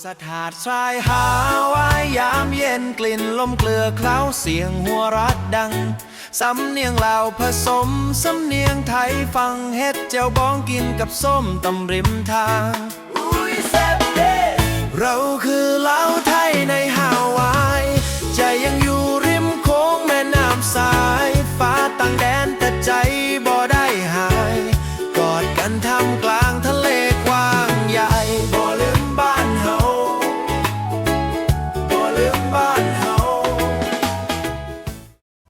ສະທາດຊາຍຮາວາຍ ຍາມເຢັນ ກິ່ນລົມເກືອເຄົ້າ ສຽງຫົວເຣາະດັງ ສຳນຽງລາວຜະສົມສຳນຽງໄທ ຟັງເຮັດແຈ່ວບອງ ກິນກັບສົ້ມຕຳລິມທາງ. ເຮົາຄືລາວໄທໃນຮາວາຍ ໃຈຍັງຢູ່ລິມໂຂງແມ່ນ້ຳສາຍ ຟ້າຕ່າງແດນແຕ່ໃຈບໍ່ໄດ້ຫາຍ ກອດກັນທ່າມກາງທະເລກວ້າງໃຫຍ່ ບໍ່ລືມບ້ານເຮົາ ບໍ່ລືມບ້ານເຮົາ.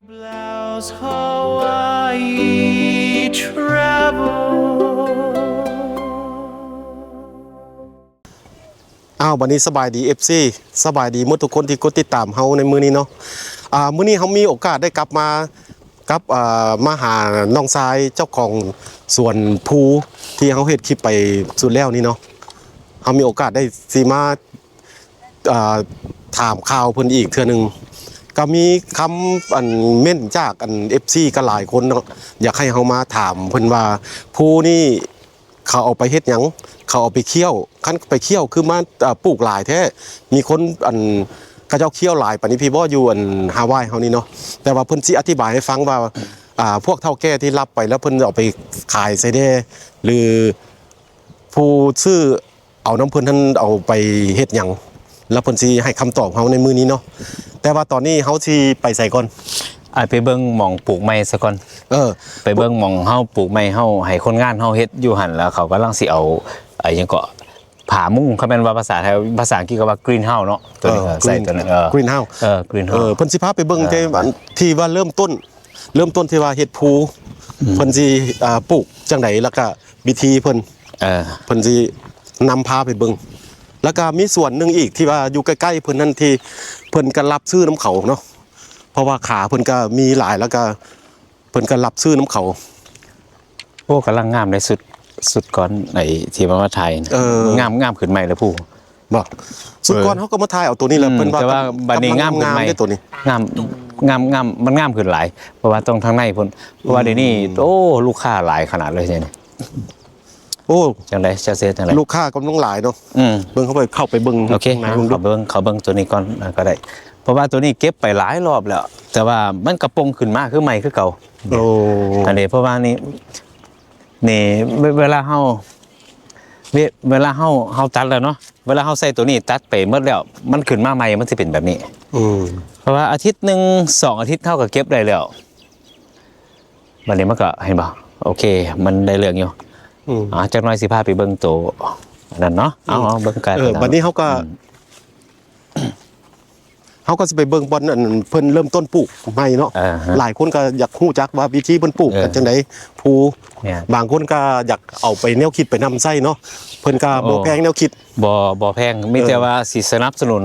Blouse Hawaii Travel. ອ້າວ ບັດນີ້ສະບາຍດີ ເອັຟຊີ ສະບາຍດີໝົດທຸກຄົນທີ່ກົດຕິດຕາມເຮົາໃນມື້ນີ້ເນາະ. ອ່າ ມື້ນີ້ເຮົາມີໂອກາດໄດ້ກັບມາກັບ ອ່າ ມາຫານ້ອງຊາຍເຈົ້າຂອງສວນພູທີ່ເຮົາເຮັດຄລິບໄປສຸດແລ້ວນີ້ເນາະ. ເຮົາມີໂອກາດໄດ້ຊິມາ ອ່າ ຖາມຂ່າວເພິ່ນອີກເທື່ອໜຶ່ງ ກໍມີຄຳອັນເມັ້ນຈາກອັນ ເອັຟຊີ ກໍຫຼາຍຄົນເນາະ ຢາກໃຫ້ເຮົາມາຖາມເພິ່ນວ່າ ພູນີ້ເຂົາເອົາໄປເຮັດຫຍັງ? ເຂົາເອົາໄປຄ້ຽວ ຄັນໄປຄ້ຽວຄືມາ ອ່າ ປູກຫຼາຍແທ້ ມີຄົນອັນ ເຂົາເຈົ້າຄ້ຽວຫຼາຍປານນີ້ພີ້ບໍ່ ຢູ່ອັນຮາວາຍເຮົານີ້ເນາະ. ແຕ່ວ່າເພິ່ນຊິອະທິບາຍໃຫ້ຟັງວ່າ ອ່າ ພວກເຖົ້າແກ່ທີ່ລັບໄປແລ້ວ ເພິ່ນເອົາໄປຂາຍໃສແດ່ ຫຼື ຜູ້ຊື້ ເອົານຳເພິ່ນຫັ້ນເອົາໄປເຮັດຫຍັງ ແລ້ວເພິ່ນຊິໃຫ້ຄຳຕອບເຮົາໃນມື້ນີ້ເນາະ. ແຕ່ວ່າຕອນນີ້ເຮົາຊິໄປໃສກ່ອນ? ອ້າຍໄປເບິ່ງໝ່ອງປູກໃໝ່ຊະກ່ອນ. ເອີ ໄປເບິ່ງໝ່ອງເຮົາປູກໃໝ່ ເຮົາໃຫ້ຄົນງານເຮົາເຮັດຢູ່ຫັ້ນ ແລ້ວເຂົາກຳລັງຊິເອົາ ໄອ້ຫຍັງເກາະ ຜ້າມຸງ ຄັນແມ່ນວ່າພາສາໄທ ພາສາອັງກິດເຂົາວ່າ greenhouse ເນາະ ຕົວນີ້ ເອີ ໃສ່ຕົວນີ້ green ເອີ greenhouse ເອີ greenhouse ເອີ ເພິ່ນຊິພາໄປເບິ່ງ ເອີ ແຕ່ອັນທີ່ວ່າເລີ່ມຕົ້ນ ເລີ່ມຕົ້ນທີ່ວ່າເຮັດພູ ອືມ ເພິ່ນຊິ ອ່າ ປູກຈັ່ງໃດ ແລ້ວກະວິທີເພິ່ນ ເອີ ເພິ່ນຊິນຳພາໄປເບິ່ງ. ແລ້ວກະມີສວນໜຶ່ງອີກທີ່ວ່າຢູ່ໃກ້ໆເພິ່ນນັ້ນ ທີ່ເພິ່ນກະຮັບຊື້ນຳເຂົາເນາະ ເພາະວ່າຂາເພິ່ນກະມີຫຼາຍ ແລ້ວກະເພິ່ນກະຮັບຊື້ນຳເຂົາ. ໂອ້ ກຳລັງງາມເດ້ ຊຸດ ຊຸດກ່ອນໄອ້ທີ່ວ່າມາຖ່າຍ ເອີ ງາມ ງາມຂຶ້ນໃໝ່ແລ້ວຜູ້ ບໍ່ ຊຸດກ່ອນ ເອີ ເຮົາກໍມາຖ່າຍເອົາໂຕນີ້ແຫຼະ ອືມ ເພິ່ນວ່າ ແຕ່ວ່າບັດນີ້ງາມຂຶ້ນໃໝ່ ງາມເດ້ໂຕນີ້ ງາມ ງາມ ງາມ ມັນງາມຂຶ້ນຫຼາຍ ເພາະວ່າຕ້ອງທາງໃນພຸ້ນ ເພາະວ່າ ອືມ ດຽວນີ້ ໂອ້ ລູກຄ້າຫຼາຍຂະໜາດເລີຍດຽວນີ້. ໂອ້ ຈັ່ງໃດ ຈະເຮັດຈັ່ງໃດ ລູກຄ້າກຳລັງຫຼາຍເນາະ ອືມ ເບິ່ງ ເຮົາໄປ ເຂົ້າໄປເບິ່ງ ໂອເຄ ເຂົ້າໄປເບິ່ງ ເຂົ້າເບິ່ງໂຕນີ້ກ່ອນ ອ່າ ກໍໄດ້ ເພາະວ່າໂຕນີ້ເກັບໄປຫຼາຍລອບແລ້ວ ແຕ່ວ່າມັນກໍປົ່ງຂຶ້ນມາຄືໃໝ່ຄືເກົ່າ. ໂອ້ ອັນນີ້ ເພາະວ່ານີ້ ນີ້ ເວ ເວລາເຮົາ ເວ ເວລາເຮົາ ເຮົາຕັດແລ້ວເນາະ ເວລາເຮົາໃສ່ໂຕນີ້ຕັດໄປໝົດແລ້ວ ມັນຂຶ້ນມາໃໝ່ ມັນຊິເປັນແບບນີ້ ອືມ ເພາະວ່າອາທິດໜຶ່ງ ສອງອາທິດ ເຮົາກໍເກັບໄດ້ແລ້ວ. ບັດນີ້ມັນກໍ ເຫັນບໍ່ ໂອເຄ ມັນໄດ້ເລື່ອງຢູ່ ອືມ ອ່າ ຈັກໜ້ອຍຊິພາໄປເບິ່ງໂຕອັນນັ້ນເນາະ ເອົາ ເອົາເບິ່ງກັນ ເອີ ບັດນີ້ເຮົາກໍ ອືມ ເຮົາກໍຊິໄປເບິ່ງບ່ອນອັນເພິ່ນເລີ່ມຕົ້ນປູກໃໝ່ເນາະ ເອີ ຮະ ຫຼາຍຄົນກໍຢາກຮູ້ຈັກວ່າວິທີເພິ່ນປູກ ເອີ ກັນຈັ່ງໃດ ພູ ແມ່ນ ບາງຄົນກໍຢາກເອົາໄປແນວຄິດໄປນຳໃຊ້ເນາະ ເພິ່ນກໍ ໂອ້ ບໍ່ແພງແນວຄິດ ບໍ່ ບໍ່ແພງ ມີແຕ່ ເອີ ວ່າຊິສະໜັບສະໜູນ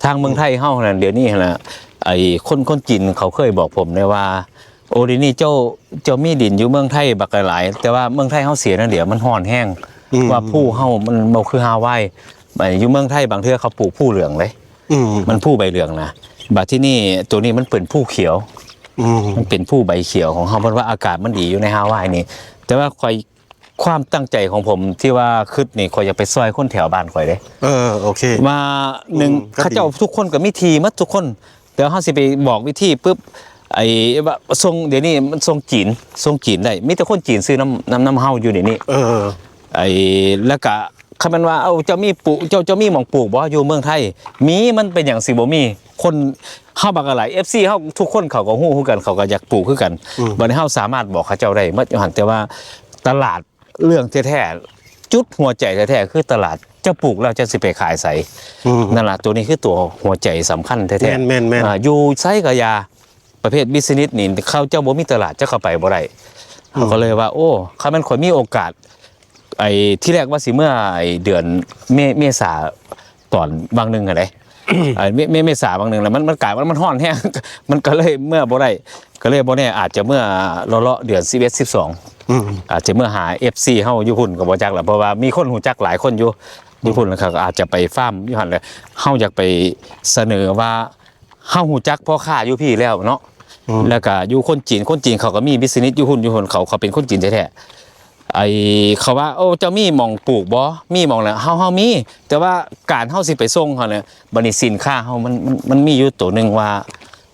ທາງເມືອງໄທເຮົານັ້ນ ດຽວນີ້ຫັ້ນນະ ໄອ້ຄົນ ຄົນຈີນເຂົາເຄີຍບອກຜົມເດ້ວ່າ ໂອ້ ດຽວນີ້ເຈົ້າ ເຈົ້າມີດິນຢູ່ເມືອງໄທບັກຫຼາຍໆ ແຕ່ວ່າເມືອງໄທເຮົາເສຍແນວດຽວ ມັນຮ້ອນແຮງ ອືມ ວ່າພູເຮົາມັນບໍ່ຄືຮາວາຍ ໄອ້ຢູ່ເມືອງໄທບາງເທື່ອເຂົາປູກພູເຫຼືອງເດ້ ອືມ ມັນພູໃບເຫຼືອງນະ ບາດທີນີ້ໂຕນີ້ມັນເປັນພູຂຽວ ອືມ ມັນເປັນພູໃບຂຽວຂອງເຮົາ ເພິ່ນວ່າອາກາດມັນດີຢູ່ໃນຮາວາຍນີ້ ແຕ່ວ່າຂ້ອຍ ຄວາມຕັ້ງໃຈຂອງຜົມທີ່ວ່າຄິດນີ້ ຂ້ອຍຢາກໄປຊ່ອຍຄົນແຖວບ້ານຂ້ອຍເດ້ ເອີ ໂອເຄ ວ່າໜຶ່ງ ອືມ ເຂົາເຈົ້າທຸກຄົນກໍມີທີ່ໝົດທຸກຄົນ ແຕ່ເຮົາຊິໄປບອກວິທີປຶບ ໄອ້ວ່າສົ່ງ ດຽວນີ້ມັນສົ່ງຈີນ ສົ່ງຈີນໄດ້ ມີແຕ່ຄົນຈີນຊື້ນຳ ນຳ ນຳເຮົາຢູ່ດຽວນີ້ ເອີ ໄອ້ ແລ້ວກະ ຄັນແມ່ນວ່າ ເອົາ ເຈົ້າມີປູກ ເຈົ້າ ເຈົ້າມີໝ່ອງປູກບໍ່ ຢູ່ເມືອງໄທ? ມີ ມັນເປັນຫຍັງຊິບໍ່ມີ? ຄົນເຮົາບັກຫຼາຍ ເອັຟຊີ ເຮົາທຸກຄົນເຂົາກໍຮູ້ຄືກັນ ເຂົາກໍຢາກປູກຄືກັນ ອືມ ບັດນີ້ເຮົາສາມາດບອກເຂົາເຈົ້າໄດ້ໝົດຢູ່ຫັ້ນ ແຕ່ວ່າຕະຫຼາດ ເລື່ອງແທ້ໆ ຈຸດຫົວໃຈແທ້ໆ ຄືຕະຫຼາດ ເຈົ້າປູກແລ້ວເຈົ້າຊິໄປຂາຍໃສ? ອືມ ນັ້ນລະ ໂຕນີ້ຄືຕົວຫົວໃຈສຳຄັນແທ້ໆ ແມ່ນໆໆ ອ່າ ຢູ່ໃສກໍຢ່າ ປະເພດບິສເນັດນີ້ ເຂົາເຈົ້າບໍ່ມີຕະຫຼາດ ເຈົ້າເຂົ້າໄປບໍ່ໄດ້ ອືມ ເຮົາກໍເລີຍວ່າ ໂອ້ ຄັນແມ່ນຂ້ອຍມີໂອກາດ ໄອ້ ທີແລກວ່າຊິເມືອ ໄອ້ ເດືອນເມ ເມສາ ຕອນຫວ່າງໜຶ່ງຫັ້ນເດ້ ເອີ ເມ ເມ ເມສາຫວ່າງໜຶ່ງ ແລ້ວມັນ ມັນກາຍວ່າມັນຮ້ອນແຮງ ມັນກໍເລີຍເມືອບໍ່ໄດ້ ກໍເລີຍບໍ່ແນ່ ອາດຈະເມືອເລາະໆ ເດືອນສິບເອັດ ສິບສອງ ອືມ ອາດຈະເມືອຫາເອັຟຊີເຮົາຢູ່ພຸ້ນກໍບໍ່ຈັກລະ ເພາະວ່າມີຄົນຮູ້ຈັກຫຼາຍຄົນຢູ່ ຢູ່ພຸ້ນ ແລ້ວເຂົາກໍອາດຈະໄປຟາມຢູ່ຫັ້ນແຫຼະ ເຮົາຢາກໄປສະເໜີວ່າ ເຮົາຮູ້ຈັກພໍ່ຄ້າຢູ່ພີ້ແລ້ວເນາະ ອືມ ແລ້ວກະຢູ່ຄົນຈີນ ຄົນຈີນເຂົາກໍມີບິສເນັດຢູ່ພຸ້ນ ຢູ່ພຸ້ນ ເຂົາ ເຂົາເປັນຄົນຈີນແທ້ໆ ໄອ້ເຂົາວ່າ ໂອ້ ເຈົ້າມີໝ່ອງປູກບໍ່? ມີໝ່ອງນະ ເຮົາ ເຮົາມີ ແຕ່ວ່າການເຮົາຊິໄປສົ່ງເຂົານະ ບັດນີ້ສິນຄ້າເຮົາມັນ ມັນ ມັນມີຢູ່ໂຕໜຶ່ງວ່າ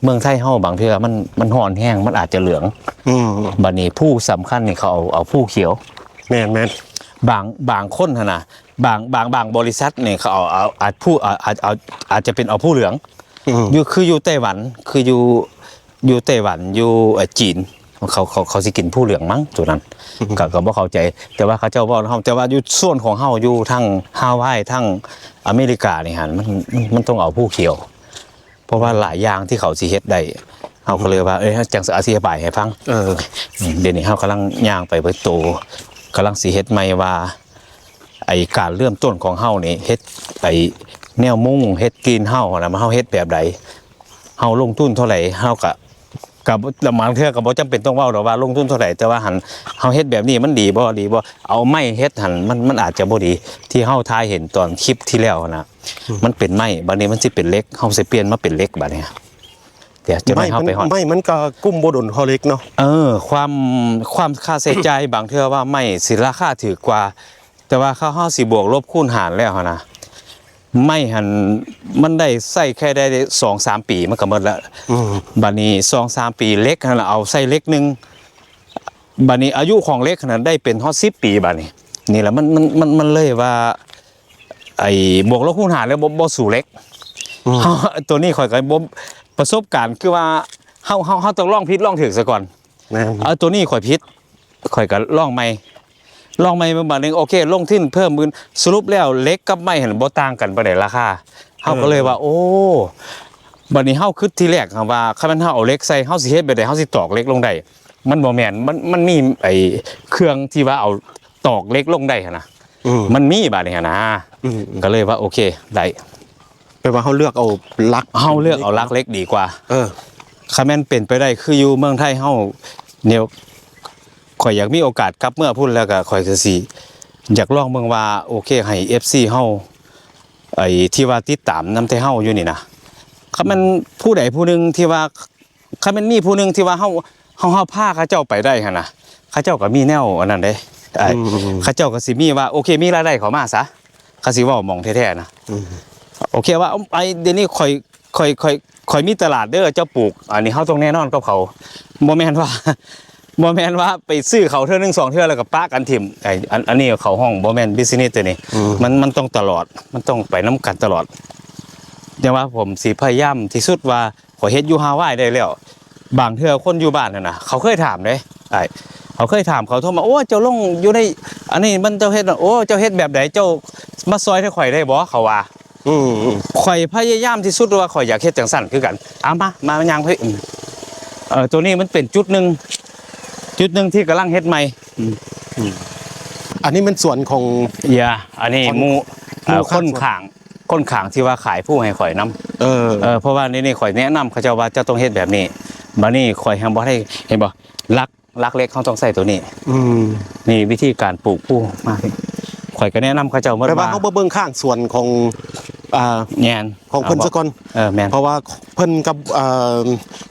ເມືອງໄທເຮົາບາງເທື່ອມັນ ມັນຮ້ອນແຮງ ມັນອາດຈະເຫຼືອງ ອືມ ບັດນີ້ພູສຳຄັນນີ້ເຂົາເອົາ ເອົາພູຂຽວ ແມ່ນໆ ບາງ ບາງຄົນຫັ້ນນະ ບາງ ບາງ ບາງບໍລິສັດນີ້ເຂົາເອົາ ເອົາ ອາດ ພູ ອາດ ອາດ ອາດ ອາດຈະເປັນເອົາພູເຫຼືອງ ອືມ ຢູ່ ຄືຢູ່ໄຕ້ຫວັນ ຄືຢູ່ ຢູ່ໄຕ້ຫວັນ ຢູ່ ເອີ ຈີນ ເຂົາ ເຂົາ ເຂົາຊິກິນພູເຫຼືອງມັ້ງໂຕນັ້ນ ອືມ ກະ ກະບໍ່ເຂົ້າໃຈ ແຕ່ວ່າເຂົາເຈົ້າເວົ້ານຳເຮົາ ແຕ່ວ່າຢູ່ໂຊນຂອງເຮົາ ຢູ່ທາງຮາວາຍ ທາງອາເມລິການີ້ຫັ້ນ ມັນ ມັນ ມັນຕ້ອງເອົາພູຂຽວ ເພາະວ່າຫຼາຍຢ່າງທີ່ເຂົາຊິເຮັດໄດ້ ເຮົາກໍເລີຍວ່າ ເອີ ຈັ່ງຊິອະທິບາຍໃຫ້ຟັງ ເອີ ດຽວນີ້ເຮົາກຳລັງຍ່າງໄປເບິດໂຕ ກຳລັງຊິເຮັດໃໝ່ວ່າ ໄອ້ການເລີ່ມຕົ້ນຂອງເຮົານີ້ ເຮັດໄອ້ແນວມຸງ ເຮັດຕີນເຮົາຫັ້ນນະ ເຮົາເຮັດແບບໃດ ເຮົາລົງທຶນເທົ່າໃດ ເຮົາກະ ກະ ລະບາງເທື່ອກະບໍ່ຈຳເປັນຕ້ອງເວົ້າດອກວ່າລົງທຶນເທົ່າໃດ ແຕ່ວ່າຫັ້ນ ເຮົາເຮັດແບບນີ້ມັນດີບໍ່ ດີບໍ່ ເອົາໄມ້ເຮັດຫັ້ນ ມັນ ມັນອາດຈະບໍ່ດີ ທີ່ເຮົາຖ່າຍເຫັນຕອນຄລິບທີ່ແລ້ວຫັ້ນນະ ອືມ ມັນເປັນໄມ້ ບາດນີ້ມັນຊິເປັນເຫຼັກ ເຮົາຊິປ່ຽນມາເປັນເຫຼັກບາດນີ້ ດຽວເຈົ້າໜ້າຍເຮົາໄປຮອດ ໄມ້ມັນກໍກຸ້ມບໍ່ດົນເທົ່າເຫຼັກເນາະ ເອີ ຄວາມ ຄວາມຄ່າໃຊ້ຈ່າຍ ບາງເທື່ອວ່າໄມ້ຊິລາຄາຖືກກວ່າ ແຕ່ວ່າເຮົາ ເຮົາຊິບວກລົບຄູນຫານແລ້ວຫັ້ນນະ ໄມ້ຫັ້ນມັນໄດ້ໃຊ້ແຄ່ໄດ້ສອງສາມປີມັນກໍໝົດລະ ອືມ ບາດນີ້ສອງສາມປີ ເຫຼັກຫັ້ນລະເອົາໃສ່ເຫຼັກໜຶ່ງ ບາດນີ້ອາຍຸຂອງເຫຼັກຫັ້ນນະໄດ້ເປັນຮອດສິບປີບາດນີ້ ນີ້ລະມັນ ມັນ ມັນ ມັນເລີຍວ່າ ໄອ້ບວກລົບຄູນຫານແລ້ວບໍ່ ບໍ່ສູ້ເຫຼັກ ອືມ ເຮົາ ໂຕນີ້ຂ້ອຍກໍບໍ່ ປະສົບການຄືວ່າ ເຮົາ ເຮົາ ເຮົາຕ້ອງລອງຜິດລອງຖືກຊະກ່ອນ ແມ່ນ ເອົາ ໂຕນີ້ຂ້ອຍຜິດ ຂ້ອຍກໍລອງໃໝ່ ລອງໃໝ່ເບິ່ງບາດໜຶ່ງ ໂອເຄ ລົງທຶນເພີ່ມໝື່ນ ສະຫຼຸບແລ້ວເຫຼັກກັບໄມ້ຫັ້ນບໍ່ຕ່າງກັນປານໃດລາຄາ ເຮົາກໍເລີຍວ່າ ເອີ ໂອ້ ບາດນີ້ເຮົາຄິດທີແລກຫັ້ນວ່າ ຄັນແມ່ນເຮົາເອົາເຫຼັກໃສ່ ເຮົາຊິເຮັດແບບໃດ ເຮົາຊິຕອກເຫຼັກລົງໄດ້ ມັນບໍ່ແມ່ນ ມັນ ມັນມີໄອ້ເຄື່ອງທີ່ວ່າເອົາຕອກເຫຼັກລົງໄດ້ຫັ້ນນະ ອືມ ມັນມີບາດນີ້ຫັ້ນນະ ອືມໆ ກໍເລີຍວ່າໂອເຄ ໄດ້ ແປວ່າເຮົາເລືອກເອົາຫຼັກ ເຮົາເລືອກເອົາຫຼັກເຫຼັກດີກວ່າ ເອີ ຄັນແມ່ນເປັນໄປໄດ້ຄືຢູ່ເມືອງໄທເຮົາ ແນວ ຂ້ອຍຢາກມີໂອກາດກັບເມືອພຸ້ນ ແລ້ວກໍຂ້ອຍກໍຊິຢາກລອງເບິ່ງວ່າ ໂອເຄ ໃຫ້ເອັຟຊີເຮົາ ໄອ້ທີ່ວ່າຕິດຕາມນຳແຕ່ເຮົາຢູ່ນີ້ນະ ຄັນແມ່ນຜູ້ໃດຜູ້ໜຶ່ງທີ່ວ່າ ຄັນແມ່ນມີຜູ້ໜຶ່ງທີ່ວ່າເຮົາ ເຮົາ ເຮົາພາເຂົາເຈົ້າໄປໄດ້ຫັ້ນນະ ເຂົາເຈົ້າກໍມີແນວອັນນັ້ນເດ້ ອືມ ເຂົາເຈົ້າກໍຊິມີວ່າ ໂອເຄ ມີລາຍໄດ້ເຂົ້າມາຊະ ຄັນຊິເວົ້າໝ່ອງແທ້ໆນະ ອືມ ໂອເຄວ່າ ໄອ້ ດຽວນີ້ຂ້ອຍ ຂ້ອຍ ຂ້ອຍ ຂ້ອຍມີຕະຫຼາດເດີ ເຈົ້າປູກ ອັນນີ້ເຮົາຕ້ອງແນ່ນອນກັບເຂົາ ບໍ່ແມ່ນວ່າ ບໍ່ແມ່ນວ່າໄປຊື້ເຂົາເທື່ອໜຶ່ງສອງເທື່ອແລ້ວກໍປະກັນຖິ້ມ ໄອ້ ອັນ ອັນນີ້ເຂົາຮ້ອງບໍ່ແມ່ນບິສເນສໂຕນີ້ ອືມ ມັນ ມັນຕ້ອງຕະຫຼອດ ມັນຕ້ອງໄປນຳກັນຕະຫຼອດ ແຕ່ວ່າຜົມຊິພະຍາຍາມທີ່ສຸດວ່າ ຂ້ອຍເຮັດຢູ່ຮາວາຍໄດ້ແລ້ວ ບາງເທື່ອຄົນຢູ່ບ້ານຫັ້ນນະ ເຂົາເຄີຍຖາມເດ້ ອ້າຍ ເຂົາເຄີຍຖາມ ເຂົາໂທມາ ໂອ້ ເຈົ້າລົງຢູ່ໃນອັນນີ້ມັນ ເຈົ້າເຮັດ ໂອ້ ເຈົ້າເຮັດແບບໃດ ເຈົ້າມາຊ່ອຍທາງຂ້ອຍໄດ້ບໍ່ ເຂົາວ່າ ອືມ ຂ້ອຍພະຍາຍາມທີ່ສຸດວ່າຂ້ອຍຢາກເຮັດຈັ່ງຊັ້ນຄືກັນ ເອົາມາ ມາ ມາຍ່າງໄປ ອືມ ເອີ ໂຕນີ້ມັນເປັນຈຸດໜຶ່ງ ຈຸດໜຶ່ງທີ່ກຳລັງເຮັດໃໝ່ ອືມ ອືມ ອັນນີ້ແມ່ນສວນຂອງ ຢ່າ ອັນນີ້ ຂອງ ໝູ່ ເອີ ໝູ່ຂ້າງສວນ ຄົນຂ້າງ ຄົນຂ້າງທີ່ວ່າຂາຍພູໃຫ້ຂ້ອຍນຳ ເອີ ເອີ ເພາະວ່າໃນນີ້ຂ້ອຍແນະນຳເຂົາເຈົ້າວ່າເຈົ້າຕ້ອງເຮັດແບບນີ້ ບາດນີ້ຂ້ອຍຍັງບໍ່ໄດ້ ເຫັນບໍ່ ຫຼັກ ຫຼັກເຫຼັກເຮົາຕ້ອງໃຊ້ໂຕນີ້ ອືມ ນີ້ວິທີການປູກພູມາ ຂ້ອຍກໍແນະນຳເຂົາເຈົ້າໝົດ ແປວ່າ ວ່າ ເຮົາມາເບິ່ງຂ້າງສວນຂອງ ອ່າ ແມ່ນ ຂອງເພິ່ນ ເອົາ ຊະກ່ອນ ເອີ ແມ່ນ ເພາະວ່າເພິ່ນກັບ ເອີ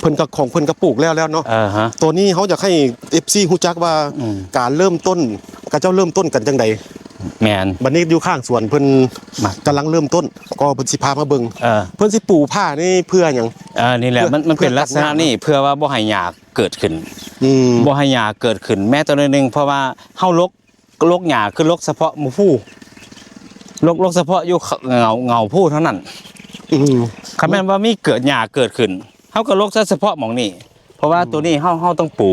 ເພິ່ນກັບ ຂອງເພິ່ນກໍປູກແລ້ວແລ້ວເນາະ ເອີຮະ ໂຕນີ້ເຮົາຢາກໃຫ້ເອັຟຊີຮູ້ຈັກວ່າ ອືມ ການເລີ່ມຕົ້ນ ເຂົາເຈົ້າເລີ່ມຕົ້ນກັນຈັ່ງໃດ ແມ່ນ ບັດນີ້ຢູ່ຂ້າງສວນເພິ່ນ ມາ ກຳລັງເລີ່ມຕົ້ນ ກໍເພິ່ນຊິພາມາເບິ່ງ ເອີ ເພິ່ນຊິປູຜ້ານີ້ເພື່ອຫຍັງ ເອີ ນີ້ແຫຼະ ເພື່ອ ມັນ ມັນເປັນ ເພື່ອຕັດຫຍ້າ ລັກສະນະນີ້ ເພື່ອວ່າບໍ່ໃຫ້ຫຍ້າເກີດຂຶ້ນ ອືມ ບໍ່ໃຫ້ຫຍ້າເກີດຂຶ້ນແມ້ແຕ່ໜ້ອຍໜຶ່ງ ເພາະວ່າເຮົາລົກ ລົກຫຍ້າຄືລົກສະເພາະໝູ່ພູ ລົກ ລົກສະເພາະຢູ່ເຫງົາ ເຫງົາພູເທົ່ານັ້ນ ອືມ ຄັນແມ່ນວ່າມີເກີດຫຍ້າເກີດຂຶ້ນ ເຮົາກໍລົກແຕ່ສະເພາະໝ່ອງນີ້ ເພາະວ່າ ອືມ ໂຕນີ້ເຮົາ ເຮົາຕ້ອງປູ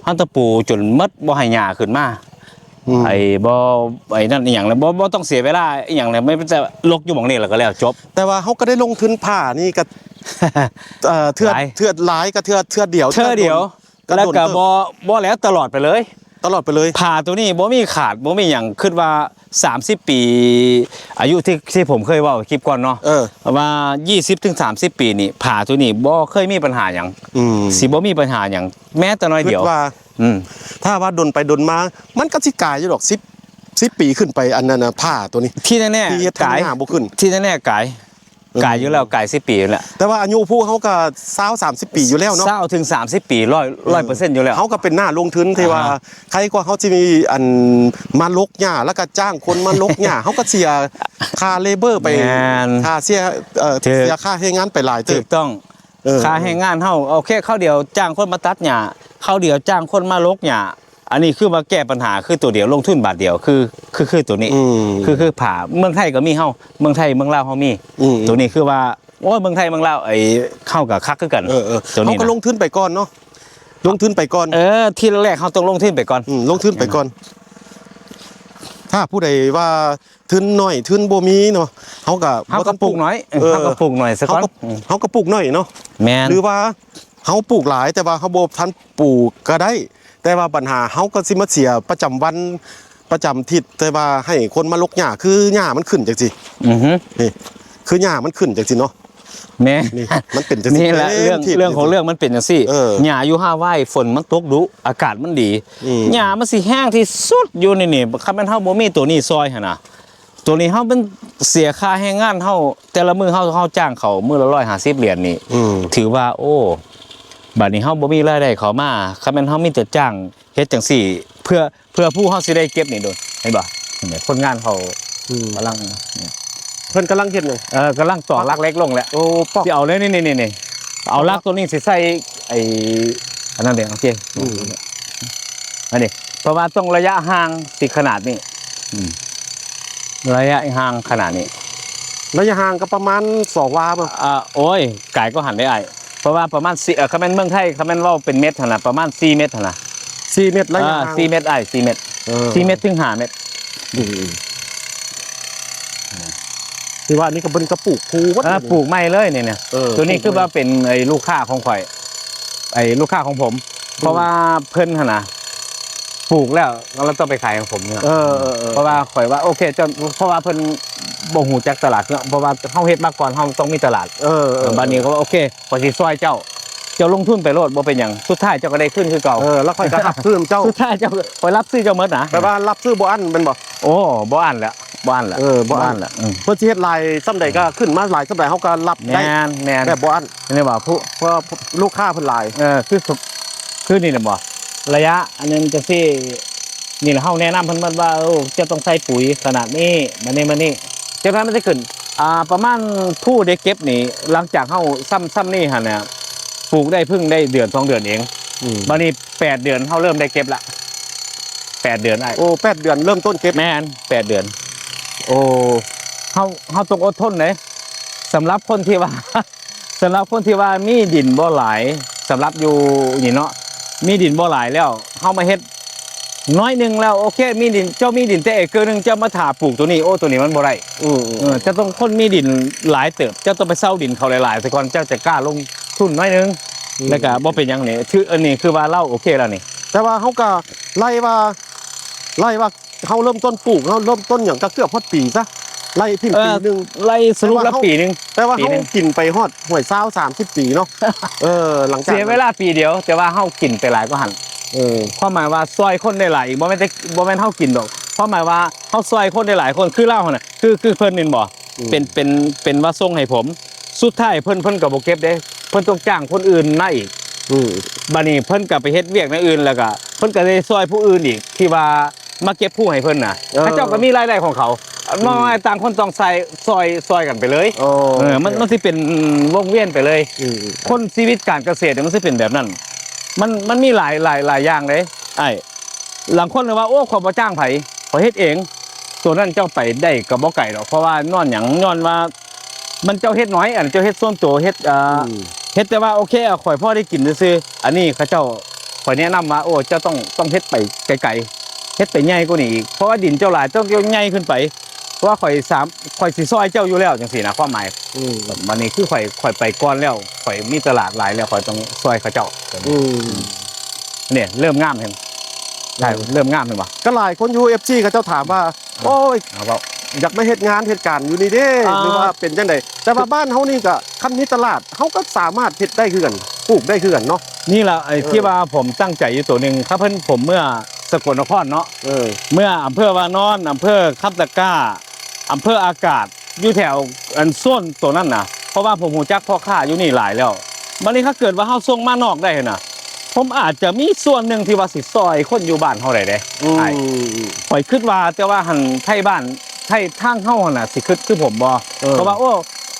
ເຮົາຕ້ອງປູຈົນໝົດ ບໍ່ໃຫ້ຫຍ້າຂຶ້ນມາ ອືມ ໄອ້ ບໍ່ ໄອ້ນັ້ນອີ່ຫຍັງແລ້ວ ບໍ່ ບໍ່ຕ້ອງເສຍເວລາອີ່ຫຍັງແລ້ວ ມັນຈະລົກຢູ່ໝ່ອງນີ້ແລ້ວກໍແລ້ວ ຈົບ ແຕ່ວ່າເຮົາກໍໄດ້ລົງທຶນຜ້ານີ້ກໍ ເອີ ເທື່ອ ຫຼາຍ ເທື່ອຫຼາຍກໍເທື່ອ ເທື່ອດຽວ ເທື່ອດຽວ ແລ້ວກໍບໍ່ ບໍ່ແລ້ວ ຕະຫຼອດໄປເລີຍ ຕະຫຼອດໄປເລີຍ ຜ້າໂຕນີ້ບໍ່ມີຂາດ ບໍ່ມີຫຍັງ ຄິດວ່າສາມສິບປີ ອາຍຸທີ່ ທີ່ຜົມເຄີຍເວົ້າຄລິບກ່ອນເນາະ ເອີ ວ່າ ຊາວ ສາມສິບ ປີນີ້ ຜ້າໂຕນີ້ບໍ່ເຄີຍມີບັນຫາຫຍັງ ອືມ ຊິບໍ່ມີບັນຫາຫຍັງ ແມ້ແຕ່ໜ້ອຍດຽວ ຄິດວ່າ ອືມ ຖ້າວ່າດົນໄປດົນມາ ມັນກໍຊິກາຍຢູ່ດອກ ສິບ ສິບປີຂຶ້ນໄປ ອັນນັ້ນນະ ຜ້າໂຕນີ້ ທີ່ແນ່ໆ ທີ່ເຮັດໃຫ້ຫຍ້າບໍ່ຂຶ້ນ ທີ່ແນ່ໆ ກາຍ ກາຍຢູ່ແລ້ວ ກາຍສິບປີຢູ່ແລ້ວ. ແຕ່ວ່າອາຍຸຜູ້ເຮົາກໍຊາວ ສາມສິບປີຢູ່ແລ້ວເນາະ ຊາວເຖິງສາມສິບປີ ຮ້ອຍ ເອີ ຮ້ອຍເປີເຊັນຢູ່ແລ້ວ. ເຮົາກໍເປັນໜ້າລົງທຶນທີ່ວ່າ ອ່າຮະ ໃຄກວ່າເຮົາຊິມີອັນມາລົກຫຍ້າ ແລ້ວກໍຈ້າງຄົນມາລົກຫຍ້າ ເຮົາກໍເສຍຄ່າເລເບີໄປ ແມ່ນ ຄ່າເສຍ ເອີ ຖືກ ເສຍຄ່າແຮງງານໄປຫຼາຍເຕີບ. ຖືກຕ້ອງ. ເອີ ຄ່າແຮງງານເຮົາ ໂອເຄ ຄາວດຽວຈ້າງຄົນມາຕັດຫຍ້າ ຄາວດຽວຈ້າງຄົນມາລົກຫຍ້າ. ອັນນີ້ຄືວ່າແກ້ບັນຫາຄືໂຕດຽວ ລົງທຶນບາດດຽວ ຄື ຄື ຄືໂຕນີ້ ອືມ ຄື ຄືຜ້າ. ເມືອງໄທກໍມີເຮົາ ເມືອງໄທເມືອງລາວເຮົາມີ ອືມ ໂຕນີ້ຄືວ່າ ໂອ້ຍ ເມືອງໄທເມືອງລາວ ໄອ້ ເຮົາກໍຄັກຄືກັນ ເອີ ເອີ ໂຕນີ້ນະ ເຮົາກໍລົງທຶນໄປກ່ອນເນາະ ລົງທຶນໄປກ່ອນ. ເອີ ທີແລກເຮົາຕ້ອງລົງທຶນໄປກ່ອນ ອືມ ລົງທຶນໄປກ່ອນ. ຖ້າຜູ້ໃດວ່າທຶນໜ້ອຍ ທຶນບໍ່ມີເນາະ ເຮົາກໍ ເຮົາກໍ ບໍ່ຕ້ອງ ປູກໜ້ອຍ ເອີ ເຮົາກໍປູກໜ້ອຍຊະກ່ອນ ເຮົາກໍ ອືມ ເຮົາກໍປູກໜ້ອຍເນາະ. ແມ່ນ ຫຼືວ່າເຮົາປູກຫຼາຍ ແຕ່ວ່າເຮົາບໍ່ທັນປູກກໍໄດ້ ແຕ່ວ່າບັນຫາເຮົາກໍຊິມາເສຍປະຈຳວັນ ປະຈຳທິດ ແຕ່ວ່າໃຫ້ຄົນມາລົກຫຍ້າ ຄືຫຍ້າມັນຂຶ້ນຈັ່ງຊີ້ ອືຮຶ ນີ້ ຄືຫຍ້າມັນຂຶ້ນຈັ່ງຊີ້ເນາະ. ແມ່ນ ນີ້ ມັນເປັນຈັ່ງຊີ້ ນີ້ແຫຼະ ເລື່ອງ ເລື່ອງຂອງເລື່ອງມັນເປັນຈັ່ງຊີ້ ເອີ ຫຍ້າຢູ່ຮາວາຍ ຝົນມັນຕົກດຸ ອາກາດມັນດີ ອືມ ຫຍ້າມັນຊິແຮງທີ່ສຸດຢູ່ນີ້ ນີ້ ຄັນແມ່ນເຮົາບໍ່ມີໂຕນີ້ຊ່ອຍຫັ້ນນະ. ໂຕນີ້ເຮົາເປັນເສຍຄ່າແຮງງານເຮົາ ແຕ່ລະມື້ເຮົາ ເຮົາຈ້າງເຂົາມື້ລະຮ້ອຍຫ້າສິບຫຼຽນນີ້ ອືມ ຖືວ່າ ໂອ້ ບາດນີ້ເຮົາບໍ່ມີລາຍໄດ້ເຂົ້າມາ ຄັນແມ່ນເຮົາມີແຕ່ຈ້າງເຮັດຈັ່ງຊີ້ ເພື່ອ ເພື່ອຜູ້ເຮົາຊິໄດ້ເກັບນີ້ໂດຍ ເຫັນບໍ່? ເຫັນບໍ່? ຄົນງານເຂົາ ອືມ ກຳລັງ ເພິ່ນກຳລັງເຮັດຫຍັງ? ເອີ ກຳລັງຕອກຫຼັກເຫຼັກລົງແຫຼະ ໂອ້ ປອກ ຊິເອົາເລີຍ ນີ້ໆ ເອົາຫຼັກໂຕນີ້ຊິໃສ່ໄອ້ ອັນນັ້ນເດ້ ໂອເຄ ອືມ ອັນນີ້ ເພາະວ່າຕ້ອງໄລຍະຫ່າງຊິຂະໜາດນີ້ ອືມ ໄລຍະຫ່າງຂະໜາດນີ້ ໄລຍະຫ່າງກໍປະມານສອງວາບໍ່? ອ່າ ໂອ້ຍ ກາຍກວ່າຫັ້ນເດ້ອ້າຍ ເພາະວ່າປະມານສີ່ ເອີ ຄັນແມ່ນເມືອງໄທ ຄັນແມ່ນເວົ້າເປັນເມັດຫັ້ນນະ ປະມານສີ່ເມັດຫັ້ນນະ ສີ່ເມັດໄລຍະຫ່າງ ອ່າ ສີ່ເມັດອ້າຍ ສີ່ເມັດ ເອີ ສີ່ເມັດເຖິງຫ້າເມັດ ອືມ ຖືວ່າອັນນີ້ກໍເພິ່ນກໍປູກຄູ່ໝົດ ເອີ ປູກໃໝ່ເລີຍນີ້ນະ ເອີ ໂຕນີ້ຄືວ່າເປັນໄອ້ລູກຄ້າຂອງຂ້ອຍ ໄອ້ລູກຄ້າຂອງຜົມ ອືມ ເພາະວ່າເພິ່ນຫັ້ນນະ ປູກແລ້ວ ແລ້ວຕ້ອງໄປຂາຍໃຫ້ຜົມນີ້ນະ ເອີ ເອີ ເອີ ເພາະວ່າຂ້ອຍວ່າ ໂອເຄ ເຈົ້າ ເພາະວ່າເພິ່ນບໍ່ຮູ້ຈັກຕະຫຼາດເນາະ ເພາະວ່າເຮົາເຮັດມາກ່ອນ ເຮົາຕ້ອງມີຕະຫຼາດ ເອີ ເອີ ເອີ ບາດນີ້ກໍວ່າ ໂອເຄ ຂ້ອຍຊິຊ່ອຍເຈົ້າ ເຈົ້າລົງທຶນໄປໂລດ ບໍ່ເປັນຫຍັງ ສຸດທ້າຍເຈົ້າກໍໄດ້ຄືນຄືເກົ່າ ເອີ ແລ້ວຂ້ອຍກໍຮັບຄືນເຈົ້າ ສຸດທ້າຍເຈົ້າ ຂ້ອຍຮັບຊື້ເຈົ້າໝົດນະ ແປວ່າຮັບຊື້ບໍ່ອັ້ນແມ່ນບໍ່? ໂອ້ ບໍ່ອັ້ນແຫຼະ ບໍ່ອັ້ນແຫຼະ ເອີ ບໍ່ອັ້ນ ບໍ່ອັ້ນແຫຼະ ອືມ ເພິ່ນຊິເຮັດຫຼາຍສ່ຳໃດກໍຂຶ້ນມາຫຼາຍສ່ຳໃດ ເຮົາກໍຮັບໄດ້ ແມ່ນໆ ແບບບໍ່ອັ້ນ ເຫັນບໍ່? ຜູ້ ເພາະວ່າລູກຄ້າເພິ່ນຫຼາຍ ເອີ ຄື ຄືນີ້ແຫຼະບໍ່ ໄລຍະອັນນັ້ນຈັ່ງຊີ້ ນີ້ແຫຼະ ເຮົາແນະນຳເພິ່ນໝົດວ່າ ເອີ ເຈົ້າຕ້ອງໃສ່ປຸ໋ຍຂະໜາດນີ້ ມານີ້ ມານີ້ ຈັ່ງນັ້ນມັນຊິຂຶ້ນ ອ່າ ປະມານຜູ້ໄດ້ເກັບນີ້ ຫຼັງຈາກເຮົາຊ່ຳ ຊ່ຳນີ້ຫັ້ນນະ ປູກໄດ້ເພິ່ງໄດ້ເດືອນສອງເດືອນເອງ ອືມ ບາດນີ້ແປດເດືອນເຮົາເລີ່ມໄດ້ເກັບລະ ແປດເດືອນອ້າຍ ໂອ້ ແປດເດືອນເລີ່ມຕົ້ນເກັບ ແມ່ນ ແປດເດືອນ ໂອ້ ເຮົາ ເຮົາຕ້ອງອົດທົນເດ້ ສຳລັບຄົນທີ່ວ່າ ສຳລັບຄົນທີ່ວ່າມີດິນບໍ່ຫຼາຍ ສຳລັບຢູ່ນີ້ເນາະ ມີດິນບໍ່ຫຼາຍແລ້ວ ເຮົາມາເຮັດໜ້ອຍໜຶ່ງແລ້ວ ໂອເຄ ມີດິນ ເຈົ້າມີດິນແຕ່ເອເກີໜຶ່ງ ເຈົ້າມາຖ້າປູກໂຕນີ້ ໂອ້ ໂຕນີ້ມັນບໍ່ໄດ້ ອືມ ເອີ ເຈົ້າຕ້ອງຄົນມີດິນຫຼາຍເຕີບ ເຈົ້າຕ້ອງໄປເຊົ່າດິນເຂົາຫຼາຍໆ ສາກ່ອນເຈົ້າຈະກ້າລົງທຶນໜ້ອຍໜຶ່ງ ອືມ ແລ້ວກໍບໍ່ເປັນຫຍັງນີ້ ຖື ອັນນີ້ຄືວ່າລາວໂອເຄແລ້ວນີ້ ແຕ່ວ່າເຮົາກໍໄລ່ວ່າ ໄລ່ວ່າ ເຮົາເລີ່ມຕົ້ນປູກ ເຮົາເລີ່ມຕົ້ນຫຍັງກໍເກືອບຮອດປີຊະ ໄລ່ຖິ້ມ ເອີ ປີໜຶ່ງ ໄລ່ສະຫຼຸບແລ້ວປີໜຶ່ງ ແຕ່ວ່າເຮົາ ປີໜຶ່ງ ກິນໄປຮອດຫ້ວຍຊາວ ສາມສິບປີເນາະ ເອີ ຫຼັງຈາກ ເສຍເວລາປີດຽວ ແຕ່ວ່າເຮົາກິນໄປຫຼາຍກວ່າຫັ້ນ ເອີ ຄວາມໝາຍວ່າຊ່ອຍຄົນໄດ້ຫຼາຍອີກ ບໍ່ແມ່ນແຕ່ ບໍ່ແມ່ນເຮົາກິນດອກ ຄວາມໝາຍວ່າເຮົາຊ່ອຍຄົນໄດ້ຫຼາຍຄົນ ຄືລາວຫັ້ນນະ ຄື ຄືເພິ່ນແມ່ນບໍ່ ອືມ ເປັນ ເປັນ ເປັນວ່າສົ່ງໃຫ້ຜົມ ສຸດທ້າຍເພິ່ນ ເພິ່ນກໍບໍ່ເກັບເດ້ ເພິ່ນຕ້ອງຈ້າງຄົນອື່ນມາອີກ ອືມ ບາດນີ້ເພິ່ນກໍໄປເຮັດວຽກແນວອື່ນ ແລ້ວກໍເພິ່ນກໍໄດ້ຊ່ອຍຜູ້ອື່ນອີກ ທີ່ວ່າມາເກັບຜູ້ໃຫ້ເພິ່ນນະ ເອີ ເຂົາເຈົ້າກໍມີລາຍໄດ້ຂອງເຂົາ ອືມ ມາ ຕ່າງຄົນຕ່າງໃສ່ ຊ່ອຍ ຊ່ອຍກັນໄປເລີຍ ໂອ້ ເອີ ມັນ ມັນຊິເປັນວົງວຽນໄປເລີຍ ອືມ ຄົນຊີວິດການກະເສດມັນຊິເປັນແບບນັ້ນ ມັນ ມັນມີຫຼາຍ ຫຼາຍ ຫຼາຍຢ່າງເດ້ອ້າຍ ລາງຄົນວ່າ ໂອ້ ຂ້ອຍບໍ່ຈ້າງໃຜ ຂ້ອຍເຮັດເອງ ໂຕນັ້ນເຈົ້າໄປໄດ້ກໍບໍ່ໄກດອກ ເພາະວ່າຍ້ອນຫຍັງ ຍ້ອນວ່າມັນເຈົ້າເຮັດໜ້ອຍ ອັນເຈົ້າເຮັດສ່ວນໂຕ ເຮັດ ອ່າ ອືມ ເຮັດແຕ່ວ່າ ໂອເຄ ຂ້ອຍພໍໄດ້ກິນຊື່ໆ ອັນນີ້ເຂົາເຈົ້າ ຂ້ອຍແນະນຳວ່າ ໂອ້ ເຈົ້າຕ້ອງ ຕ້ອງເຮັດໄປໄກໆ ເຮັດໄປໃຫຍ່ກວ່ານີ້ອີກ ເພາະວ່າດິນເຈົ້າຫຼາຍ ຕ້ອງເຈົ້າໃຫຍ່ຂຶ້ນໄປ ເພາະວ່າຂ້ອຍສາມ ຂ້ອຍຊິຊ່ອຍເຈົ້າຢູ່ແລ້ວ ຈັ່ງຊີ້ນະ ຄວາມໝາຍ ອືມ ບາດນີ້ຄືຂ້ອຍ ຂ້ອຍໄປກ່ອນແລ້ວ ຂ້ອຍມີຕະຫຼາດຫຼາຍແລ້ວ ຂ້ອຍຕ້ອງຊ່ອຍເຂົາເຈົ້າ ອືມ ນີ້ເລີ່ມງາມເຫັນ ເອີ ເລີ່ມງາມເຫັນບໍ່? ກໍຫຼາຍຄົນຢູ່ ເອັຟຊີ ເຂົາເຈົ້າຖາມວ່າ ໂອ້ຍ ເອົາເວົ້າ ຢາກມາເຮັດງານເຮັດການຢູ່ນີ້ເດ້ ອ່າ ຫຼືວ່າເປັນຈັ່ງໃດ? ແຕ່ວ່າບ້ານເຮົານີ້ກໍ ຄັນມີຕະຫຼາດ ເຮົາກໍສາມາດເຮັດໄດ້ຄືກັນ ປູກໄດ້ຄືກັນເນາະ ນີ້ລະ ໄອ້ ເອີ ທີ່ວ່າຜົມຕັ້ງໃຈຢູ່ໂຕໜຶ່ງ ຄັນເພິ່ນ ຜົມເມືອສະກົນນະຄອນເນາະ ເອີ ເມືອອຳເພີວານອນ ອຳເພີຄຳຕະກາ ອຳເພີອາກາດ ຢູ່ແຖວອັນໂຊນໂຕນັ້ນນະ ເພາະວ່າຜົມຮູ້ຈັກພໍ່ຄ້າຢູ່ນີ້ຫຼາຍແລ້ວ. ບັດນີ້ຖ້າເກີດວ່າເຮົາສົ່ງມານອກໄດ້ຫັ້ນນະ ຜົມອາດຈະມີສ່ວນໜຶ່ງທີ່ວ່າຊິຊ່ອຍຄົນຢູ່ບ້ານເຮົາໄດ້ເດ້. ອືມ ອ້າຍ ຂ້ອຍຄິດວ່າ ແຕ່ວ່າຫັ້ນໄທບ້ານ ໄທທາງເຮົາຫັ້ນນະ ຊິຄິດຄືຜົມບໍ່? ເອີ ເພາະວ່າ ໂອ້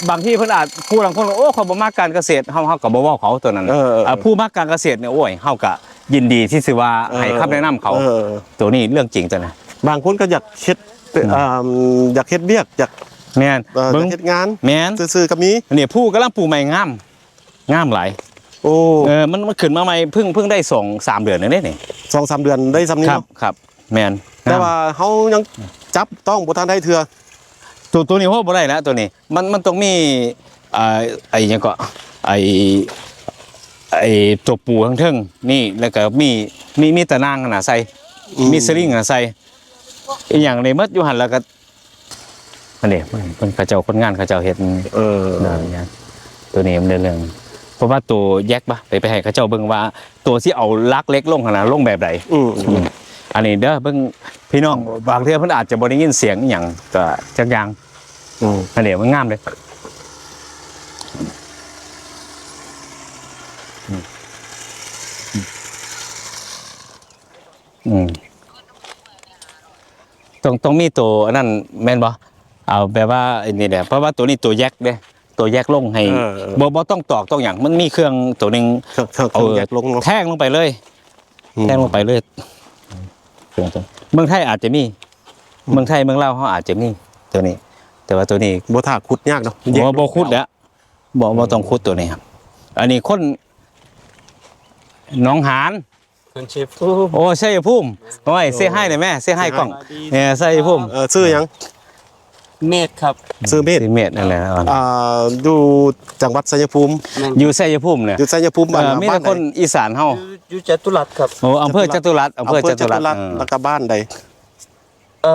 ບາງທີເພິ່ນອາດ ຜູ້ລາງຄົນ ໂອ້ ຂ້ອຍບໍ່ມັກການກະເສດ ເຮົາ ເຮົາກໍບໍ່ເວົ້າເຂົາໂຕນັ້ນ. ເອີ ເອີ ເອີ ຜູ້ມັກການກະເສດນີ້ ໂອ້ຍ ເຮົາກໍຍິນດີທີ່ຊິວ່າ ເອີ ໃຫ້ຄຳແນະນຳເຂົາ. ເອີ ໂຕນີ້ເລື່ອງຈິງໂຕນີ້. ບາງຄົນກໍຢາກເຮັດ ອືມ ເອີ່ມ ຢາກເຮັດວຽກ ຢາກ ແມ່ນ ເອີ ເບິ່ງ ຢາກເຮັດງານ ແມ່ນ ຊື່ໆກໍມີ. ອັນນີ້ພູກຳລັງປູກໃໝ່ງາມ ງາມຫຼາຍ. ໂອ້ ເອີ ມັນ ມັນຂຶ້ນມາໃໝ່ ເພິ່ງ ເພິ່ງໄດ້ສອງສາມເດືອນເອງເດ້ນີ້. ສອງສາມເດືອນໄດ້ສ່ຳນີ້ ເນາະ? ຄັບ ແມ່ນ ແຕ່ວ່າເຮົາຍັງຈັບຕ້ອງບໍ່ທັນໄດ້ເທື່ອ. ໂຕ ໂຕນີ້ໂຫບໍ່ໄດ້ແລ້ວ ໂຕນີ້ ມັນ ມັນຕ້ອງມີ ເອີ ໄອ້ຫຍັງເກາະ ໄອ້ ໄອ້ຕົວປູທາງເທິງນີ້ ແລ້ວກໍມີ ມີ ມີຕາໜ່າງຫັ້ນນະໃສ່ ອືມ ມີສະລິງຫັ້ນນະໃສ່ ອີ່ຫຍັງນີ້ໝົດຢູ່ຫັ້ນ ແລ້ວກໍ ອັນນີ້ເພິ່ນ ເຂົາເຈົ້າ ຄົນງານເຂົາເຈົ້າເຮັດ. ເອີ ໂຕນີ້ມັນເລື່ອງ ເພາະວ່າໂຕແຢກບະ ໄປ ໄປໃຫ້ເຂົາເຈົ້າເບິ່ງວ່າ ໂຕຊິເອົາຫຼັກເຫຼັກລົງຫັ້ນນະ ລົງແບບໃດ. ອືມ ອືມ ອືມ ອັນນີ້ເດີ ເບິ່ງ ພີ່ນ້ອງ ບາງເທື່ອເພິ່ນອາດຈະບໍ່ໄດ້ຍິນສຽງອີ່ຫຍັງ ກໍຈັກຢ່າງ. ອືມ ອັນນີ້ມັນງາມເດ້. ອືມ ອືມ ຕ້ອງ ຕ້ອງມີໂຕອັນນັ້ນແມ່ນບໍ່? ເອົາແບບວ່າອັນນີ້ແຫຼະ ເພາະວ່າໂຕນີ້ໂຕແຢກເດ້ ໂຕແຢກລົງໃຫ້ ເອີ ບໍ່ ບໍ່ຕ້ອງຕອກຕ້ອງຫຍັງ ມັນມີເຄື່ອງໂຕໜຶ່ງ ເຄື່ອງ ເຄື່ອງ ເອີ ແຢກລົງເນາະ ແທງລົງໄປເລີຍ. ອືມ ແທງລົງໄປເລີຍ. ເມືອງໄທອາດຈະມີ ອືມ ເມືອງໄທເມືອງລາວເຮົາອາດຈະມີໂຕນີ້ ແຕ່ວ່າໂຕນີ້ ບໍ່ ຖ້າຂຸດຍາກເນາະ. ບໍ່ ບໍ່ຂຸດແລ້ວ ບໍ່ ບໍ່ຕ້ອງຂຸດໂຕນີ້. ອັນນີ້ຄົນໜອງຫານ ຄົນໄຊຍະພູມ. ໂອ້ ໄຊຍະພູມ ໂອ້ຍ ເຊຮາຍໄດ້ແມ ເຊຮາຍກ້ອງ. ເອີ ໄຊຍະພູມ. ເອີ ຊື່ຫຍັງ? ເມດຄັບ. ຊື່ເມດ ຊື່ເມດນັ້ນແຫຼະ. ອ່າ ຢູ່ຈັງຫວັດໄຊຍະພູມ. ແມ່ນ ຢູ່ໄຊຍະພູມເນາະ. ຢູ່ໄຊຍະພູມ ເອີ ບ້ານ ມີແຕ່ຄົນອີສານເຮົາ. ຢູ່ ຢູ່ຈະຕຸລັດຄັບ. ໂອ້ ອຳເພີຈະຕຸລັດ ອຳເພີຈະຕຸລັດ. ເອີ ແລ້ວກໍບ້ານໃດ? ເອີ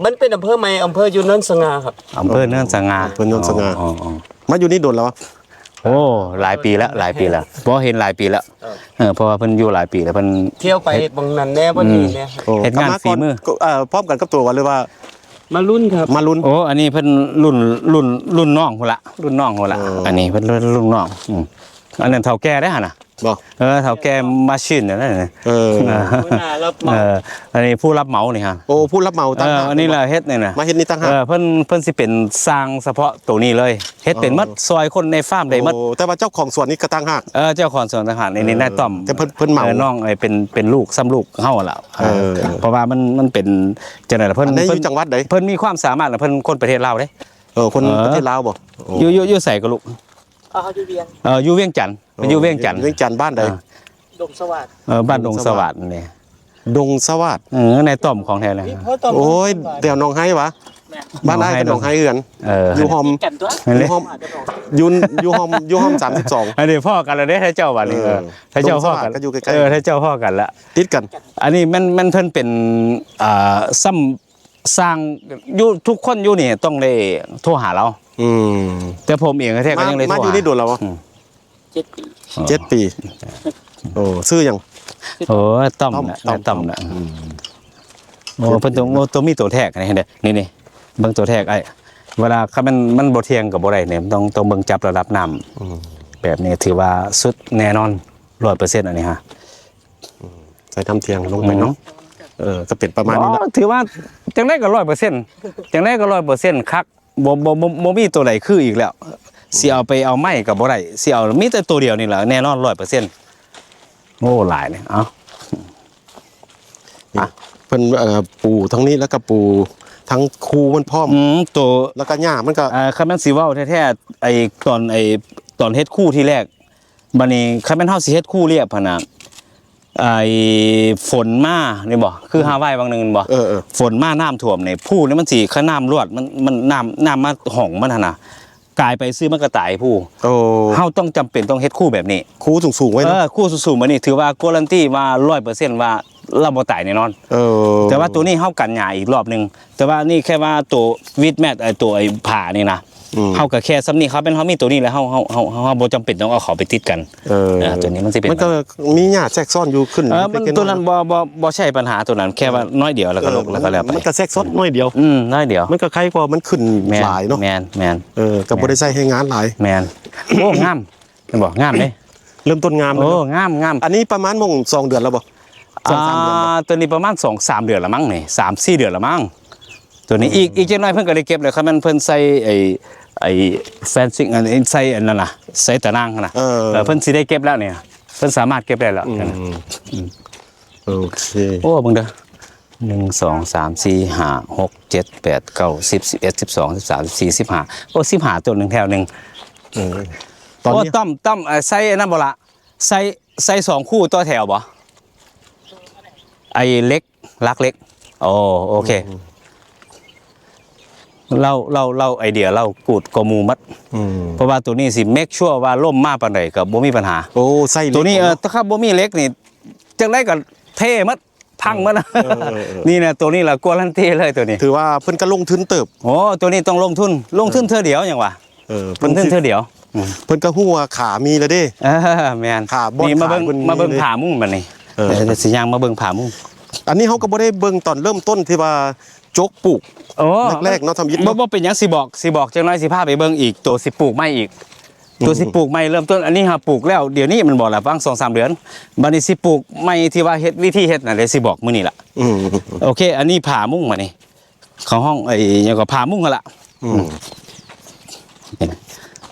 ມັນເປັນອຳເພີໃໝ່ ອຳເພີຢູ່ເນີນສະຫງ່າຄັບ. ອຳເພີເນີນສະຫງ່າ. ເອີ ອຳເພີເນີນສະຫງ່າ. ອໍ ມາຢູ່ນີ້ດົນແລ້ວວະ? ໂອ້ ຫຼາຍປີແລ້ວ ຫຼາຍປີແລ້ວ ບໍ່ເຫັນຫຼາຍປີແລ້ວ. ເອີ ເອີ ເພາະວ່າເພິ່ນຢູ່ຫຼາຍປີແລ້ວ ເພິ່ນທ່ຽວໄປເຮັດໝ່ອງນັ້ນແດ່ ບ່ອນນີ້ແດ່. ໂອ້ ເຮັດງານຝີມື. ເອີ ພ້ອມກັນກັບໂຕບໍ່ ຫຼືວ່າມາລຸ້ນຄັບ? ມາລຸ້ນ. ໂອ້ ອັນນີ້ເພິ່ນລຸ້ນ ລຸ້ນ ລຸ້ນນ້ອງພຸ້ນລະ ລຸ້ນນ້ອງພຸ້ນລະ. ເອີ ອັນນີ້ເພິ່ນລຸ້ນນ້ອງ. ອືມ ອັນນັ້ນເຖົ້າແກ່ເດ້ຫັ້ນນະ. ບໍ່ ເອີ ເຖົ້າແກ່ມາຊິນນັ້ນ. ເອີ ເອີ ອັນນີ້ຜູ້ຮັບເໝົານີ້ຮະ. ໂອ້ ຜູ້ຮັບເໝົາຕ່າງຫາກ. ເອີ ອັນນີ້ລະເຮັດນີ້ນະ ມາເຮັດນີ້ຕ່າງຫາກ. ເອີ ເພິ່ນ ເພິ່ນຊິເປັນຊ່າງສະເພາະໂຕນີ້ເລີຍ ເຮັດເປັນໝົດ. ເອີ ຊ່ອຍຄົນໃນຟາມໄດ້ໝົດ. ໂອ້ ແຕ່ວ່າເຈົ້າຂອງສວນນີ້ກໍຕ່າງຫາກ. ເອີ ເຈົ້າຂອງສວນຕ່າງຫາກ. ນີ້ ເອີ ນາຍຕ້ອມ ແຕ່ເພິ່ນ ເພິ່ນເໝົາ. ເອີ ນ້ອງ ເອີ ເປັນ ເປັນລູກ ຊ້ຳລູກເຮົາຫັ້ນລະ. ເອີ ເອີ ເພາະວ່າມັນ ມັນເປັນຈັ່ງໃດລະ ເພິ່ນ ເພິ່ນມີຄວາມສາມາດລະ ເພິ່ນຄົນປະເທດລາວເດ້. ເອີ ຄົນປະເທດລາວບໍ່? ໂອ້ ຢູ່ ຢູ່ ຢູ່ໃສກໍລູກ? ເອີ ຢູ່ວຽງ ເອີ ຢູ່ວຽງຈັນ. ເອີ ຢູ່ວຽງຈັນ. ວຽງຈັນບ້ານໃດ? ອ່າ ດົງສະຫວາດ. ເອີ ບ້ານດົງສະຫວາດນີ້. ດົງສະຫວາດ. ເອີ ນາຍຕ້ອມຂອງແທ້ເລີຍ. ໂອ້ຍ ແຖວໜອງໄຮຫວາ? ແມ່ນ ບ້ານອ້າຍກໍໜອງໄຮຄືກັນ. ເອີ ຢູ່ຮ່ອມ ຢູ່ຮ່ອມ ຢູ່ ຢູ່ຮ່ອມ ຢູ່ຮ່ອມສາມສິບສອງ. ອັນນີ້ພໍ້ກັນແລ້ວເດ້ ຖ້າເຈົ້າວ່ານີ້. ເອີ ເອີ ຖ້າເຈົ້າພໍ້ກັນ ດົງສະຫວາດກໍຢູ່ໃກ້ໆ ເອີ ຖ້າເຈົ້າພໍ້ກັນລະ ຕິດກັນ. ອັນນີ້ແມ່ນ ແມ່ນເພິ່ນເປັນ ອ່າ ຊ່ຳ ສ້າງຢູ່ ທຸກຄົນຢູ່ນີ້ຕ້ອງໄດ້ໂທຫາລາວ. ອືມ ແຕ່ຜົມເອງແທ້ໆກໍຍັງໄດ້ໂທຫາ. ມາຢູ່ນີ້ດົນແລ້ວບໍ່? ອືມ ເຈັດປີ. ເຈັດປີ. ໂອ້ ຊື່ຫຍັງ? ໂອ້ ຕ້ອມ ຕ້ອມ ນະ ຕ້ອມ ນະ. ອືມ ໂອ້ ເພິ່ນຕ້ອງ ໂອ້ ຕ້ອງມີໂຕແທກນີ້ເດ້ ນີ້ໆ ເບິ່ງໂຕແທກອ້າຍ. ເວລາຄັນມັນ ມັນບໍ່ທ່ຽງກໍບໍ່ໄດ້ນີ້ ມັນຕ້ອງ ຕ້ອງເບິ່ງຈັບລະດັບນ້ຳ. ອືມ ແບບນີ້ຖືວ່າສຸດແນ່ນອນ ຮ້ອຍເປີເຊັນ ອັນນີ້ຮະ. ອືມ ໃສ່ນ້ຳທ່ຽງລົງໄປເນາະ. ອືມ ເອີ ກໍເປັນປະມານນີ້ແຫຼະ. ໂອ້ ຖືວ່າຈັ່ງໃດກໍຮ້ອຍເປີເຊັນ ຈັ່ງໃດກໍຮ້ອຍເປີເຊັນຄັກ. ບໍ່ ບໍ່ ບໍ່ ບໍ່ມີໂຕໃດຄືອີກແລ້ວ. ຊິເອົາໄປເອົາໃໝ່ກໍບໍ່ໄດ້ ຊິເອົາ ມີແຕ່ໂຕດຽວນີ້ແຫຼະ ແນ່ນອນຮ້ອຍເປີເຊັນ. ໂອ້ ຫຼາຍນີ້. ເອົ້າ ນີ້ ອ່ະ ເພິ່ນ ເອີ ປູທາງນີ້ ແລ້ວກໍປູທາງຄູມັນພ້ອມ. ອືມ ໂຕ ແລ້ວກໍຫຍ້າມັນກໍ ເອີ ຄັນແມ່ນຊິເວົ້າແທ້ໆ ໄອ້ຕອນ ໄອ້ຕອນເຮັດຄູທີແລກ ບາດນີ້ຄັນແມ່ນເຮົາຊິເຮັດຄູລຽບຫັ້ນນະ ໄອ້ຝົນມານີ້ບໍ່ ຄື ອືມ ຮາວາຍຫວ່າງໜຶ່ງແມ່ນບໍ່? ເອີ ເອີ ຝົນມານ້ຳຖ້ວມນີ້ ພູນີ້ມັນຊິ ຄັນນ້ຳລວດ ມັນ ມັນ ນ້ຳ ນ້ຳມາຫ້ອງມັນຫັ້ນນະ ກາຍໄປຊື່ມັນກໍຕາຍພູ. ໂອ້ ເຮົາຕ້ອງຈຳເປັນຕ້ອງເຮັດຄູແບບນີ້ ຄູສູງໆໄວ້ເນາະ. ເອີ ຄູສູງໆແບບນີ້ຖືວ່າກາຣັນຕີວ່າຮ້ອຍເປີເຊັນວ່າລາວບໍ່ຕາຍແນ່ນອນ. ເອີ ແຕ່ວ່າໂຕນີ້ເຮົາກັນຫຍ້າອີກລອບໜຶ່ງ ແຕ່ວ່ານີ້ແຄ່ວ່າໂຕວິດແມັດ ໄອ້ໂຕໄອ້ຜ້ານີ້ນະ ອືມ ເຮົາກໍແຄ່ສ່ຳນີ້ ຄັນແມ່ນເຮົາມີໂຕນີ້ແລ້ວ ເຮົາ ເຮົາ ເຮົາ ເຮົາບໍ່ຈຳເປັນຕ້ອງເອົາເຂົ້າໄປຕິດກັນ. ເອີ ເອີ ໂຕນີ້ມັນຊິເປັນ ມັນກໍມີຫຍ້າແຊກຊ້ອນຢູ່ຂຶ້ນ ເອີ ເລັກໆ ນ້ອຍໆ ຕົວນັ້ນບໍ່ ບໍ່ ບໍ່ໃຊ້ບັນຫາ ຕົວນັ້ນແຄ່ວ່ານ້ອຍດຽວ ແລ້ວກໍລົກ ເອີ ແລ້ວກໍແລ້ວໄປ ມັນກໍແຊກຊ້ອນນ້ອຍດຽວ ອືມ ນ້ອຍດຽວ ມັນກໍໄຄກວ່າມັນຂຶ້ນ ແມ່ນ ຫຼາຍເນາະ ແມ່ນໆ ເອີ ກໍບໍ່ໄດ້ໃຊ້ແຮງງານຫຼາຍ ແມ່ນ ໂອ້ ງາມ ແມ່ນບໍ່? ງາມເດ້ ເລີ່ມຕົ້ນງາມເລີຍ ໂອ້ ງາມໆ ອັນນີ້ປະມານໝ່ອງສອງເດືອນແລ້ວບໍ່? ສອງສາມເດືອນ ອ່າ ຕົວນີ້ປະມານສອງສາມເດືອນລະມັງນີ້ ສາມສີ່ເດືອນລະມັງ ຕົວນີ້ ອືມ ອີກ ອີກຈັກໜ້ອຍເພິ່ນກໍໄດ້ເກັບແລ້ວ ຄັນແມ່ນເພິ່ນໃສ່ໄອ້ ໄອ້ fencing ອັນ ໃສ່ອັນນັ້ນນະ ໃສ່ຕາໜ່າງຫັ້ນນະ ເອີ ເອີ ເພິ່ນຊິໄດ້ເກັບແລ້ວນີ້ ເພິ່ນສາມາດເກັບໄດ້ແລ້ວ ອືມ ອືມ ໂອເຄ ໂອ້ ເບິ່ງເດີ ໜຶ່ງ ສອງ ສາມ ສີ່ ຫ້າ ຫົກ ເຈັດ ແປດ ເກົ້າ ສິບ ສິບເອັດ ສິບສອງ ສິບສາມ ສິບສີ່ ສິບຫ້າ ໂອ້ ສິບຫ້າ ຕົ້ນໜຶ່ງແຖວໜຶ່ງ ເອີ ຕອນນີ້ ໂອ້ ຕ້ອມ ຕ້ອມ ເອີ ໃສ່ອັນນັ້ນບໍ່ລະ ໃສ່ ໃສ່ສອງຄູ່ຕໍ່ແຖວບໍ່? ໄອ້ເຫຼັກ ຫຼັກເຫຼັກ ໂອ້ ໂອເຄ ອືມ ລາວ ລາວ ລາວໄອເດຍລາວກູດກວ່າໝູ່ໝົດ ອືມ ເພາະວ່າໂຕນີ້ຊິ make sure ວ່າລົມມາປານໃດກໍບໍ່ມີບັນຫາ ໂອ້ ໃສ່ເຫຼັກ ໂຕນີ້ ເນາະ ເອີ ຖ້າບໍ່ມີເຫຼັກນີ້ ຈັ່ງໃດກໍເພໝົດ ພັງໝົດ ເອີ ເອີ ເອີ ນີ້ແຫຼະ ໂຕນີ້ລະກາຣັນຕີເລີຍໂຕນີ້ ຖືວ່າເພິ່ນກໍລົງທຶນເຕີບ ໂອ້ ໂຕນີ້ຕ້ອງລົງທຶນ ລົງທຶນເທື່ອດຽວຫຍັງວະ ເອີ ເພິ່ນ ເພິ່ນເທິງເທື່ອດຽວ ອືມ ເພິ່ນກໍຮູ້ວ່າຂາມີແລ້ວເດ້ ເອີ ແມ່ນ ຂາບ່ອນ ນີ້ມາເບິ່ງ ຂາເພິ່ນ ມາເບິ່ງ ມີເດ້ ຜ້າມຸ້ງບັດນີ້ ເອີ ເອີ ຊິຍ່າງມາເບິ່ງຜ້າມຸ້ງ ອັນນີ້ເຮົາກໍບໍ່ໄດ້ເບິ່ງຕອນເລີ່ມຕົ້ນທີ່ວ່າຈົກປູກ ໂອ້ ແລກໆ ເນາະ ທຳອິດ ບໍ່ ເນາະ ບໍ່ເປັນຫຍັງ ຊິບອກ ຊິບອກ ຈັກໜ້ອຍຊິພາໄປເບິ່ງອີກ ໂຕຊິປູກໃໝ່ອີກ ໂຕຊິ ອືມ ປູກໃໝ່ເລີ່ມຕົ້ນ ອັນນີ້ເຮົາປູກແລ້ວ ດຽວນີ້ແມ່ນບໍ່ລະ ຫວ່າງສອງສາມເດືອນ ບັດນີ້ຊິປູກໃໝ່ທີ່ວ່າເຮັດ ວິທີເຮັດນັ້ນເດ້ ຊິບອກມື້ນີ້ລະ ອືມ ໂອເຄ ອັນນີ້ຜ້າມຸ້ງບັດນີ້ ເຂົາຮ້ອງໄອ້ຫຍັງກໍຜ້າມຸ້ງຫັ້ນລະ ອືມ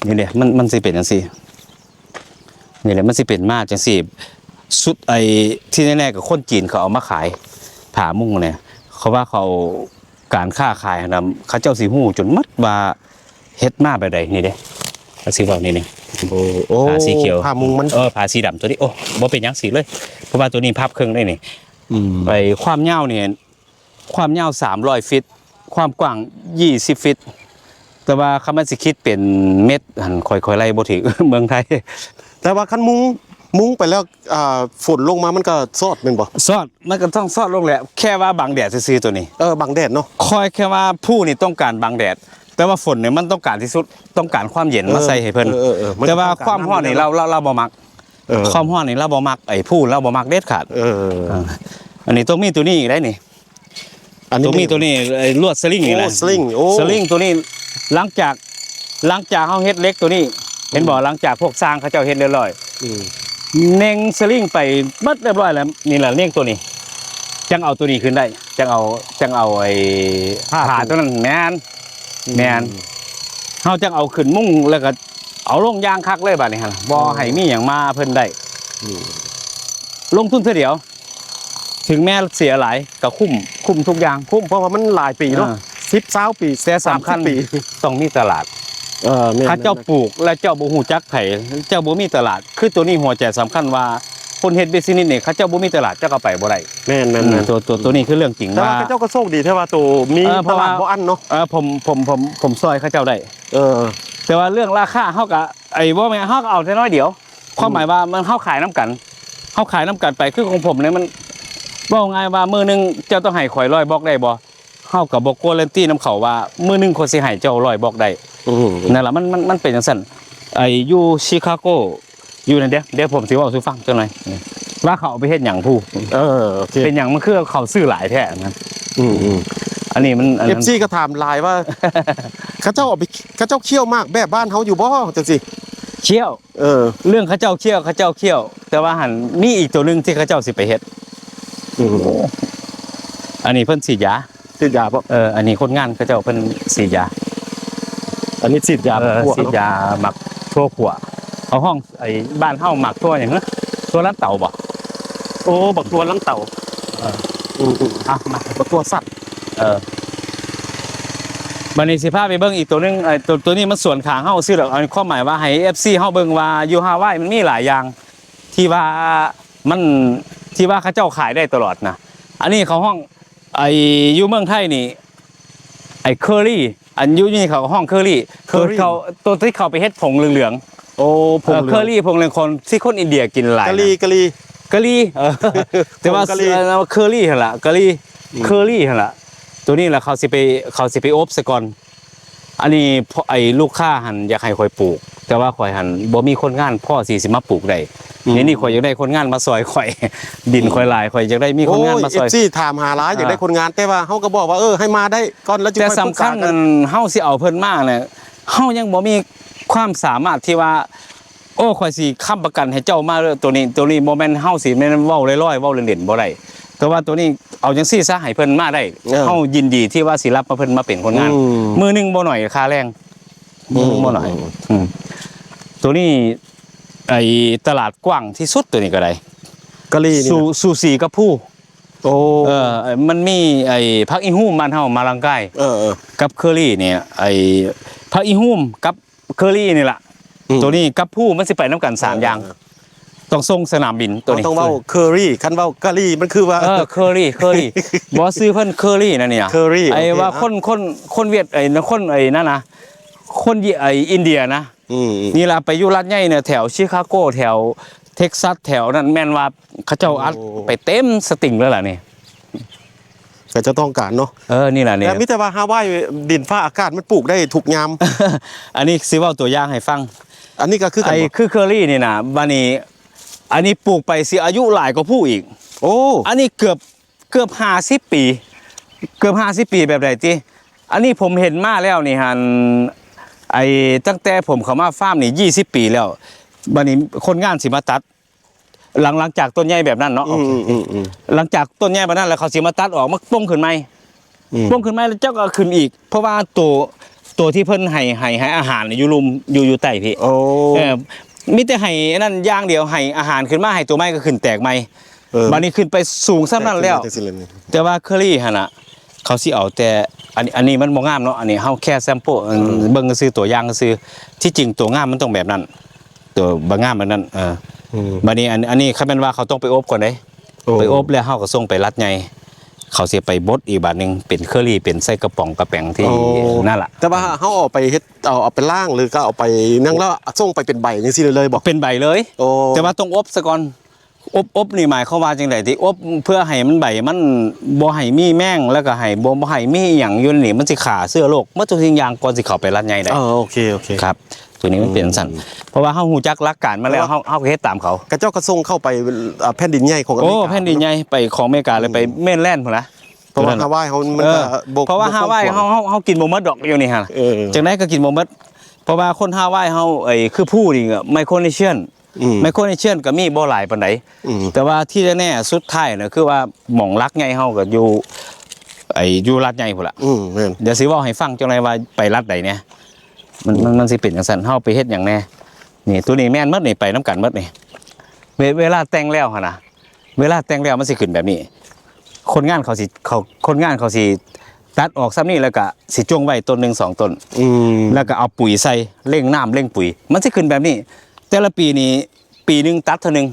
ນີ້ເດ້ ມັນ ມັນຊິເປັນຈັ່ງຊີ້ ນີ້ແຫຼະ ມັນຊິເປັນມາຈັ່ງຊີ້ ຊຸດໄອ້ທີ່ແນ່ໆກໍຄົນຈີນເຂົາເອົາມາຂາຍ ຜ້າມຸ້ງນີ້ ເຂົາວ່າເຂົາ ການຄ້າຂາຍຫັ້ນນະ ເຂົາເຈົ້າຊິຮູ້ຈົນໝົດວ່າເຮັດມາແບບໃດ ນີ້ເດ້ ກໍຊິເວົ້ານີ້ນີ້ ໂອ້ ໂອ້ ຜ້າສີຂຽວ ຜ້າມຸ້ງມັນ ເອີ ຜ້າສີດຳຕົວນີ້ ໂອ້ ບໍ່ເປັນຫຍັງ ສີເລີຍ ເພາະວ່າຕົວນີ້ພັບເຄິ່ງໄດ້ນີ້ ອືມ ໄອ້ຄວາມຍາວນີ້ ຄວາມຍາວສາມຮ້ອຍຟີດ ຄວາມກວ້າງຊາວຟີດ ແຕ່ວ່າຄັນມັນຊິຄິດເປັນເມັດຫັ້ນ ຂ້ອຍ ຂ້ອຍໄລ່ບໍ່ຖືກ ເມືອງໄທ ແຕ່ວ່າຄັນມຸງ ມຸງໄປແລ້ວ ອ່າ ຝົນລົງມາມັນກໍຊອດແມ່ນບໍ່? ຊອດ ມັນກໍຕ້ອງຊອດລົງແຫຼະ ແຄ່ວ່າບັງແດດຊື່ໆ ໂຕນີ້ ເອີ ບັງແດດເນາະ ຂ້ອຍແຄ່ວ່າພູນີ້ຕ້ອງການບັງແດດ ແຕ່ວ່າຝົນນີ້ມັນຕ້ອງການທີ່ສຸດ ຕ້ອງການຄວາມເຢັນ ເອີ ມາໃສ່ໃຫ້ເພິ່ນ ເອີ ເອີ ເອີ ແຕ່ວ່າຄວາມຮ້ອນນີ້ລາວ ລາວ ລາວບໍ່ມັກ ເອີ ຄວາມຮ້ອນນີ້ລາວບໍ່ມັກ ໄອ້ພູລາວບໍ່ມັກເດັດຂາດ ເອີ ເອີ ອັນນີ້ຕ້ອງມີໂຕນີ້ອີກໄດ໋ນີ້ ອັນນີ້ຕ້ອງມີໂຕນີ້ ໄອ້ລວດສະລິງນີ້ນະ ໂອ້ ສະລິງ ໂອ້ ສະລິງໂຕນີ້ ຫຼັງຈາກ ຫຼັງຈາກເຮົາເຮັດເຫຼັກໂຕນີ້ ເຫັນບໍ່? ອືມ ຫຼັງຈາກພວກຊ່າງເຂົາເຈົ້າເຮັດຮຽບຮ້ອຍ ອືມ ເນັ່ງສະລິງໄປໝົດຮຽບຮ້ອຍແລ້ວ ນີ້ລະເນັ່ງໂຕນີ້ ຈັ່ງເອົາໂຕນີ້ຂຶ້ນໄດ້ ຈັ່ງເອົາ ຈັ່ງເອົາໄອ້ຜ້າ ຜ້າໂຕນັ້ນ ແມ່ນ ອືມ ແມ່ນ ເຮົາຈັ່ງເອົາຂຶ້ນມຸງ ແລ້ວກໍເອົາລົງຢ່າງຄັກເລີຍບາດນີ້ຫັ້ນ ບໍ່ ໂອ້ ໃຫ້ມີຫຍັງມາເພິ່ນໄດ້ ອືມ ລົງທຶນເທື່ອດຽວ ເຖິງແມ່ນເສຍຫຼາຍກໍຄຸ້ມ ຄຸ້ມທຸກຢ່າງ ຄຸ້ມ ເພາະວ່າມັນຫຼາຍປີເນາະ ອ່າ ສິບ ຊາວປີ ແຕ່ສຳຄັນ ສາມສິບປີ ຕ້ອງມີຕະຫຼາດ ເອີ ແມ່ນ ຖ້າເຈົ້າ ແມ່ນ ປູກແລ້ວເຈົ້າບໍ່ຮູ້ຈັກໃຜ ເຈົ້າບໍ່ມີຕະຫຼາດ ຄືໂຕນີ້ຫົວໃຈສຳຄັນວ່າ ຄົນເຮັດບິສເນັສນີ້ ເຂົາເຈົ້າບໍ່ມີຕະຫຼາດ ເຈົ້າກໍໄປບໍ່ໄດ້ ແມ່ນໆໆ ອືມ ໂຕ ໂຕ ໂຕນີ້ຄືເລື່ອງຈິງ ແຕ່ວ່າ ວ່າ ເຂົາເຈົ້າກໍໂຊກດີແທ້ວ່າໂຕມີ ເອີ ເພາະວ່າ ຕະຫຼາດບໍ່ອັນເນາະ ເອີ ຜົມ ຜົມ ຜົມ ຜົມຊ່ອຍເຂົາເຈົ້າໄດ້ ເອີ ແຕ່ວ່າເລື່ອງລາຄາເຮົາກໍ ໄອ້ ບໍ່ແມ່ນ ເຮົາກໍເອົາແຕ່ໜ້ອຍດຽວ ຄວາມໝາຍວ່າມັນ ເຮົາຂາຍນຳກັນ ເຮົາຂາຍນຳກັນໄປ ຄືຂອງຜົມນີ້ມັນ ເວົ້າງ່າຍວ່າມື້ໜຶ່ງເຈົ້າຕ້ອງໃຫ້ຂ້ອຍຮ້ອຍບລັອກໄດ້ບໍ່? ເຮົາກໍບໍ່ກາຣັນຕີນຳເຂົາວ່າມື້ໜຶ່ງຂ້ອຍຊິໃຫ້ເຈົ້າຮ້ອຍບລັອກໄດ້ ອືມ ນັ້ນລະ ມັນ ມັນ ມັນເປັນຈັ່ງຊັ້ນ ໄອ້ຢູ່ຊິຄາໂກ ຢູ່ນັ້ນເດ້ ດຽວ ດຽວຜົມຊິເວົ້າສູ່ຟັງຈັກໜ່ອຍ ວ່າເຂົາເອົາໄປເຮັດຫຍັງພຸ້ນ ເອີ ໂອເຄ ເປັນຫຍັງມັນຄືເຂົາຊື້ຫຼາຍແທ້ນະ ອືມໆ ອັນນີ້ມັນ ອັນນັ້ນ ເອັຟຊີ ກໍຖາມຫຼາຍວ່າ ເຂົາເຈົ້າເອົາໄປ ເຂົາເຈົ້າຄ້ຽວໝາກແບບບ້ານເຮົາຢູ່ບໍ່ ຈັ່ງຊີ້ ຄ້ຽວ ເອີ ເລື່ອງເຂົາເຈົ້າຄ້ຽວ ເຂົາເຈົ້າຄ້ຽວ ແຕ່ວ່າຫັ້ນມີອີກໂຕໜຶ່ງທີ່ເຂົາເຈົ້າຊິໄປເຮັດ ອືມ ອັນນີ້ເພິ່ນສີດຢາ ສີດຢາບໍ່? ເອີ ອັນນີ້ຄົນງານເຂົາເຈົ້າເພິ່ນສີດຢາ ອັນນີ້ສີດຢາ ເອີ ໝາກຖົ່ວ ສີດຢາໝາກຖົ່ວຂົ້ວ ເຂົາຮ້ອງ ໄອ້ບ້ານເຮົາໝາກຖົ່ວຫຍັງເນາະ? ຖົ່ວລັນເຕົາບໍ່? ໂອ້ ບັກຖົ່ວລັນເຕົາ ເອີ ອືມໆ ອ່ະ ມາ ບັກຖົ່ວສັດ ເອີ ບັດນີ້ຊິພາໄປເບິ່ງອີກໂຕໜຶ່ງ ໄອ້ໂຕ ໂຕນີ້ມັນສວນຂ້າງເຮົາຊື່ດອກ ອັນຄວາມໝາຍວ່າໃຫ້ເອັຟຊີເຮົາເບິ່ງວ່າຢູ່ຮາວາຍມັນມີຫຼາຍຢ່າງ ທີ່ວ່າມັນ ທີ່ວ່າເຂົາເຈົ້າຂາຍໄດ້ຕະຫຼອດນະ ອັນນີ້ເຂົາຮ້ອງ ໄອ້ຢູ່ເມືອງໄທນີ້ ໄອ້ເຄີຣີ ອັນຢູ່ນີ້ເຂົາກໍຮ້ອງເຄີຣີ ເຄີຣີ ໂຕເຂົາ ໂຕທີ່ເຂົາໄປເຮັດຜົງເຫຼືອງໆ ໂອ້ ຜົງເຫຼືອງ ເອີ ເຄີຣີ ຜົງເຫຼືອງຂອງທີ່ຄົນອິນເດຍກິນຫຼາຍນະ ກະລີ ກະລີ ກະລີ ເອີ ແຕ່ວ່າ ຜົງກະລີ ເອີ ເຄີຣີຫັ້ນລະ ກະລີ ອືມ ເຄີຣີຫັ້ນລະ ໂຕນີ້ລະເຂົາຊິໄປ ເຂົາຊິໄປອົບຊະກ່ອນ ອັນນີ້ ພໍ່ ໄອ້ລູກຄ້າຫັ້ນຢາກໃຫ້ຂ້ອຍປູກ ແຕ່ວ່າຂ້ອຍຫັ້ນບໍ່ມີຄົນງານພໍທີ່ຊິມາປູກໄດ້. ອືມ ດຽວນີ້ຂ້ອຍຢາກໄດ້ຄົນງານມາຊ່ອຍຂ້ອຍ ດິນຂ້ອຍຫຼາຍ ຂ້ອຍຢາກໄດ້ມີຄົນງານມາຊ່ອຍ. ໂອ້ຍ ເອັຟຊີ ຖາມຫາຫຼາຍ ຢາກໄດ້ຄົນງານ ແຕ່ວ່າເຮົາກໍບອກວ່າ ເອີ ໃຫ້ມາໄດ້ກ່ອນ ແລ້ວຈະຄ່ອຍປຶກສາກັນ. ແຕ່ສຳຄັນເຮົາຊິເອົາເພິ່ນມານະ ເຮົາຍັງບໍ່ມີຄວາມສາມາດທີ່ວ່າ ໂອ້ ຂ້ອຍຊິຄ້ຳປະກັນໃຫ້ເຈົ້າມາເລີຍ ໂຕນີ້ ໂຕນີ້ບໍ່ແມ່ນ ເຮົາຊິແມ່ນເວົ້າລອຍໆ ເວົ້າເລ່ນໆ ບໍ່ໄດ້. ແຕ່ວ່າໂຕນີ້ເອົາຈັ່ງຊີ້ຊະ ໃຫ້ເພິ່ນມາໄດ້ ເອີ ເຮົາຍິນດີທີ່ວ່າຊິຮັບມາເພິ່ນມາເປັນຄົນງານ. ອືມ ມື້ໜຶ່ງບໍ່ໜ້ອຍຄ່າແຮງ ອືມ ມື້ໜຶ່ງບໍ່ໜ້ອຍ. ອືມ ອືມ ອືມ ໂຕນີ້ ໄອ້ຕະຫຼາດກວ້າງທີ່ສຸດ ໂຕນີ້ກໍໄດ້ ກະລີນີ້ ຊູ ນະ ຊູຊີກັບພູ. ໂອ້ ເອີ ມັນມີໄອ້ຜັກອີ່ຫູມບ້ານເຮົາ ມາລັງກາຍ ເອີ ເອີ ກັບເຄີຣີນີ້ ໄອ້ຜັກອີ່ຫູມກັບ ເຄີຣີນີ້ລະ. ອືມ ໂຕນີ້ກັບພູມັນຊິໄປນຳກັນສາມຢ່າງ. ເອີ ເອີ ຕ້ອງສົ່ງສະໜາມບິນໂຕນີ້. ເຮົາຕ້ອງເວົ້າເຄີຣີ ຄັນເວົ້າກະລີມັນຄືວ່າ ເອີ ເຄີຣີ ເຄີຣີ ບໍ່ ຊື່ເພິ່ນເຄີຣີນັ້ນນີ້ນະ. ເຄີຣີ ໄອ້ ໂອເຄ ວ່າ ອ່ະ ຄົນ ຄົນ ຄົນຫວຽດ ໄອ້ ຄົນໄອ້ນັ້ນນະ ຄົນ ໄອ້ອິນເດຍນະ. ອືມ ອືມ ນີ້ລະ ໄປຢູ່ລັດໃຫຍ່ນະ ແຖວຊິຄາໂກ ແຖວເທັກຊັສ ແຖວນັ້ນ ແມ່ນວ່າເຂົາເຈົ້າອັດ ໂອ້ ໄປເຕັມສະຕິງເລີຍລະນີ້. ເຂົາເຈົ້າຕ້ອງການເນາະ. ເອີ ນີ້ລະນີ້ ແຕ່ມີແຕ່ວ່າຮາວາຍ ດິນຟ້າອາກາດມັນປູກໄດ້ທຸກຍາມ. ອັນນີ້ຊິເວົ້າຕົວຢ່າງໃຫ້ຟັງ ອັນນີ້ກໍຄືກັນ ໄອ້ ບໍ່ ຄືເຄີຣີນີ້ນະ ບາດນີ້ ອັນນີ້ປູກໄປຊິອາຍຸຫຼາຍກວ່າພູອີກ. ໂອ້ ອັນນີ້ເກືອບ ເກືອບຫ້າສິບປີ ເກືອບຫ້າສິບປີແບບໃດຕິ? ອັນນີ້ຜົມເຫັນມາແລ້ວນີ້ຫັ້ນ ໄອ້ ຕັ້ງແຕ່ຜົມເຂົ້າມາຟາມນີ້ ຊາວປີແລ້ວ ບາດນີ້ຄົນງານຊິມາຕັດ ຫຼັງ ຫຼັງຈາກຕົ້ນໃຫຍ່ແບບນັ້ນເນາະ. ອືມ ໂອເຄ ອືມ ອືມ ອືມ ຫຼັງຈາກຕົ້ນໃຫຍ່ແບບນັ້ນແລ້ວ ເຂົາຊິມາຕັດອອກ ມາປົງຂຶ້ນໃໝ່. ອືມ ປົງຂຶ້ນມາແລ້ວເຈົ້າກໍເອົາຂຶ້ນອີກ ເພາະວ່າໂຕ ໂຕທີ່ເພິ່ນໃຫ້ ໃຫ້ ໃຫ້ອາຫານຢູ່ລຸ່ມ ຢູ່ ຢູ່ໃຕ້ພີ້. ໂອ້ ເອີ ມີແຕ່ໃຫ້ອັນນັ້ນຢ່າງດຽວ ໃຫ້ອາຫານຂຶ້ນມາ ໃຫ້ໂຕໃໝ່ກໍຂຶ້ນແຕກໃໝ່. ເອີ ບາດນີ້ຂຶ້ນໄປສູງສ່ຳນັ້ນແລ້ວ ແຕ່ວ່າເຄີຣີຫັ້ນນະ ເຂົາຊິເອົາແຕ່ ອັນ ອັນນີ້ມັນບໍ່ງາມເນາະ ອັນນີ້ເຮົາແຄ່ແຊມໂປ້ ເອີ ເບິ່ງຊື່ ຕົວຢ່າງຊື່ ທີ່ຈິງຕົວງາມມັນຕ້ອງແບບນັ້ນ ຕົວບໍ່ງາມແບບນັ້ນ. ເອີ ອືມ ບາດນີ້ ອັນ ອັນນີ້ຄັນແມ່ນວ່າເຂົາຕ້ອງໄປອົບກ່ອນເດ້. ໂອ້ ໄປອົບແລ້ວເຮົາກໍສົ່ງໄປລັດໃຫຍ່ ເຂົາຊິໄປບົດອີກບາດໜຶ່ງ ເປັນເຄີຣີ ເປັນໃສ່ກະປ໋ອງກະແປງທີ່ ໂອ້ ນັ້ນລະ. ແຕ່ວ່າເຮົາເອົາໄປເຮັດ ເອົາ ເອົາໄປລ້າງ ຫຼືກໍເອົາໄປຫຍັງແລ້ວສົ່ງໄປເປັນໃບຈັ່ງຊີ້ເລີຍບໍ່? ເປັນໃບເລີຍ. ໂອ້ ແຕ່ວ່າຕ້ອງອົບຊະກ່ອນ. ອົບ ອົບນີ້ໝາຍຄວາມວ່າຈັ່ງໃດຕິ? ອົບເພື່ອໃຫ້ມັນ ໃບມັນບໍ່ໃຫ້ມີແມງ ແລ້ວກໍໃຫ້ບໍ່ ບໍ່ໃຫ້ມີອີ່ຫຍັງຢູ່ໃນນີ້ ມັນຊິຂ້າເຊື້ອໂລກໝົດທຸກສິ່ງຢ່າງກ່ອນຊິເຂົ້າໄປລັດໃຫຍ່ໄດ້. ເອີ ໂອເຄ ໂອເຄ ຄັບ. ໂຕນີ້ມັນເປັນຈັ່ງຊັ້ນ ອືມ ເພາະວ່າເຮົາຮູ້ຈັກຫຼັກການມາແລ້ວ ເພາະວ່າ ເຮົາ ເຮົາກໍເຮັດຕາມເຂົາ. ຂະເຈົ້າກໍສົ່ງເຂົ້າໄປ ແຜ່ນດິນໃຫຍ່ຂອງອາເມລິກາ ໂອ້ ແຜ່ນດິນໃຫຍ່ ເນາະ ໄປຂອງອາເມລິກາ ແລ້ວໄປ ອືມ ເມນແລນພຸ້ນນະ. ເພາະວ່າຮາວາຍເຮົາມັນ ເອີ ກໍບໍ່ ເພາະວ່າຮາວາຍເຮົາ ເຮົາ ເຮົາກິນບໍ່ໝົດດອກຢູ່ນີ້ຫັ້ນ. ເອີ ຈັ່ງໃດກໍກິນບໍ່ໝົດ ເພາະວ່າຄົນຮາວາຍເຮົາ ໄອ້ ຄືພູນີ້ ໄມໂຄຣເນເຊຍນ ອືມ ໄມໂຄຣເນເຊຍນກໍມີບໍ່ຫຼາຍປານໃດ. ອືມ ແຕ່ວ່າທີ່ແນ່ໆ ສຸດທ້າຍນະ ຄືວ່າໝ່ອງຫຼັກໃຫຍ່ເຮົາກໍຢູ່ ໄອ້ ຢູ່ລັດໃຫຍ່ພຸ້ນລະ. ອືມ ແມ່ນ. ດຽວຊິເວົ້າໃຫ້ຟັງຈັກໜ່ອຍວ່າໄປລັດໃດແດ່ ມັນ ມັນ ມັນຊິເປັນຈັ່ງຊັ້ນ ເຮົາໄປເຮັດຫຍັງແດ່. ນີ້ ໂຕນີ້ແມ່ນໝົດນີ້ ໄປນຳກັນໝົດນີ້. ເວ ເວລາແຕ່ງແລ້ວຫັ້ນນະ ເວລາແຕ່ງແລ້ວມັນຊິຂຶ້ນແບບນີ້ ຄົນງານເຂົາຊິ ເຂົາ ຄົນງານເຂົາຊິຕັດອອກສ່ຳນີ້ ແລ້ວກະຊິຈົ່ງໄວ້ຕົ້ນໜຶ່ງສອງຕົ້ນ. ອືມ ແລ້ວກະເອົາປຸຍໃສ່ ເລັ່ງນ້ຳເລັ່ງປຸຍ ມັນຊິຂຶ້ນແບບນີ້. ແຕ່ລະປີນີ້ ປີໜຶ່ງຕັດເທື່ອໜຶ່ງ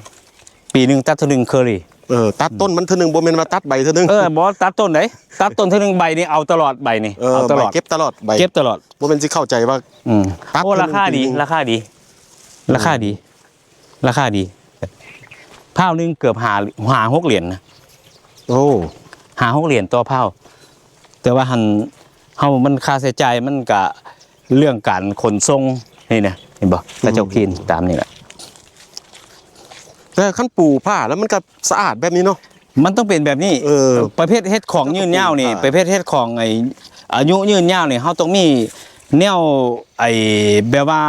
ປີໜຶ່ງຕັດເທື່ອໜຶ່ງ ເຄີຣີ. ເອີ ຕັດຕົ້ນມັນເທື່ອໜຶ່ງ ບໍ່ແມ່ນວ່າຕັດໃບເທື່ອໜຶ່ງ. ເອີ ບໍ່ຕັດຕົ້ນໃດ ຕັດຕົ້ນເທື່ອໜຶ່ງ ໃບນີ້ເອົາຕະຫຼອດ ໃບນີ້ ເອີ ເອົາຕະຫຼອດ ເກັບຕະຫຼອດ ໃບເກັບຕະຫຼອດ. ບໍ່ແມ່ນຊິເຂົ້າໃຈວ່າ ອືມ ຕັດ ໂອ້ ລາຄາດີ ລາຄາດີ ລາຄາດີ ລາຄາດີ ພ້າວໜຶ່ງເກືອບຫ້າ ຫ້າຫົກຫຼຽນນະ. ໂອ້ ຫ້າຫົກຫຼຽນຕໍ່ພ້າວ. ແຕ່ວ່າຫັ້ນ ເຮົາ ມັນຄ່າໃຊ້ຈ່າຍມັນກະ ເລື່ອງການຂົນສົ່ງນີ້ນະ ເຫັນບໍ່? ອືມ ເຂົາເຈົ້າຄີນຕາມນີ້ແຫຼະ. ແຕ່ຄັນປູຜ້າແລ້ວມັນກະສະອາດແບບນີ້ເນາະ. ມັນຕ້ອງເປັນແບບນີ້. ເອີ ປະເພດເຮັດຂອງຍືນຍາວນີ້ ປະເພດເຮັດຂອງໄອ້ ອາຍຸຍືນຍາວນີ້ ເຮົາຕ້ອງມີແນວ ໄອ້ ແບບວ່າ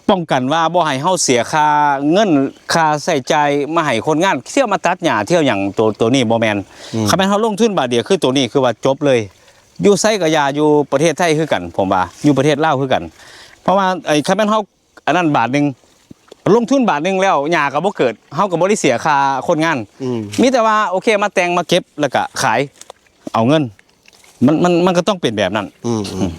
ປ້ອງກັນວ່າບໍ່ໃຫ້ເຮົາເສຍຄ່າເງິນ ຄ່າໃຊ້ຈ່າຍມາໃຫ້ຄົນງານ ທ່ຽວມາຕັດຫຍ້າ ທ່ຽວຫຍັງ ໂຕ ໂຕນີ້ບໍ່ແມ່ນ. ອືມ ຄັນແມ່ນເຮົາລົງທຶນບາດດຽວ ຄືໂຕນີ້ ຄືວ່າຈົບເລີຍ. ຢູ່ໃສກໍຢ່າ ຢູ່ປະເທດໄທຄືກັນ ຜົມວ່າ ຢູ່ປະເທດລາວຄືກັນ. ເພາະວ່າ ໄອ້ ຄັນແມ່ນເຮົາ ອັນນັ້ນບາດໜຶ່ງ ລົງທຶນບາດໜຶ່ງແລ້ວ ຫຍ້າກໍບໍ່ເກີດ ເຮົາກໍບໍ່ໄດ້ເສຍຄ່າຄົນງານ. ອືມ ມີແຕ່ວ່າ ໂອເຄ ມາແຕ່ງ ມາເກັບ ແລ້ວກໍຂາຍ ເອົາເງິນ ມັນ ມັນ ມັນກໍຕ້ອງເປັນແບບນັ້ນ. ອືມ ອືມ ອືມ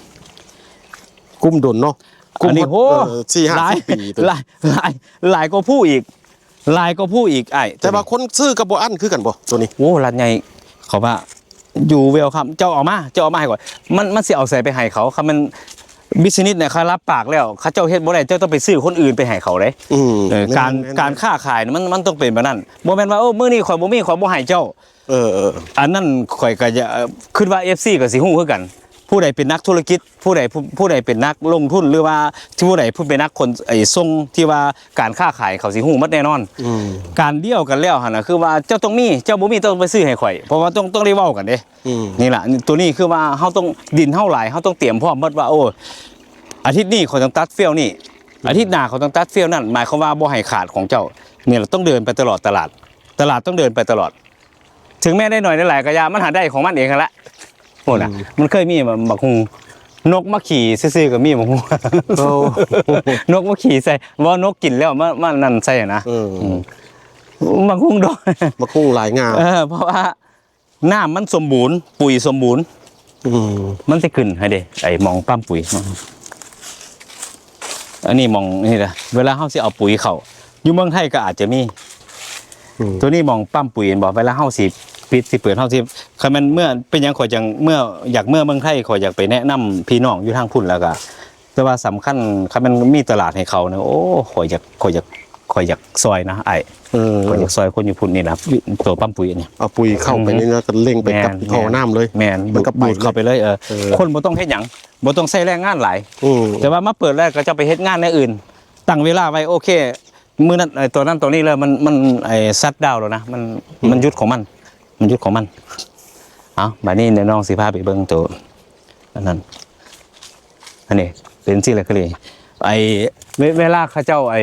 ກຸ້ມດົນເນາະ ກຸ້ມ ອັນນີ້ ໂຫ ເອີ ສີ່ຫ້າສິບປີ ຫຼາຍ ຫຼາຍ ຫຼາຍກວ່າພູອີກ ຫຼາຍກວ່າພູອີກອ້າຍ. ແຕ່ວ່າຄົນຊື້ກໍບໍ່ອັ້ນຄືກັນບໍ່ໂຕນີ້? ໂອ້ ລັດໃຫຍ່ເຂົາວ່າ You welcome ເຈົ້າເອົາມາ ເຈົ້າເອົາມາໃຫ້ຂ້ອຍ. ມັນ ມັນຊິເອົາໃສໄປໃຫ້ເຂົາ? ຄັນແມ່ນບິດສະນິດນີ້ ເຂົາຮັບປາກແລ້ວ ເຂົາເຈົ້າເຮັດບໍ່ໄດ້ ເຈົ້າຕ້ອງໄປຊື້ຄົນອື່ນໄປໃຫ້ເຂົາເດ້. ອືມ ເອີ ແມ່ນໆ ການ ແມ່ນໆ ການຄ້າຂາຍນີ້ ມັນ ມັນຕ້ອງເປັນແບບນັ້ນ. ບໍ່ແມ່ນວ່າ ໂອ້ ມື້ນີ້ຂ້ອຍບໍ່ມີ ຂ້ອຍບໍ່ໃຫ້ເຈົ້າ. ເອີ ເອີ ອັນນັ້ນຂ້ອຍກໍຢາກ ເອີ ຄິດວ່າເອັຟຊີກໍຊິຮູ້ຄືກັນ. ຜູ້ໃດເປັນນັກທຸລະກິດ ຜູ້ໃດ ຜູ້ ຜູ້ໃດເປັນນັກລົງທຶນ ຫຼືວ່າຜູ້ໃດຜູ້ເປັນນັກຂົນ ໄອ້ ສົ່ງ ທີ່ວ່າການຄ້າຂາຍ ເຂົາຊິຮູ້ໝົດແນ່ນອນ. ອືມ ການດຽວກັນແລ້ວຫັ້ນນະ ຄືວ່າເຈົ້າຕ້ອງມີ ເຈົ້າບໍ່ມີຕ້ອງໄປຊື້ໃຫ້ຂ້ອຍ ເພາະວ່າຕ້ອງ ຕ້ອງໄດ້ເວົ້າກັນເດ້. ອືມ ນີ້ລະ ໂຕນີ້ຄືວ່າເຮົາຕ້ອງ ດິນເຮົາຫຼາຍ ເຮົາຕ້ອງຕຽມພ້ອມໝົດວ່າ ໂອ້ ອາທິດນີ້ຂ້ອຍຕ້ອງຕັດຟຽວນີ້ ອືມ ອາທິດໜ້າຂ້ອຍຕ້ອງຕັດຟຽວນັ້ນ ໝາຍຄວາມວ່າບໍ່ໃຫ້ຂາດຂອງເຈົ້າ. ນີ້ລະ ຕ້ອງເດີນໄປຕະຫຼອດຕະຫຼາດ ຕະຫຼາດຕ້ອງເດີນໄປຕະຫຼອດ. ເຖິງແມ່ນໄດ້ໜ້ອຍໄດ້ຫຼາຍກໍຢ່າ ມັນຫາໄດ້ຂອງມັນເອງຫັ້ນລະ. ໂອ້ນະ ອືມ ມັນເຄີຍມີບັກຫຸ່ງ ນົກມາຂີ້ຊື່ໆກໍມີບັກຫຸ່ງ. ໂອ້ ນົກມາຂີ້ໃສ່ ເວົ້ານົກກິນແລ້ວມາ ມານັ້ນໃສ່ນະ. ເອີ ອືມ ບັກຫຸ່ງດອກ ບັກຫຸ່ງຫຼາຍງາມ. ເອີ ເພາະວ່ານ້ຳມັນສົມບູນ ປຸ໋ຍສົມບູນ. ອືມ ມັນຊິຂຶ້ນໃຫ້ເດ້ ໄອ້ໝ່ອງປ້ຳປຸ໋ຍ. ອັນນີ້ໝ່ອງນີ້ລະ ເວລາເຮົາຊິເອົາປຸ໋ຍເຂົ້າ ຢູ່ເມືອງໄທກໍອາດຈະມີ. ອືມ ໂຕນີ້ໝ່ອງປ້ຳປຸ໋ຍ ເຫັນບໍ່? ເວລາເຮົາຊິປິດຊິເປີດ ເຮົາຊິ ຄັນແມ່ນເມື່ອ ເປັນຫຍັງຂ້ອຍຈັ່ງເມື່ອ ຢາກເມືອເມືອງໄທ ຂ້ອຍຢາກໄປແນະນຳພີ່ນ້ອງຢູ່ທາງພຸ້ນ ແລ້ວກໍ ແຕ່ວ່າສຳຄັນ ຄັນແມ່ນມີຕະຫຼາດໃຫ້ເຂົານະ ໂອ້ ຂ້ອຍຢາກ ຂ້ອຍຢາກ ຂ້ອຍຢາກຊ່ອຍນະອ້າຍ. ເອີ ຂ້ອຍຢາກຊ່ອຍຄົນຢູ່ພຸ້ນນີ້ລະ ໂຕປ້ຳປຸ໋ຍອັນນີ້ ເອົາປຸ໋ຍເຂົ້າໄປ ອືຮຶ ໃນນັ້ນ ແລ້ວກໍເລັ່ງໄປກັບ ແມ່ນ ທີ່ທໍ່ນ້ຳເລີຍ. ແມ່ນ ມັນກໍໄປ ດູດເຂົ້າໄປເລີຍ. ເອີ ເອີ ຄົນບໍ່ຕ້ອງເຮັດຫຍັງ ບໍ່ຕ້ອງໃຊ້ແຮງງານຫຼາຍ. ອືມ ແຕ່ວ່າມາເປີດແລ້ວ ເຂົາເຈົ້າໄປເຮັດງານແນວອື່ນ ຕັ້ງເວລາໄວ້ ໂອເຄ ມື້ນັ້ນ ໄອ້ ຕອນນັ້ນຕອນນີ້ແລ້ວ ມັນ ມັນ ໄອ້ ຊັດດາວແລ້ວນະ ມັນ ອືມ ມັນຢຸດຂອງມັນ ມັນຢຸດຂອງມັນ. ເອົາ ບາດນີ້ດຽວນ້ອງຊິພາໄປເບິ່ງໂຕອັນນັ້ນ ອັນນີ້ເປັນຊີ້ລະຄື ໄອ້ ເວ ເວລາເຂົາເຈົ້າ ໄອ້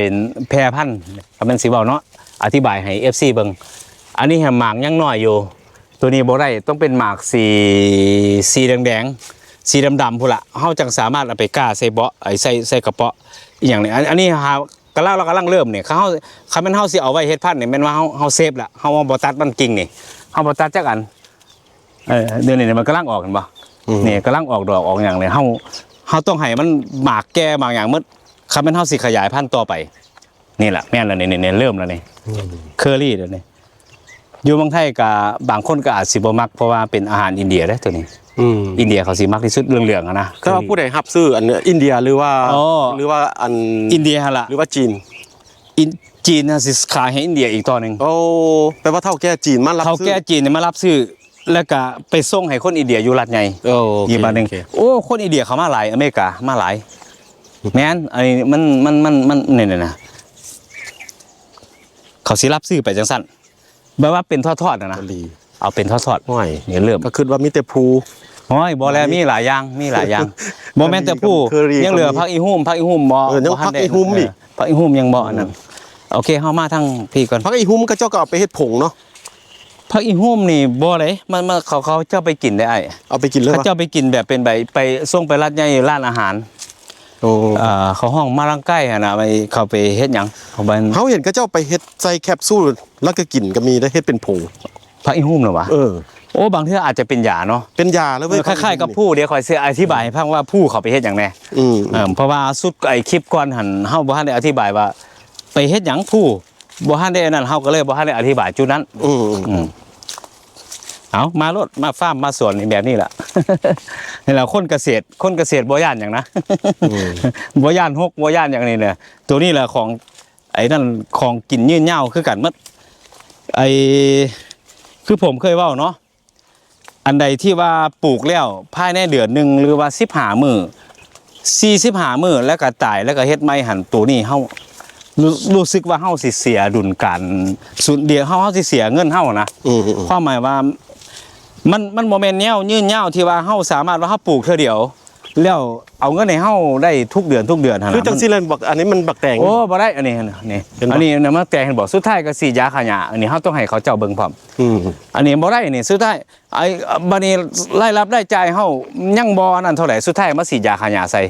ແຜ່ພັນ ຄັນແມ່ນຊິເວົ້າເນາະ ອະທິບາຍໃຫ້ເອັຟຊີເບິ່ງ. ອັນນີ້ຫາໝາກຍັງນ້ອຍຢູ່ ໂຕນີ້ບໍ່ໄດ້ ຕ້ອງເປັນໝາກສີ ສີແດງໆ ສີດຳໆ ພຸ້ນລະ ເຮົາຈັ່ງສາມາດເອົາໄປກ້າໃສ່ເບາະ ໄອ້ ໃສ່ ໃສ່ກະເປາະອີ່ຫຍັງນີ້. ອັນ ອັນນີ້ຫາ ກຳລັງ ເຮົາກຳລັງເລີ່ມນີ້ ຄັນເຮົາ ຄັນແມ່ນເຮົາຊິເອົາໄວ້ເຮັດພັນນີ້ ແມ່ນວ່າເຮົາ ເຮົາເຊບລະ ເຮົາບໍ່ຕັດມັນກິ່ງນີ້ ເຮົາບໍ່ຕັດຈັກອັນ. ເອີ ດຽວນີ້ມັນກຳລັງອອກ ເຫັນບໍ່? ອືມ ນີ້ກຳລັງອອກດອກອອກຫຍັງນີ້ ເຮົາ ເຮົາຕ້ອງໃຫ້ມັນໝາກແກ່ໝາກຫຍັງໝົດ ຄັນແມ່ນເຮົາຊິຂະຫຍາຍພັນຕໍ່ໄປ. ນີ້ລະ ແມ່ນລະນີ້ ນີ້ ນີ້ເລີ່ມລະນີ້ ອືມ ເຄີຣີລະນີ້. ຢູ່ເມືອງໄທກະບາງຄົນກໍອາດຊິບໍ່ມັກ ເພາະວ່າເປັນອາຫານອິນເດຍເດ້ໂຕນີ້. ອືມ ອິນເດຍເຂົາຊິມັກທີ່ສຸດ ເຫຼືອງໆຫັ້ນນະ. ແຕ່ວ່າຜູ້ໃດຮັບຊື້ ອັນອິນເດຍ ຫຼືວ່າ ອໍ ຫຼືວ່າອັນອິນເດຍຫັ້ນລະ ຫຼືວ່າຈີນ? ຈີນຫັ້ນຊິຂາຍໃຫ້ອິນເດຍອີກຕໍ່ໜຶ່ງ. ໂອ້ ແປວ່າເຖົ້າແກ່ຈີນມາຮັບ ເຖົ້າແກ່ຈີນມາຮັບຊື້ ແລ້ວກະໄປສົ່ງໃຫ້ຄົນອິນເດຍຢູ່ລັດໃຫຍ່. ໂອເຄ ອີກບາດໜຶ່ງ. ໂອເຄ ໂອ້ ຄົນອິນເດຍເຂົ້າມາຫຼາຍ ອາເມລິກາມາຫຼາຍ. ແມ່ນ ອັນນີ້ມັນ ມັນ ມັນ ມັນ ນີ້ນະ ເຂົາຊິຮັບຊື້ໄປຈັ່ງຊັ້ນ ແບບວ່າເປັນທອດໆນະນະ ເກົາຫຼີ ເອົາເປັນທອດໆ. ໂອ້ຍ ນີ້ເລີ່ມ ກໍຄິດວ່າມີແຕ່ພູ. ໂອ້ຍ ບໍ່ແລ້ວ ມີຫຼາຍຢ່າງ ມີຫຼາຍຢ່າງ ບໍ່ແມ່ນແຕ່ພູ ເກົາຫຼີ ຍັງເຫຼືອ ກໍມີ ຜັກອີ່ຫຸ້ມ ຜັກອີ່ຫຸ້ມບໍ່ ເອີ ຍັງຜັກອີ່ຫຸ້ມອີກ ຜັກອີ່ຫຸ້ມຍັງບໍ່ ອືມ ອັນນັ້ນ. ໂອເຄ ເຮົາມາທາງພີ້ກ່ອນ. ຜັກອີ່ຫຸ້ມເຂົາເຈົ້າກໍເອົາໄປເຮັດຜົງເນາະ. ຜັກອີ່ຫຸ້ມນີ້ບໍ່ເດ້ ມັນ ມັນ ເຂົາ ເຂົາເຈົ້າໄປກິນໄດ້ອ້າຍ. ເອົາໄປກິນເລີຍ ເຂົາເຈົ້າໄປກິນແບບເປັນໃບ ໄປສົ່ງໄປລັດໃຫຍ່ ຮ້ານອາຫານ. ໂອ້ ເອີ ເຂົາຮ້ອງມາລັງໄກຫັ້ນນະ ໄປ ເຂົາໄປເຮັດຫຍັງ ເຂົາໄປ ເຮົາເຫັນເຂົາເຈົ້າໄປເຮັດໃສ່ແຄບຊູລ ແລ້ວກໍກິນກໍມີໄດ໋ ເຮັດເປັນຜົງ. ຜັກອີ່ຫຸ້ມນະຫວາ? ເອີ ໂອ້ ບາງເທື່ອອາດຈະເປັນຢາເນາະ ເປັນຢາເລີຍເວີ້ຍ. ເອີ ຄ້າຍໆກັບພູ ດຽວຂ້ອຍຊິອະທິບາຍໃຫ້ຟັງວ່າພູເຂົາໄປເຮັດຫຍັງແດ່. ອືມ ເອີ ເພາະວ່າຊຸດໄອ້ຄລິບກ່ອນຫັ້ນ ເຮົາບໍ່ທັນໄດ້ອະທິບາຍວ່າໄປເຮັດຫຍັງພູ ບໍ່ທັນໄດ້ອັນນັ້ນ ເຮົາກໍເລີຍບໍ່ທັນໄດ້ອະທິບາຍຈຸດນັ້ນ. ອືມ ອືມ ເອົາ ມາໂລດ ມາຟາມມາສວນນີ້ແບບນີ້ລະ ນີ້ລະ ຄົນກະເສດ ຄົນກະເສດບໍ່ຢ້ານຫຍັງນະ. ອືມ ບໍ່ຢ້ານຮົກ ບໍ່ຢ້ານຫຍັງນີ້ນະ. ໂຕນີ້ລະຂອງ ໄອ້ນັ້ນ ຂອງກິນຍືນຍາວຄືກັນໝົດ. ໄອ້ ຄືຜົມເຄີຍເວົ້າເນາະ ອັນໃດທີ່ວ່າປູກແລ້ວພາຍໃນເດືອນໜຶ່ງ ຫຼືວ່າສິບຫ້າມື້ ສີ່ສິບຫ້າມື້ ແລ້ວກໍຕາຍ ແລ້ວກໍເຮັດໃໝ່ຫັ້ນ ໂຕນີ້ເຮົາ ຮູ້ ຮູ້ສຶກວ່າເຮົາຊິເສຍດຸນການ ສູນ ດຽວເຮົາ ເຮົາຊິເສຍເງິນເຮົານະ. ອືມໆໆ ຄວາມໝາຍວ່າ ມັນ ມັນບໍ່ແມ່ນແນວຍືນຍາວທີ່ວ່າເຮົາສາມາດວ່າເຮົາປູກເທື່ອດຽວ ແລ້ວເອົາເງິນໃຫ້ເຮົາໄດ້ທຸກເດືອນ ທຸກເດືອນຫັ້ນນະ. ຄືຈັ່ງຊີ້ແຫຼະ ບັກ ອັນນີ້ມັນບັກແຕງ. ໂອ້ ບໍ່ໄດ້ ອັນນີ້ ນີ້ ເຫັນບໍ່? ອັນນີ້ນະ ມັນແຕງ ເຫັນບໍ່? ສຸດທ້າຍກໍສີດຢາຂ້າຫຍ້າ. ອັນນີ້ເຮົາຕ້ອງໃຫ້ເຂົາເຈົ້າເບິ່ງພ້ອມ. ອືມ ອັນນີ້ບໍ່ໄດ້ ນີ້ ສຸດທ້າຍ ໄອ້ ບັດນີ້ລາຍຮັບລາຍຈ່າຍເຮົາຍັງບໍ່ອັນນັ້ນເທົ່າໃດ ສຸດທ້າຍມາສີດຢາຂ້າຫຍ້າໃສ່.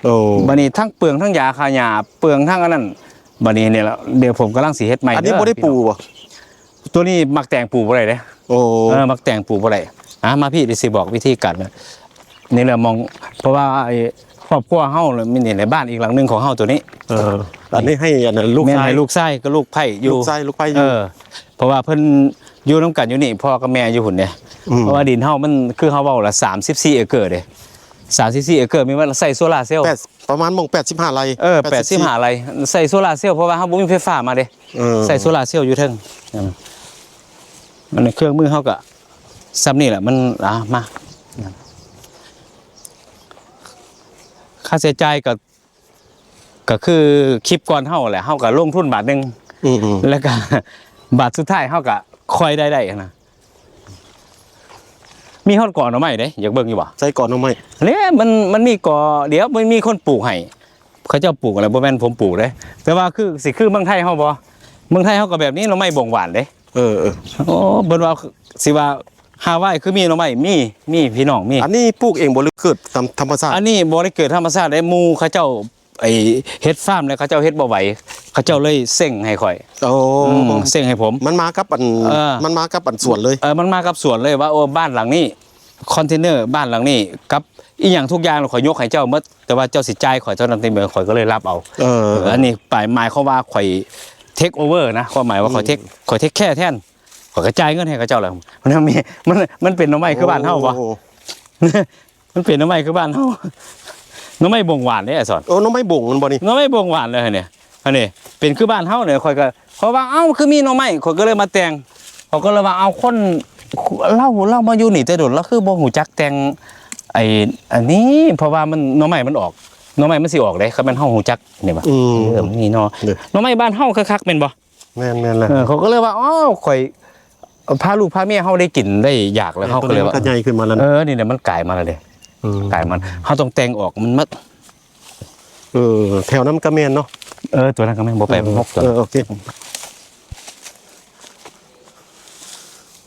ໂອ້ ບັດນີ້ທັງເປືອງທັງຢາຂ້າຫຍ້າ ເປືອງທັງອັນນັ້ນ. ບັດນີ້ນີ້ລະ ດຽວຜົມກຳລັງຊິເຮັດໃໝ່. ອັນນີ້ບໍ່ໄດ້ປູບໍ່? ໂຕນີ້ໝາກແຕງປູບໍ່ໄດ້ເດ້. ໂອ້ ເອີ ໝາກແຕງປູບໍ່ໄດ້. ອ່າ ມາພີ້ ດຽວຊິບອກວິທີການ. ນີ້ແຫຼະໝ່ອງ ເພາະວ່າໄອ້ຄອບຄົວເຮົານີ້ແຫຼະ ບ້ານອີກຫຼັງໜຶ່ງຂອງເຮົາໂຕນີ້. ເອີ ອັນນີ້ໃຫ້ອັນນັ້ນລູກຊາຍ ແມ່ນໃຫ້ລູກຊາຍກັບລູກໃພ້ຢູ່. ລູກຊາຍ ລູກໃພ້ຢູ່. ເອີ ເພາະວ່າເພິ່ນຢູ່ນຳກັນຢູ່ນີ້ ພໍ່ກັບແມ່ຢູ່ພຸ້ນເດ້. ອືມ ເພາະວ່າດິນເຮົາມັນ ຄືເຮົາເວົ້າລະ ສາມສິບສີ່ເອເກີເດ້ ສາມສິບສີ່ເອເກີ ມີວ່າໃຊ້ໂຊລາເຊວ ປະມານໝ່ອງແປດສິບຫ້າໄຮ່. ເອີ ແປດສິບຫ້າໄຮ່ ໃຊ້ໂຊລາເຊວ ເພາະວ່າເຮົາບໍ່ມີໄຟຟ້າມາເດ້. ເອີ ໃຊ້ໂຊລາເຊວຢູ່ເທິງ. ອືມ ອັນນີ້ເຄື່ອງມືເຮົາກະຊ່ຳນີ້ແຫຼະ ມັນ ອ່າ ມາ. າໃຊ້ຈ່າຍກໍ ກໍຄືຄລິບກ່ອນເຮົາແຫຼະ ເຮົາກໍລົງທຶນບາດໜຶ່ງ ອືມໆ ແລ້ວກໍບາດສຸດທ້າຍເຮົາກໍຄ່ອຍໄດ້ໄດ້ນະ. ມີຮອດກໍໜໍ່ໄມ້ເດ້ ຢາກເບິ່ງຢູ່ບໍ່? ໃສ່ກໍໜໍ່ໄມ້ ເດ້ ມັນ ມັນມີກໍດຽວ ມັນມີຄົນປູກໃຫ້ ເຂົາເຈົ້າປູກແລ້ວ ບໍ່ແມ່ນຜົມປູກເດ້. ແຕ່ວ່າຄື ຊິຄືເມືອງໄທເຮົາບໍ່? ເມືອງໄທເຮົາກໍແບບນີ້ ໜໍ່ໄມ້ບົງຫວານເດ້. ເອີໆ ໂອ້ ເພິ່ນວ່າ ຊິວ່າຮາວາຍຄືມີໜໍ່ໄມ້ ມີ ມີພີ່ນ້ອງ ມີ. ອັນນີ້ປູກເອງບໍ່ ຫຼືເກີດຕາມທຳມະຊາດ? ອັນນີ້ບໍ່ໄດ້ເກີດທຳມະຊາດເດ້ ໝູ່ເຂົາເຈົ້າ ໄອ້ເຮັດຟາມແລ້ວ ເຂົາເຈົ້າເຮັດບໍ່ໄຫວ ເຂົາເຈົ້າເລີຍເຊັງໃຫ້ຂ້ອຍ. ໂອ້ ອືມ ເຊັງໃຫ້ຜົມ. ມັນມາກັບອັນ ເອີ ມັນມາກັບອັນສວນເລີຍ? ເອີ ມັນມາກັບສວນເລີຍວ່າ ໂອ້ ບ້ານຫຼັງນີ້ ຄອນເທນເນີບ້ານຫຼັງນີ້ ກັບອີ່ຫຍັງທຸກຢ່າງ ຂ້ອຍຍົກໃຫ້ເຈົ້າໝົດ ແຕ່ວ່າເຈົ້າຊິຈ່າຍຂ້ອຍເທົ່ານັ້ນເທົ່ານີ້ ຂ້ອຍກໍເລີຍຮັບເອົາ. ເອີ ເອີ ອັນນີ້ປາຍໝາຍຄວາມວ່າຂ້ອຍເທກໂອເວີນະ ຄວາມໝາຍວ່າຂ້ອຍເທກ ອືມ ຂ້ອຍເທກແຄຣ໌ແທນ ຂ້ອຍກໍຈ່າຍເງິນໃຫ້ເຂົາເຈົ້າແລ້ວ. ມັນມີ ມັນ ມັນເປັນໜໍ່ໄມ້ຄືບ້ານເຮົາບໍ່? ໂອ້ ມັນເປັນໜໍ່ໄມ້ຄືບ້ານເຮົາ ໜໍ່ໄມ້ບົງຫວານເດ້ ອ້າຍສອນ. ໂອ້ ໜໍ່ໄມ້ບົງມັນບໍ່ນີ້? ໜໍ່ໄມ້ບົງຫວານເລີຍນີ້ ອັນນີ້ເປັນຄືບ້ານເຮົານີ້. ຂ້ອຍກໍ ເພາະວ່າ ເອົ້າ ຄືມີໜໍ່ໄມ້ ຂ້ອຍກໍເລີຍມາແຕ່ງ ຂ້ອຍກໍເລີຍວ່າ ເອົາ ຄົນ ລາວ ລາວມາຢູ່ນີ້ແຕ່ດົນ ລາວຄືບໍ່ຮູ້ຈັກແຕ່ງ ໄອ້ ອັນນີ້ ເພາະວ່າມັນ ໜໍ່ໄມ້ມັນອອກ ໜໍ່ໄມ້ມັນຊິອອກເດ້ ຄັນແມ່ນເຮົາຮູ້ຈັກນີ້ວ່າ ອືມ ເອີ ມັນມີໜໍ່ ເອີ ໜໍ່ໄມ້ບ້ານເຮົາຄັກໆ ແມ່ນບໍ່? ແມ່ນໆ ແລ້ວ ເອີ ເຂົາກໍເລີຍວ່າ ອ້າວ ຂ້ອຍ ພາລູກພາເມຍເຮົາໄດ້ກິນໄດ້ຢາກແລ້ວ ເອີ ເຮົາກໍເລີຍວ່າ ໂຕນີ້ມັນກໍໃຫຍ່ຂຶ້ນມາແລ້ວ ເອີ ນີ້ແຫຼະ ມັນກາຍມາແລ້ວເດ້ ອືມ ກາຍມາ ເຮົາຕ້ອງແຕ່ງອອກມັນໝົດ. ເອີ ແຖວນັ້ນກໍແມ່ນເນາະ ເອີ ຕົວນັ້ນກໍແມ່ນ ບໍ່ໄປ ອືມ ຫົກຕົວ ເອີ ໂອເຄ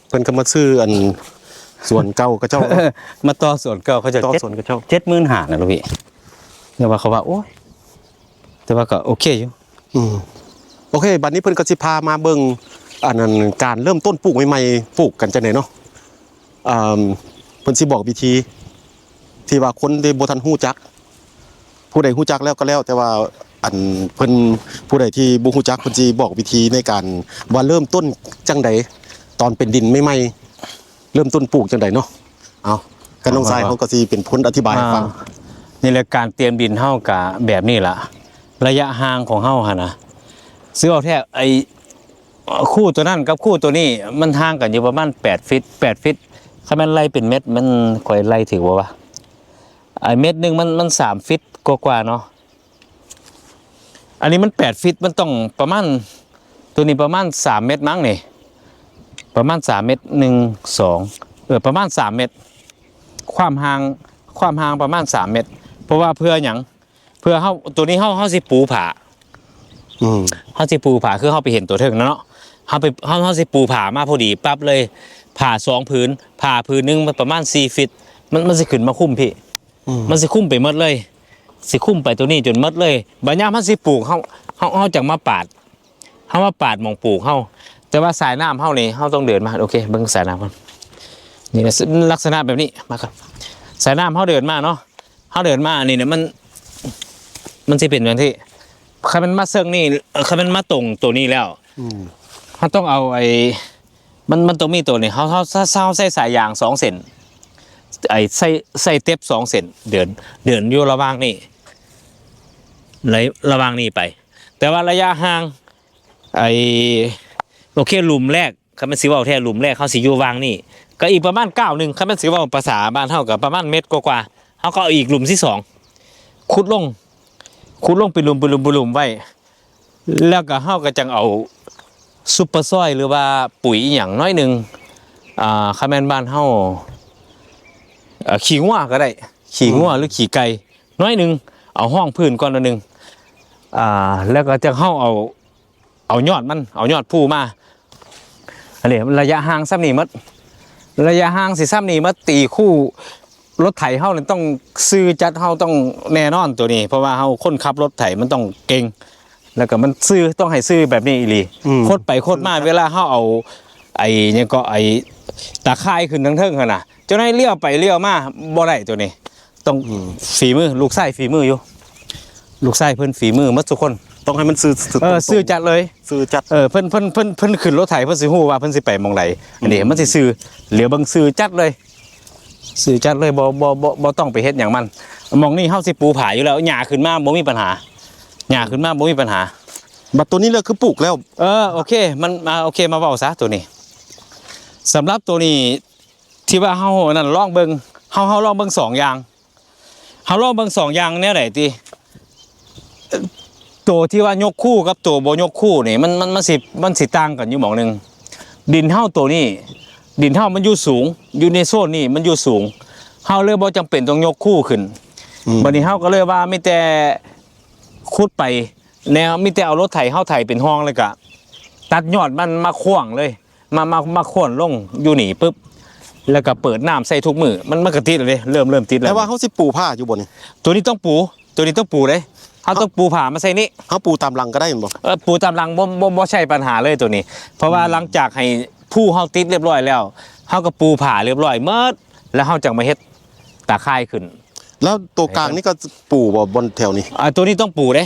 ເພິ່ນກໍມາຊື້ອັນສວນເກົ່າເຂົາເຈົ້າ ມາຕໍ່ສວນເກົ່າເຂົາເຈົ້າ ຕໍ່ສວນເຂົາເຈົ້າ ເຈັດ ເຈັດໝື່ນຫ້ານະລູກພີ່ ແຕ່ວ່າເຂົາວ່າ ໂອ້ຍ ແຕ່ວ່າກໍໂອເຄຢູ່ ອືມ ໂອເຄ ບັດນີ້ເພິ່ນກໍຊິພາມາເບິ່ງ ອັນນັ້ນ ການເລີ່ມຕົ້ນປູກໃໝ່ໆ ປູກກັນຈັ່ງໃດເນາະ ອ່າ ເພິ່ນຊິບອກວິທີ ທີ່ວ່າຄົນທີ່ບໍ່ທັນຮູ້ຈັກ ຜູ້ໃດຮູ້ຈັກແລ້ວກໍແລ້ວ ແຕ່ວ່າ ອັນ ເພິ່ນ ຜູ້ໃດທີ່ບໍ່ຮູ້ຈັກ ເພິ່ນຊິບອກວິທີໃນການວ່າເລີ່ມຕົ້ນຈັ່ງໃດ ຕອນເປັນດິນໃໝ່ໆ ເລີ່ມຕົ້ນປູກຈັ່ງໃດເນາະ. ເອົາ ກັນນ້ອງຊາຍ ເຮົາກໍຊິເປັນຄົນອະທິບາຍໃຫ້ຟັງ. ນີ້ແຫຼະ ການຕຽມດິນເຮົາກະແບບນີ້ລະ ໄລຍະຫ່າງຂອງເຮົາຫັ້ນນະ ຊິເວົ້າແທ້ ໄອ້ ຄູ່ຕົວນັ້ນກັບຄູ່ຕົວນີ້ ມັນຫ່າງກັນຢູ່ປະມານແປດຟີດ ແປດຟີດ ຄັນແມ່ນໄລ່ເປັນເມັດ ມັນ ຂ້ອຍໄລ່ຖືກບໍ່ວະ? ໄອ້ເມັດໜຶ່ງມັນ ມັນສາມຟີດກວ່າໆເນາະ. ອັນນີ້ມັນແປດຟີດ ມັນຕ້ອງປະມານ ຕົວນີ້ປະມານສາມເມັດມັ້ງນີ້ ປະມານສາມເມັດ ໜຶ່ງ ສອງ ເອີ ປະມານສາມເມັດ ຄວາມຫ່າງ ຄວາມຫ່າງປະມານສາມເມັດ. ເພາະວ່າເພື່ອຫຍັງ? ເພື່ອເຮົາ ຕົວນີ້ເຮົາ ເຮົາຊິປູຜ້າ ອືມ ເຮົາຊິປູຜ້າ ຄືເຮົາໄປເຫັນຕົວເທິງນັ້ນເນາະ ເຮົາໄປ ເຮົາ ເຮົາຊິປູຜ້າມາພໍດີປັບເລີຍ ຜ້າສອງຜືນ ຜ້າຜືນໜຶ່ງມັນປະມານສີ່ຟີດ ມັນ ມັນຊິຂຶ້ນມາຄຸມພີ້ ອືມ ມັນຊິຄຸມໄປໝົດເລີຍ ຊິຄຸມໄປຕົວນີ້ຈົນໝົດເລີຍ. ບາດຍາມເຮົາຊິປູກ ເຮົາ ເຮົາ ເຮົາຈັ່ງມາປາດ ເຮົາມາປາດໝ່ອງປູກເຮົາ ແຕ່ວ່າສາຍນ້ຳເຮົານີ້ ເຮົາຕ້ອງເດີນມາ ໂອເຄ ເບິ່ງສາຍນ້ຳກ່ອນ ນີ້ລະ ລັກສະນະແບບນີ້ ມາກ່ອນ ສາຍນ້ຳເຮົາເດີນມາເນາະ ເຮົາເດີນມາອັນນີ້ນະ ມັນ ມັນຊິເປັນຈັ່ງຊີ້ ຄັນມັນມາເຊິ່ງນີ້ ຄັນມັນມາຕົງຕົວນີ້ແລ້ວ ອືມ ເຮົາຕ້ອງເອົາໄອ້ ມັນ ມັນຕ້ອງມີຕົວນີ້ ເຮົາ ເຮົາ ເຮົາ ເຮົາໃຊ້ສາຍຢາງສອງເສັ້ນ ໄອ້ ໃຊ້ ໃຊ້ເຕັບສອງເສັ້ນ ເດີນ ເດີນຢູ່ລະຫວ່າງນີ້ ລະ ລະຫວ່າງນີ້ໄປ ແຕ່ວ່າໄລຍະຫ່າງ ໄອ້ ໂອເຄ ຫຼຸມແລກ ຄັນແມ່ນຊິເວົ້າແທ້ ຫຼຸມແລກເຮົາຊິຢູ່ຫວ່າງນີ້ ກໍອີກປະມານກ້າວໜຶ່ງ ຄັນແມ່ນຊິເວົ້າພາສາບ້ານເຮົາກໍປະມານເມັດກວ່າໆ ເຮົາກໍເອົາອີກຫຼຸມທີສອງ ຂຸດລົງ ຂຸດລົງເປັນຫຼຸມ ເປັນຫຼຸມ ເປັນຫຼຸມໄວ້ ແລ້ວກໍເຮົາກໍຈັ່ງເອົາຊຸບເປີຊອຍ ຫຼືວ່າປຸ໋ຍອີ່ຫຍັງໜ້ອຍໜຶ່ງ ອ່າ ຄັນແມ່ນບ້ານເຮົາ ເອີ ຂີ້ງົວກໍໄດ້ ຂີ້ງົວ ອືມ ຫຼືຂີ້ໄກ່ໜ້ອຍໜຶ່ງ ເອົາຮອງພື້ນກ່ອນໜ້ອຍໜຶ່ງ ອ່າ ແລ້ວກໍຈັ່ງເຮົາເອົາ ເອົາຍອດມັນ ເອົາຍອດພູມາ ອັນນີ້ໄລຍະຫ່າງສ່ຳນີ້ໝົດ ໄລຍະຫ່າງຊິສ່ຳນີ້ໝົດ ຕີຄູ່ລົດໄຖເຮົານີ້ຕ້ອງຊື່ຈັດ ເຮົາຕ້ອງແນ່ນອນຕົວນີ້ ເພາະວ່າເຮົາຄົນຂັບລົດໄຖມັນຕ້ອງເກັ່ງ ແລ້ວກໍມັນຊື່ ຕ້ອງໃຫ້ຊື່ແບບນີ້ອີ່ຫຼີ ອືມ ຄົດໄປຄົດມາ ເວລາເຮົາເອົາໄອ້ຫຍັງເກາະ ໄອ້ຕາຂ່າຍຂຶ້ນທາງເທິງຫັ້ນນະ ເຈົ້ານາຍລ້ຽວໄປລ້ຽວມາບໍ່ໄດ້ຕົວນີ້ ຕ້ອງ ອືມ ຝີມື ລູກຊາຍຝີມືຢູ່ ລູກຊາຍເພິ່ນຝີມືໝົດທຸກຄົນ ຕ້ອງໃຫ້ມັນຊື່ ຊື່ ເອີ ຊື່ຈັດເລີຍ ຊື່ຈັດ ເອີ ເພິ່ນ ເພິ່ນ ເພິ່ນ ເພິ່ນຂຶ້ນລົດໄຖ ເພິ່ນຊິຮູ້ວ່າເພິ່ນຊິໄປໝ່ອງໃດ ອືມ ອັນນີ້ມັນຊິຊື່ ຫຼຽວເບິ່ງຊື່ຈັດເລີຍ ຊື່ຈັດເລີຍ ບໍ່ ບໍ່ ບໍ່ ບໍ່ຕ້ອງໄປເຮັດຫຍັງມັນ ໝ່ອງນີ້ເຮົາຊິປູຜາຢູ່ແລ້ວ ຫຍ້າຂຶ້ນມາບໍ່ມີປັນຫາ ຫຍ້າຂຶ້ນມາບໍ່ມີປັນຫາ ບັດຕົວນີ້ແລ້ວຄືປູກແລ້ວ ເອີ ໂອເຄ ມັນ ອ່າ ໂອເຄ ມາເວົ້າຊະຕົວນີ້ ສຳລັບຕົວນີ້ ທີ່ວ່າເຮົາອັນນັ້ນລອງເບິ່ງ ເຮົາ ເຮົາລອງເບິ່ງສອງຢ່າງ ເຮົາລອງເບິ່ງສອງຢ່າງແນວໃດຕິ? ໂຕທີ່ວ່າຍົກຄູກັບໂຕບໍ່ຍົກຄູນີ້ ມັນ ມັນ ມັນຊິ ມັນຊິຕ່າງກັນຢູ່ໝ່ອງໜຶ່ງ. ດິນເຮົາໂຕນີ້ ດິນເຮົາມັນຢູ່ສູງ ຢູ່ໃນໂຊນນີ້ມັນຢູ່ສູງ ເຮົາເລີຍບໍ່ຈຳເປັນຕ້ອງຍົກຄູຂຶ້ນ. ອືມ ບັດນີ້ເຮົາກໍເລີຍວ່າມີແຕ່ຂຸດໄປແນວ ມີແຕ່ເອົາລົດໄຖເຮົາໄຖເປັນຮ່ອງ ແລ້ວກະຕັດຍອດມັນມາຂວ້າງເລີຍ. ມາ ມາ ມາໂຄ່ນລົງຢູ່ນີ້ປຶບ ແລ້ວກໍເປີດນ້ຳໃສ່ທຸກມື້ ມັນ ມັນກໍຕິດແລ້ວເດ້ ເລີ່ມ ເລີ່ມຕິດແລ້ວ. ແຕ່ວ່າເຮົາຊິປູຜ້າຢູ່ບໍ່ນີ້? ຕົວນີ້ຕ້ອງປູ ຕົວນີ້ຕ້ອງປູເດ້ ເຮົາຕ້ອງປູຜ້າມາໃສ່ນີ້. ເຮົາປູຕາມຫຼັງກໍໄດ້ແມ່ນບໍ່? ເອີ ປູຕາມຫຼັງ ບໍ່ ບໍ່ ບໍ່ໃຊ້ປັນຫາເລີຍຕົວນີ້ ເພາະວ່າ ອືມ ຫຼັງຈາກໃຫ້ພູເຮົາຕິດຮຽບຮ້ອຍແລ້ວ ເຮົາກໍປູຜ້າຮຽບຮ້ອຍໝົດ ແລ້ວເຮົາຈັ່ງມາເຮັດຕາຂ່າຍຂຶ້ນ. ແລ້ວຕົວກາງນີ້ກໍປູບໍ່ ບ່ອນແຖວນີ້? ອ່າ ຕົວນີ້ຕ້ອງປູເດ້.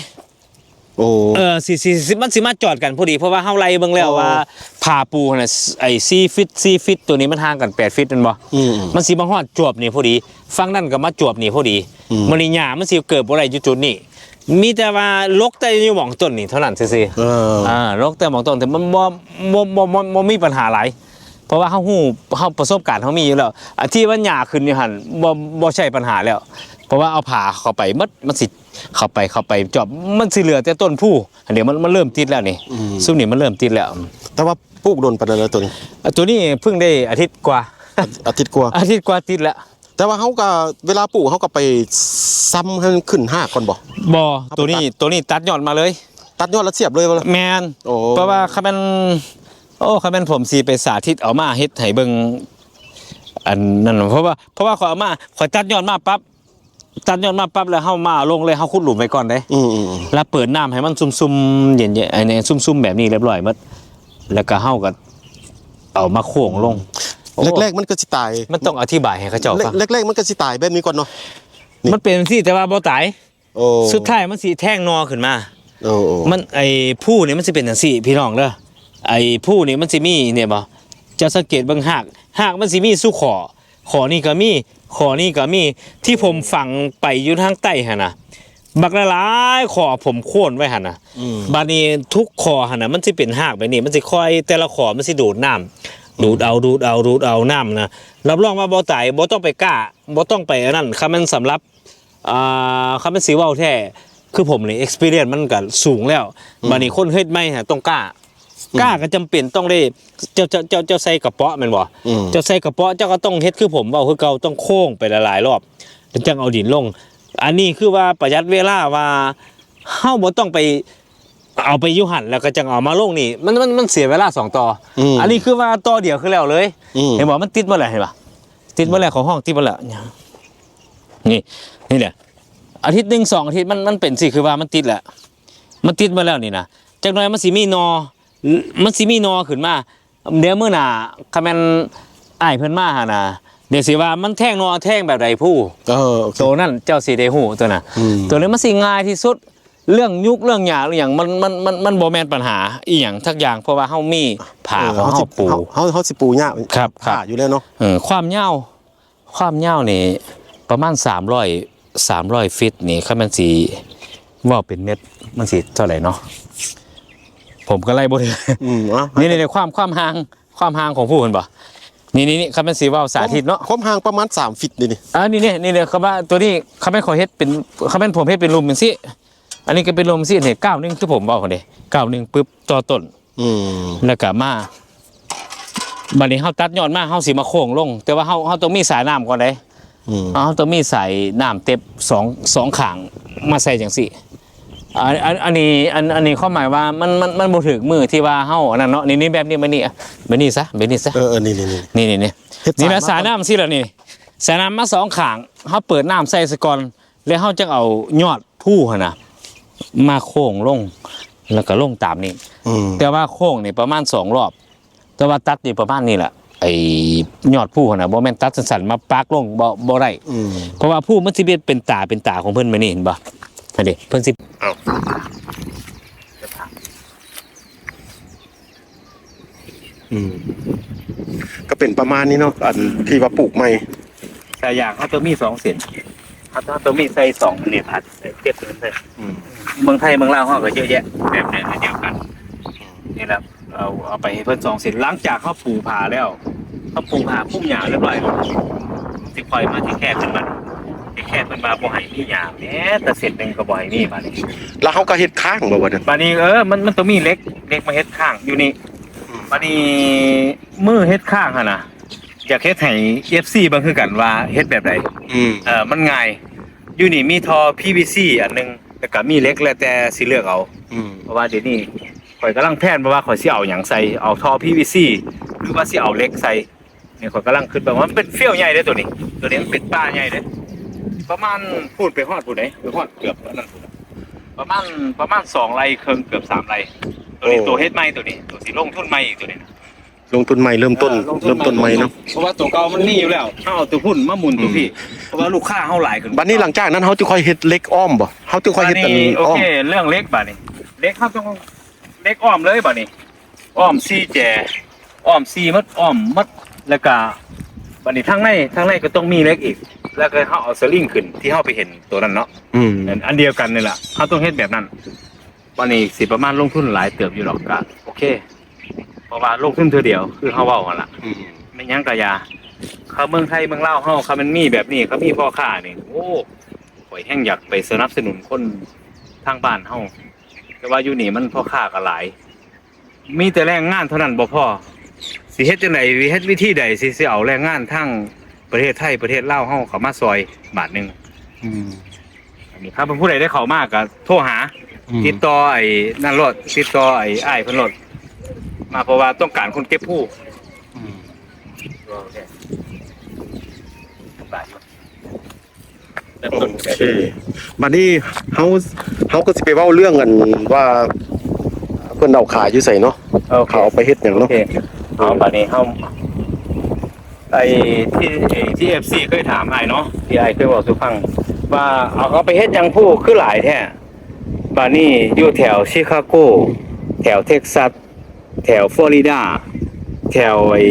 ໂອ້ ເອີ ຊິ ຊິ ຊິ ມັນຊິມາຈອດກັນພໍດີ ເພາະວ່າເຮົາໄລ່ເບິ່ງແລ້ວ ໂອ້ ວ່າຜ້າປູຫັ້ນນະ ໄອ້ສີ່ຟິດ ສີ່ຟິດ ໂຕນີ້ມັນຫ່າງກັນແປດຟິດແມ່ນບໍ່? ອືມໆ ມັນຊິມາຮອດຈວບນີ້ພໍດີ ຝັ່ງນັ້ນກໍມາຈວບນີ້ພໍດີ. ອືມ ມື້ນີ້ຫຍ້າມັນຊິເກີດບໍ່ໄດ້ຢູ່ຈຸດນີ້ ມີແຕ່ວ່າລົກແຕ່ຢູ່ໝ່ອງຕົ້ນນີ້ເທົ່ານັ້ນຊື່ໆ. ເອີ ອ່າ ລົກແຕ່ໝ່ອງຕົ້ນ ແຕ່ມັນບໍ່ ບໍ່ ບໍ່ ບໍ່ ບໍ່ມີປັນຫາຫຼາຍ ເພາະວ່າເຮົາຮູ້ ເຮົາປະສົບການເຮົາມີຢູ່ແລ້ວ ອາ ທີ່ວ່າຫຍ້າຂຶ້ນຢູ່ຫັ້ນ ບໍ່ ບໍ່ໃຊ້ປັນຫາແລ້ວ ເພາະວ່າເອົາຜ້າເຂົ້າໄປໝົດ ມັນຊິ ເຂົ້າໄປ ເຂົ້າໄປຈອບ ມັນຊິເຫຼືອແຕ່ຕົ້ນພູ ອັນດຽວມັນ ມັນເລີ່ມຕິດແລ້ວນີ້. ອືມ ຊຸມນີ້ມັນເລີ່ມຕິດແລ້ວ. ແຕ່ວ່າປູກດົນປານໃດແລ້ວໂຕນີ້? ອາ ໂຕນີ້ເພິ່ງໄດ້ອາທິດກວ່າ ອາ ອາທິດກວ່າ ອາທິດກວ່າຕິດແລ້ວ. ແຕ່ວ່າເຮົາກໍ ເວລາປູກເຮົາກໍໄປຊ້ຳໃຫ້ມັນຂຶ້ນຮາກກ່ອນບໍ່? ບໍ່ ເຮົາໄປ ໂຕນີ້ ຕັດ ໂຕນີ້ຕັດຍອດມາເລີຍ. ຕັດຍອດແລ້ວສຽບເລີຍບໍ່? ແມ່ນ. ໂອ້ ເພາະວ່າຄັນແມ່ນ ໂອ້ ຄັນແມ່ນຜົມຊິໄປສາທິດເອົາມາເຮັດໃຫ້ເບິ່ງ ອັນນັ້ນ ເພາະວ່າ ເພາະວ່າຂ້ອຍເອົາມາ ຂ້ອຍຕັດຍອດມາປັບ ຕັດຍອດມາປັບແລ້ວເຮົາມາເອົາລົງເລີຍ ເຮົາຂຸດຫຼຸມໄວ້ກ່ອນເດ້. ອືມໆໆ ແລ້ວເປີດນ້ຳໃຫ້ມັນຊຸ່ມໆ ເຢັນໆ ອັນນີ້ຊຸ່ມໆແບບນີ້ຮຽບຮ້ອຍໝົດ ແລ້ວກໍເຮົາກໍເອົາມາໂຄ້ງລົງ. ໂອ້ ແລກໆມັນກໍຊິຕາຍ ມັນຕ້ອງອະທິບາຍໃຫ້ເຂົາເຈົ້າຟັງ. ແລກໆມັນກໍຊິຕາຍແບບນີ້ກ່ອນເນາະ. ນີ້ ມັນເປັນຈັ່ງຊີ້ ແຕ່ວ່າບໍ່ຕາຍ. ໂອ້ ສຸດທ້າຍມັນຊິແທງໜໍ່ຂຶ້ນມາ. ໂອ້ໆ ມັນ ໄອ້ພູນີ້ມັນຊິເປັນຈັ່ງຊີ້ພີ່ນ້ອງເດີ ໄອ້ພູນີ້ມັນຊິມີ ເຫັນບໍ່? ເຈົ້າສັງເກດເບິ່ງຮາກ ຮາກມັນຊິມີສູ່ຂໍ້ ຂໍ້ນີ້ກໍມີ ຂໍ້ນີ້ກໍມີ ທີ່ຜົມຝັງໄປຢູ່ທາງໃຕ້ຫັ້ນນະ ບັກຫຼາຍໆ ຂໍ້ຜົມໂຄ່ນໄວ້ຫັ້ນນະ. ອືມ ບາດນີ້ທຸກຂໍ້ຫັ້ນນະ ມັນຊິເປັນຮາກແບບນີ້ ມັນຊິຄ່ອຍ ແຕ່ລະຂໍ້ມັນຊິດູດນ້ຳ ອືມ ດູດເອົາ ດູດເອົາ ດູດເອົານ້ຳນະ ຮັບຮອງວ່າບໍ່ຕາຍ ບໍ່ຕ້ອງໄປກ້າ ບໍ່ຕ້ອງໄປອັນນັ້ນ ຄັນແມ່ນສຳລັບ ອ່າ ຄັນແມ່ນຊິເວົ້າແທ້ ຄືຜົມນີ້ experience ມັນກໍສູງແລ້ວ. ອືມ ບາດນີ້ຄົນເຮັດໃໝ່ຫັ້ນຕ້ອງກ້າ ອືມ ກ້າກໍຈຳເປັນຕ້ອງໄດ້ ເຈົ້າ ເຈົ້າ ເຈົ້າ ເຈົ້າໃສ່ກະເປາະແມ່ນບໍ່? ອືມ ເຈົ້າໃສ່ກະເປາະ ເຈົ້າກໍຕ້ອງເຮັດຄືຜົມເວົ້າຄືເກົ່າ ຕ້ອງໂຄ້ງໄປຫຼາຍໆລອບ ແລ້ວຈັ່ງເອົາດິນລົງ. ອັນນີ້ຄືວ່າປະຢັດເວລາວ່າ ເຮົາບໍ່ຕ້ອງໄປ ເອົາໄປຢູ່ຫັ້ນ ແລ້ວກໍຈັ່ງເອົາມາລົງນີ້ ມັນ ມັນ ມັນເສຍເວລາສອງຕໍ່. ອືມ ອັນນີ້ຄືວ່າຕໍ່ດຽວຄືແລ້ວເລີຍ. ອືມ ເຫັນບໍ່? ມັນຕິດໝົດແລ້ວ ເຫັນບໍ່? ຕິດໝົດແລ້ວ ເຂົາຫ້ອງຕິດໝົດແລ້ວ. ນີ້ ນີ້ແຫຼະ ອາທິດໜຶ່ງສອງອາທິດ ມັນ ມັນເປັນຊີ້ ຄືວ່າມັນຕິດແລ້ວ ມັນຕິດໝົດແລ້ວນີ້ນະ. ຈັກໜ້ອຍມັນຊິມີໜໍ່ ມັນຊິມີໜໍ່ຂຶ້ນມາ. ດຽວມື້ໜ້າ ຄັນແມ່ນອ້າຍເພິ່ນມາຫັ້ນນະ ດຽວຊິວ່າມັນແທງໜໍ່ແທງແບບໃດພູ. ເອີ ໂອເຄ ໂຕນັ້ນເຈົ້າຊິໄດ້ຮູ້ໂຕນັ້ນ. ອືມ ໂຕນີ້ມັນຊິງ່າຍທີ່ສຸດ ເລື່ອງຍຸກເລື່ອງຫຍ້າເລື່ອງຫຍັງ ມັນ ມັນ ມັນ ມັນບໍ່ແມ່ນບັນຫາອີ່ຫຍັງຈັກຢ່າງ ເພາະວ່າເຮົາມີຜ້າ ເອີ ຂອງເຮົາປູ. ເຮົາ ເຮົາ ເຮົາຊິປູຫຍ້າ ຄັບ ຜ້າຢູ່ແລ້ວເນາະ. ເອີ ຄວາມຍາວ ຄວາມຍາວນີ້ປະມານສາມຮ້ອຍ ສາມຮ້ອຍຟີດນີ້ ຄັນແມ່ນຊິເວົ້າເປັນເມັດ ມັນຊິເທົ່າໃດເນາະ? ຜົມກໍໄລ່ບໍ່ຖືກ. ອືມ ເອົາ ນີ້ໆ ຄວາມ ຄວາມຫ່າງ ຄວາມຫ່າງຂອງພູເຫັນບໍ່? ນີ້ໆໆ ຄັນແມ່ນຊິເວົ້າສາທິດເນາະ ຄວາມຫ່າງປະມານສາມຟີດນີ້ ນີ້ ອ່າ ນີ້ໆ ນີ້ໆ ຄຳວ່າຕົວນີ້ ຄັນແມ່ນຂ້ອຍເຮັດເປັນ ຄັນແມ່ນຜົມເຮັດເປັນລຸ່ມຈັ່ງຊີ້ ອັນນີ້ກໍເປັນລຸ່ມຊີ້ ນີ້ ກ້າວໜຶ່ງ ຄືຜົມເວົ້າຫັ້ນເດ້ ກ້າວໜຶ່ງປຶບ ຕໍ່ຕົ້ນ. ອືມ ແລ້ວກໍມາ ບັດນີ້ເຮົາຕັດຍອດມາ ເຮົາຊິມາໂຄ້ງລົງ ແຕ່ວ່າເຮົາ ເຮົາຕ້ອງມີສາຍນ້ຳກ່ອນເດ້. ອືມ ເຮົາຕ້ອງມີສາຍນ້ຳເຕັບສອງ ສອງຂ້າງມາໃສ່ຈັ່ງຊີ້. ອັນ ອັນ ອັນນີ້ ອັນ ອັນນີ້ຄວາມໝາຍວ່າມັນ ມັນ ມັນບໍ່ຖືກມື້ທີ່ວ່າເຮົາອັນນັ້ນເນາະ. ນີ້ ນີ້ ແບບນີ້ ແບບນີ້ ແບບນີ້ຊະ ແບບນີ້ຊະ. ເອີ ເອີ ນີ້ ນີ້ ນີ້ ນີ້ ນີ້ ນີ້ ເຮັດ ນີ້ນະ ສາຍ ສາຍນ້ຳ ນ້ຳຊີ້ລະນີ້ ສາຍນ້ຳມາສອງຂ້າງ ເຮົາເປີດນ້ຳໃສ່ຊະກ່ອນ ແລ້ວເຮົາຈັ່ງເອົາຍອດພູຫັ້ນນະ ມາໂຄ້ງລົງ ແລ້ວກໍລົງຕາມນີ້. ອືມ ແຕ່ວ່າໂຄ້ງນີ້ປະມານສອງລອບ ແຕ່ວ່າຕັດນີ້ປະມານນີ້ແຫຼະ ໄອ້ຍອດພູຫັ້ນນະ ບໍ່ແມ່ນຕັດສັ້ນໆມາປາກລົງ ບໍ່ ບໍ່ໄດ້. ອືມ ເພາະວ່າພູມັນຊິເປັນ ເປັນຕາ ເປັນຕາຂອງເພິ່ນແບບນີ້ ເຫັນບໍ່? ຫັ້ນເດ້ ເພິ່ນຊິ ເອົາ ອືມ ກໍເປັນປະມານນີ້ເນາະ ອັນທີ່ວ່າປູກໃໝ່. ສາຍຢາງເຮົາຕ້ອງມີສອງເສັ້ນ ເຮົາຕ້ອງ ຕ້ອງມີໃສ່ສອງອັນນີ້ ພັດເກັບເງິນໃສ່. ອືມ ເມືອງໄທເມືອງລາວເຮົາກໍເຍອະແຍະແບບນັ້ນດຽວກັນ. ນີ້ລະ ເອົາ ເອົາໄປໃຫ້ເພິ່ນສອງເສັ້ນ ຫຼັງຈາກເຮົາປູຜ້າແລ້ວ ເຮົາປູຜ້າຄຸມຫຍ້າຮຽບຮ້ອຍ ມັນຊິຄ່ອຍມາທີ່ແຄບຂຶ້ນມາ. ແຄ່ເພິ່ນວ່າບໍ່ໃຫ້ມີຫຍ້າ ແມ້ແຕ່ເສັ້ນໜຶ່ງກໍບໍ່ໃຫ້ມີ. ບາດນີ້ ແລ້ວເຮົາກໍເຮັດຄ້າງບໍ່ ບາດນັ້ນ? ບາດນີ້ ເອີ ມັນ ມັນຕ້ອງມີເຫຼັກ ເຫຼັກມາເຮັດຄ້າງຢູ່ນີ້. ອືມ ບາດນີ້ມື້ເຮັດຄ້າງຫັ້ນນະ ຢາກເຮັດໃຫ້ເອັຟຊີເບິ່ງຄືກັນວ່າເຮັດແບບໃດ. ອືມ ເອີ ມັນງ່າຍ. ຢູ່ນີ້ມີທໍ່ພີວີຊີອັນໜຶ່ງ ແລ້ວກໍມີເຫຼັກ ແລ້ວແຕ່ຊິເລືອກເອົາ. ອືມ ເພາະວ່າດຽວນີ້ຂ້ອຍກຳລັງແພນ ເພາະວ່າຂ້ອຍຊິເອົາຫຍັງໃສ່ ເອົາທໍ່ພີວີຊີ ຫຼືວ່າຊິເອົາເຫຼັກໃສ່. ນີ້ຂ້ອຍກຳລັງຄິດເບິ່ງວ່າມັນເປັນຟຽວໃຫຍ່ເດ້ ໂຕນີ້ ໂຕນີ້ມັນເປັນປ່າໃຫຍ່ເດ້ ປະມານພຸ້ນໄປຮອດພຸ້ນເດ້ ໄປຮອດເກືອບອັນນັ້ນພຸ້ນ ປະມານ ປະມານສອງໄຮ່ເຄິ່ງ ເກືອບສາມໄຮ່. ໂຕນີ້ ໂອ້ ໂຕເຮັດໃໝ່ ໂຕນີ້ ໂຕຊິລົງທຶນໃໝ່ອີກ ໂຕນີ້ນະ ລົງທຶນໃໝ່ ເລີ່ມຕົ້ນ ເອີ ເລີ່ມຕົ້ນໃໝ່ເນາະ ເພາະວ່າໂຕເກົ່າມັນມີຢູ່ແລ້ວ ເຮົາເອົາໂຕພຸ້ນມາໝູນໂຕ ອືມ ພີ້ ເພາະວ່າລູກຄ້າເຮົາຫຼາຍຂຶ້ນ. ບາດນີ້ຫຼັງຈາກນັ້ນເຮົາຈຶ່ງຄ່ອຍເຮັດເຫຼັກອ້ອມບໍ່? ເຮົາຈຶ່ງຄ່ອຍເຮັດອັນອ້ອມ. ບາດນີ້ ໂອເຄ ເລື່ອງເຫຼັກ ບາດນີ້ເຫຼັກເຮົາຕ້ອງ ເຫຼັກອ້ອມເລີຍ ບາດນີ້ ອ້ອມສີ່ແຈ ອ້ອມສີ່ໝົດ ອ້ອມໝົດ ແລ້ວກະບາດນີ້ທາງໃນ ທາງໃນກໍຕ້ອງມີເຫຼັກອີກ ແລ້ວກໍເຮົາເອົາສະລິງຂຶ້ນ ທີ່ເຮົາໄປເຫັນໂຕນັ້ນເນາະ. ອືມ ອັນ ອັນດຽວກັນນີ້ລະ ເຮົາຕ້ອງເຮັດແບບນັ້ນ. ບາດນີ້ຊິປະມານລົງທຶນຫຼາຍເຕີບຢູ່ດອກ ກະໂອເຄ ເພາະວ່າລົງທຶນເທື່ອດຽວ ຄືເຮົາເວົ້າຫັ້ນລະ. ອືມ ແມ່ນຫຍັງກະຢ່າ ເຂົາເມືອງໄທເມືອງລາວເຮົາ ຄັນມັນມີແບບນີ້ ຄັນມີພໍ່ຄ້ານີ້ ໂອ້ ຂ້ອຍແຮ່ງຢາກໄປສະໜັບສະໜູນຄົນທາງບ້ານເຮົາ. ແຕ່ວ່າຢູ່ນີ້ມັນພໍ່ຄ້າກໍຫຼາຍ ມີແຕ່ແຮງງານເທົ່ານັ້ນບໍ່ພໍ ຊິເຮັດຈັ່ງໃດ ເຮັດວິທີໃດຊິ ຊິເອົາແຮງງານທາງປະເທດໄທ ປະເທດລາວເຮົາເຂົ້າມາຊ່ອຍບາດໜຶ່ງ. ອືມ ອັນນີ້ ຄັນຜູ້ໃດໄດ້ເຂົ້າມາກໍໂທຫາ ອືມ ຕິດຕໍ່ໄອ້ນັ້ນໂລດ ຕິດຕໍ່ໄອ້ອ້າຍເພິ່ນໂລດ ມາ ເພາະວ່າຕ້ອງການຄົນເກັບພູ. ອືມ ໂອເຄ ໂອເຄ ບາດນີ້ ເລີ່ມຕົ້ນ ໂອເຄ ບາດນີ້ເຮົາ ເຮົາກໍຊິໄປເວົ້າເລື່ອງອັນວ່າ ເພິ່ນເອົາຂາຍຢູ່ໃສເນາະ? ໂອເຄ ເຂົາເອົາໄປເຮັດຫຍັງເນາະ? ໂອເຄ ເອົາ ບາດນີ້ເຮົາ ໄອ້ທີ່ ທີ່ເອັຟຊີເຄີຍຖາມອ້າຍເນາະ ທີ່ອ້າຍເຄີຍເວົ້າສູ່ຟັງວ່າ ເອົາ ເອົາໄປເຮັດຫຍັງພູຄືຫຼາຍແທ້? ບາດນີ້ຢູ່ແຖວຊິຄາໂກ ແຖວເທັກຊັສ ແຖວຟລໍຣິດາ ແຖວໄອ້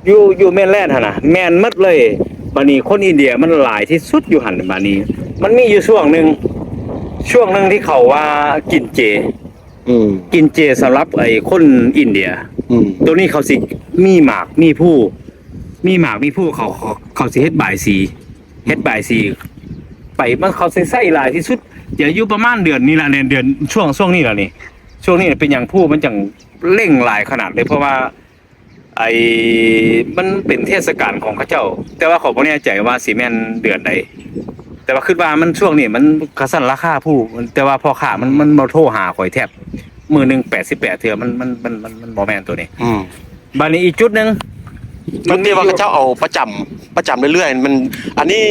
ຢູ່ ຢູ່ເມນແລນຫັ້ນນະ ແມ່ນໝົດເລີຍ. ບາດນີ້ຄົນອິນເດຍມັນຫຼາຍທີ່ສຸດຢູ່ຫັ້ນ. ບາດນີ້ມັນມີຢູ່ຊ່ວງໜຶ່ງ ຊ່ວງໜຶ່ງທີ່ເຂົາວ່າກິນເຈ ອືມ ກິນເຈສຳລັບໄອ້ຄົນອິນເດຍ. ອືມ ໂຕນີ້ເຂົາຊິມີໝາກມີພູ ມີໝາກມີພູ ເຂົາ ເຂົາ ເຂົາຊິເຮັດບາຍສີ ເຮັດບາຍສີໄປ ມັນ ເຂົາຊິໃຊ້ຫຼາຍທີ່ສຸດ ຈະຢູ່ປະມານເດືອນນີ້ລະ ເດືອນ ເດືອນ ຊ່ວງ ຊ່ວງນີ້ລະນີ້ ຊ່ວງນີ້ເປັນຫຍັງພູມັນຈັ່ງເລັ່ງຫຼາຍຂະໜາດເລີຍ ເພາະວ່າໄອ້ ມັນເປັນເທດສະການຂອງເຂົາເຈົ້າ ແຕ່ວ່າຂ້ອຍບໍ່ແນ່ໃຈວ່າຊິແມ່ນເດືອນໃດ ແຕ່ວ່າຄິດວ່າມັນຊ່ວງນີ້ມັນກະຊັ້ນລາຄາພູ ແຕ່ວ່າພໍ່ຄ້າມັນ ມັນບໍ່ໂທຫາຂ້ອຍແທບ ມື້ໜຶ່ງແປດສິບແປດເທື່ອ ມັນ ມັນ ມັນ ມັນ ມັນບໍ່ແມ່ນໂຕນີ້. ອືມ ບາດນີ້ອີກຈຸດໜຶ່ງ ຈຸດທີ່ວ່າເຂົາເຈົ້າເອົາປະຈຳ ປະຈຳເລື້ອຍໆ ມັນ ອັນນີ້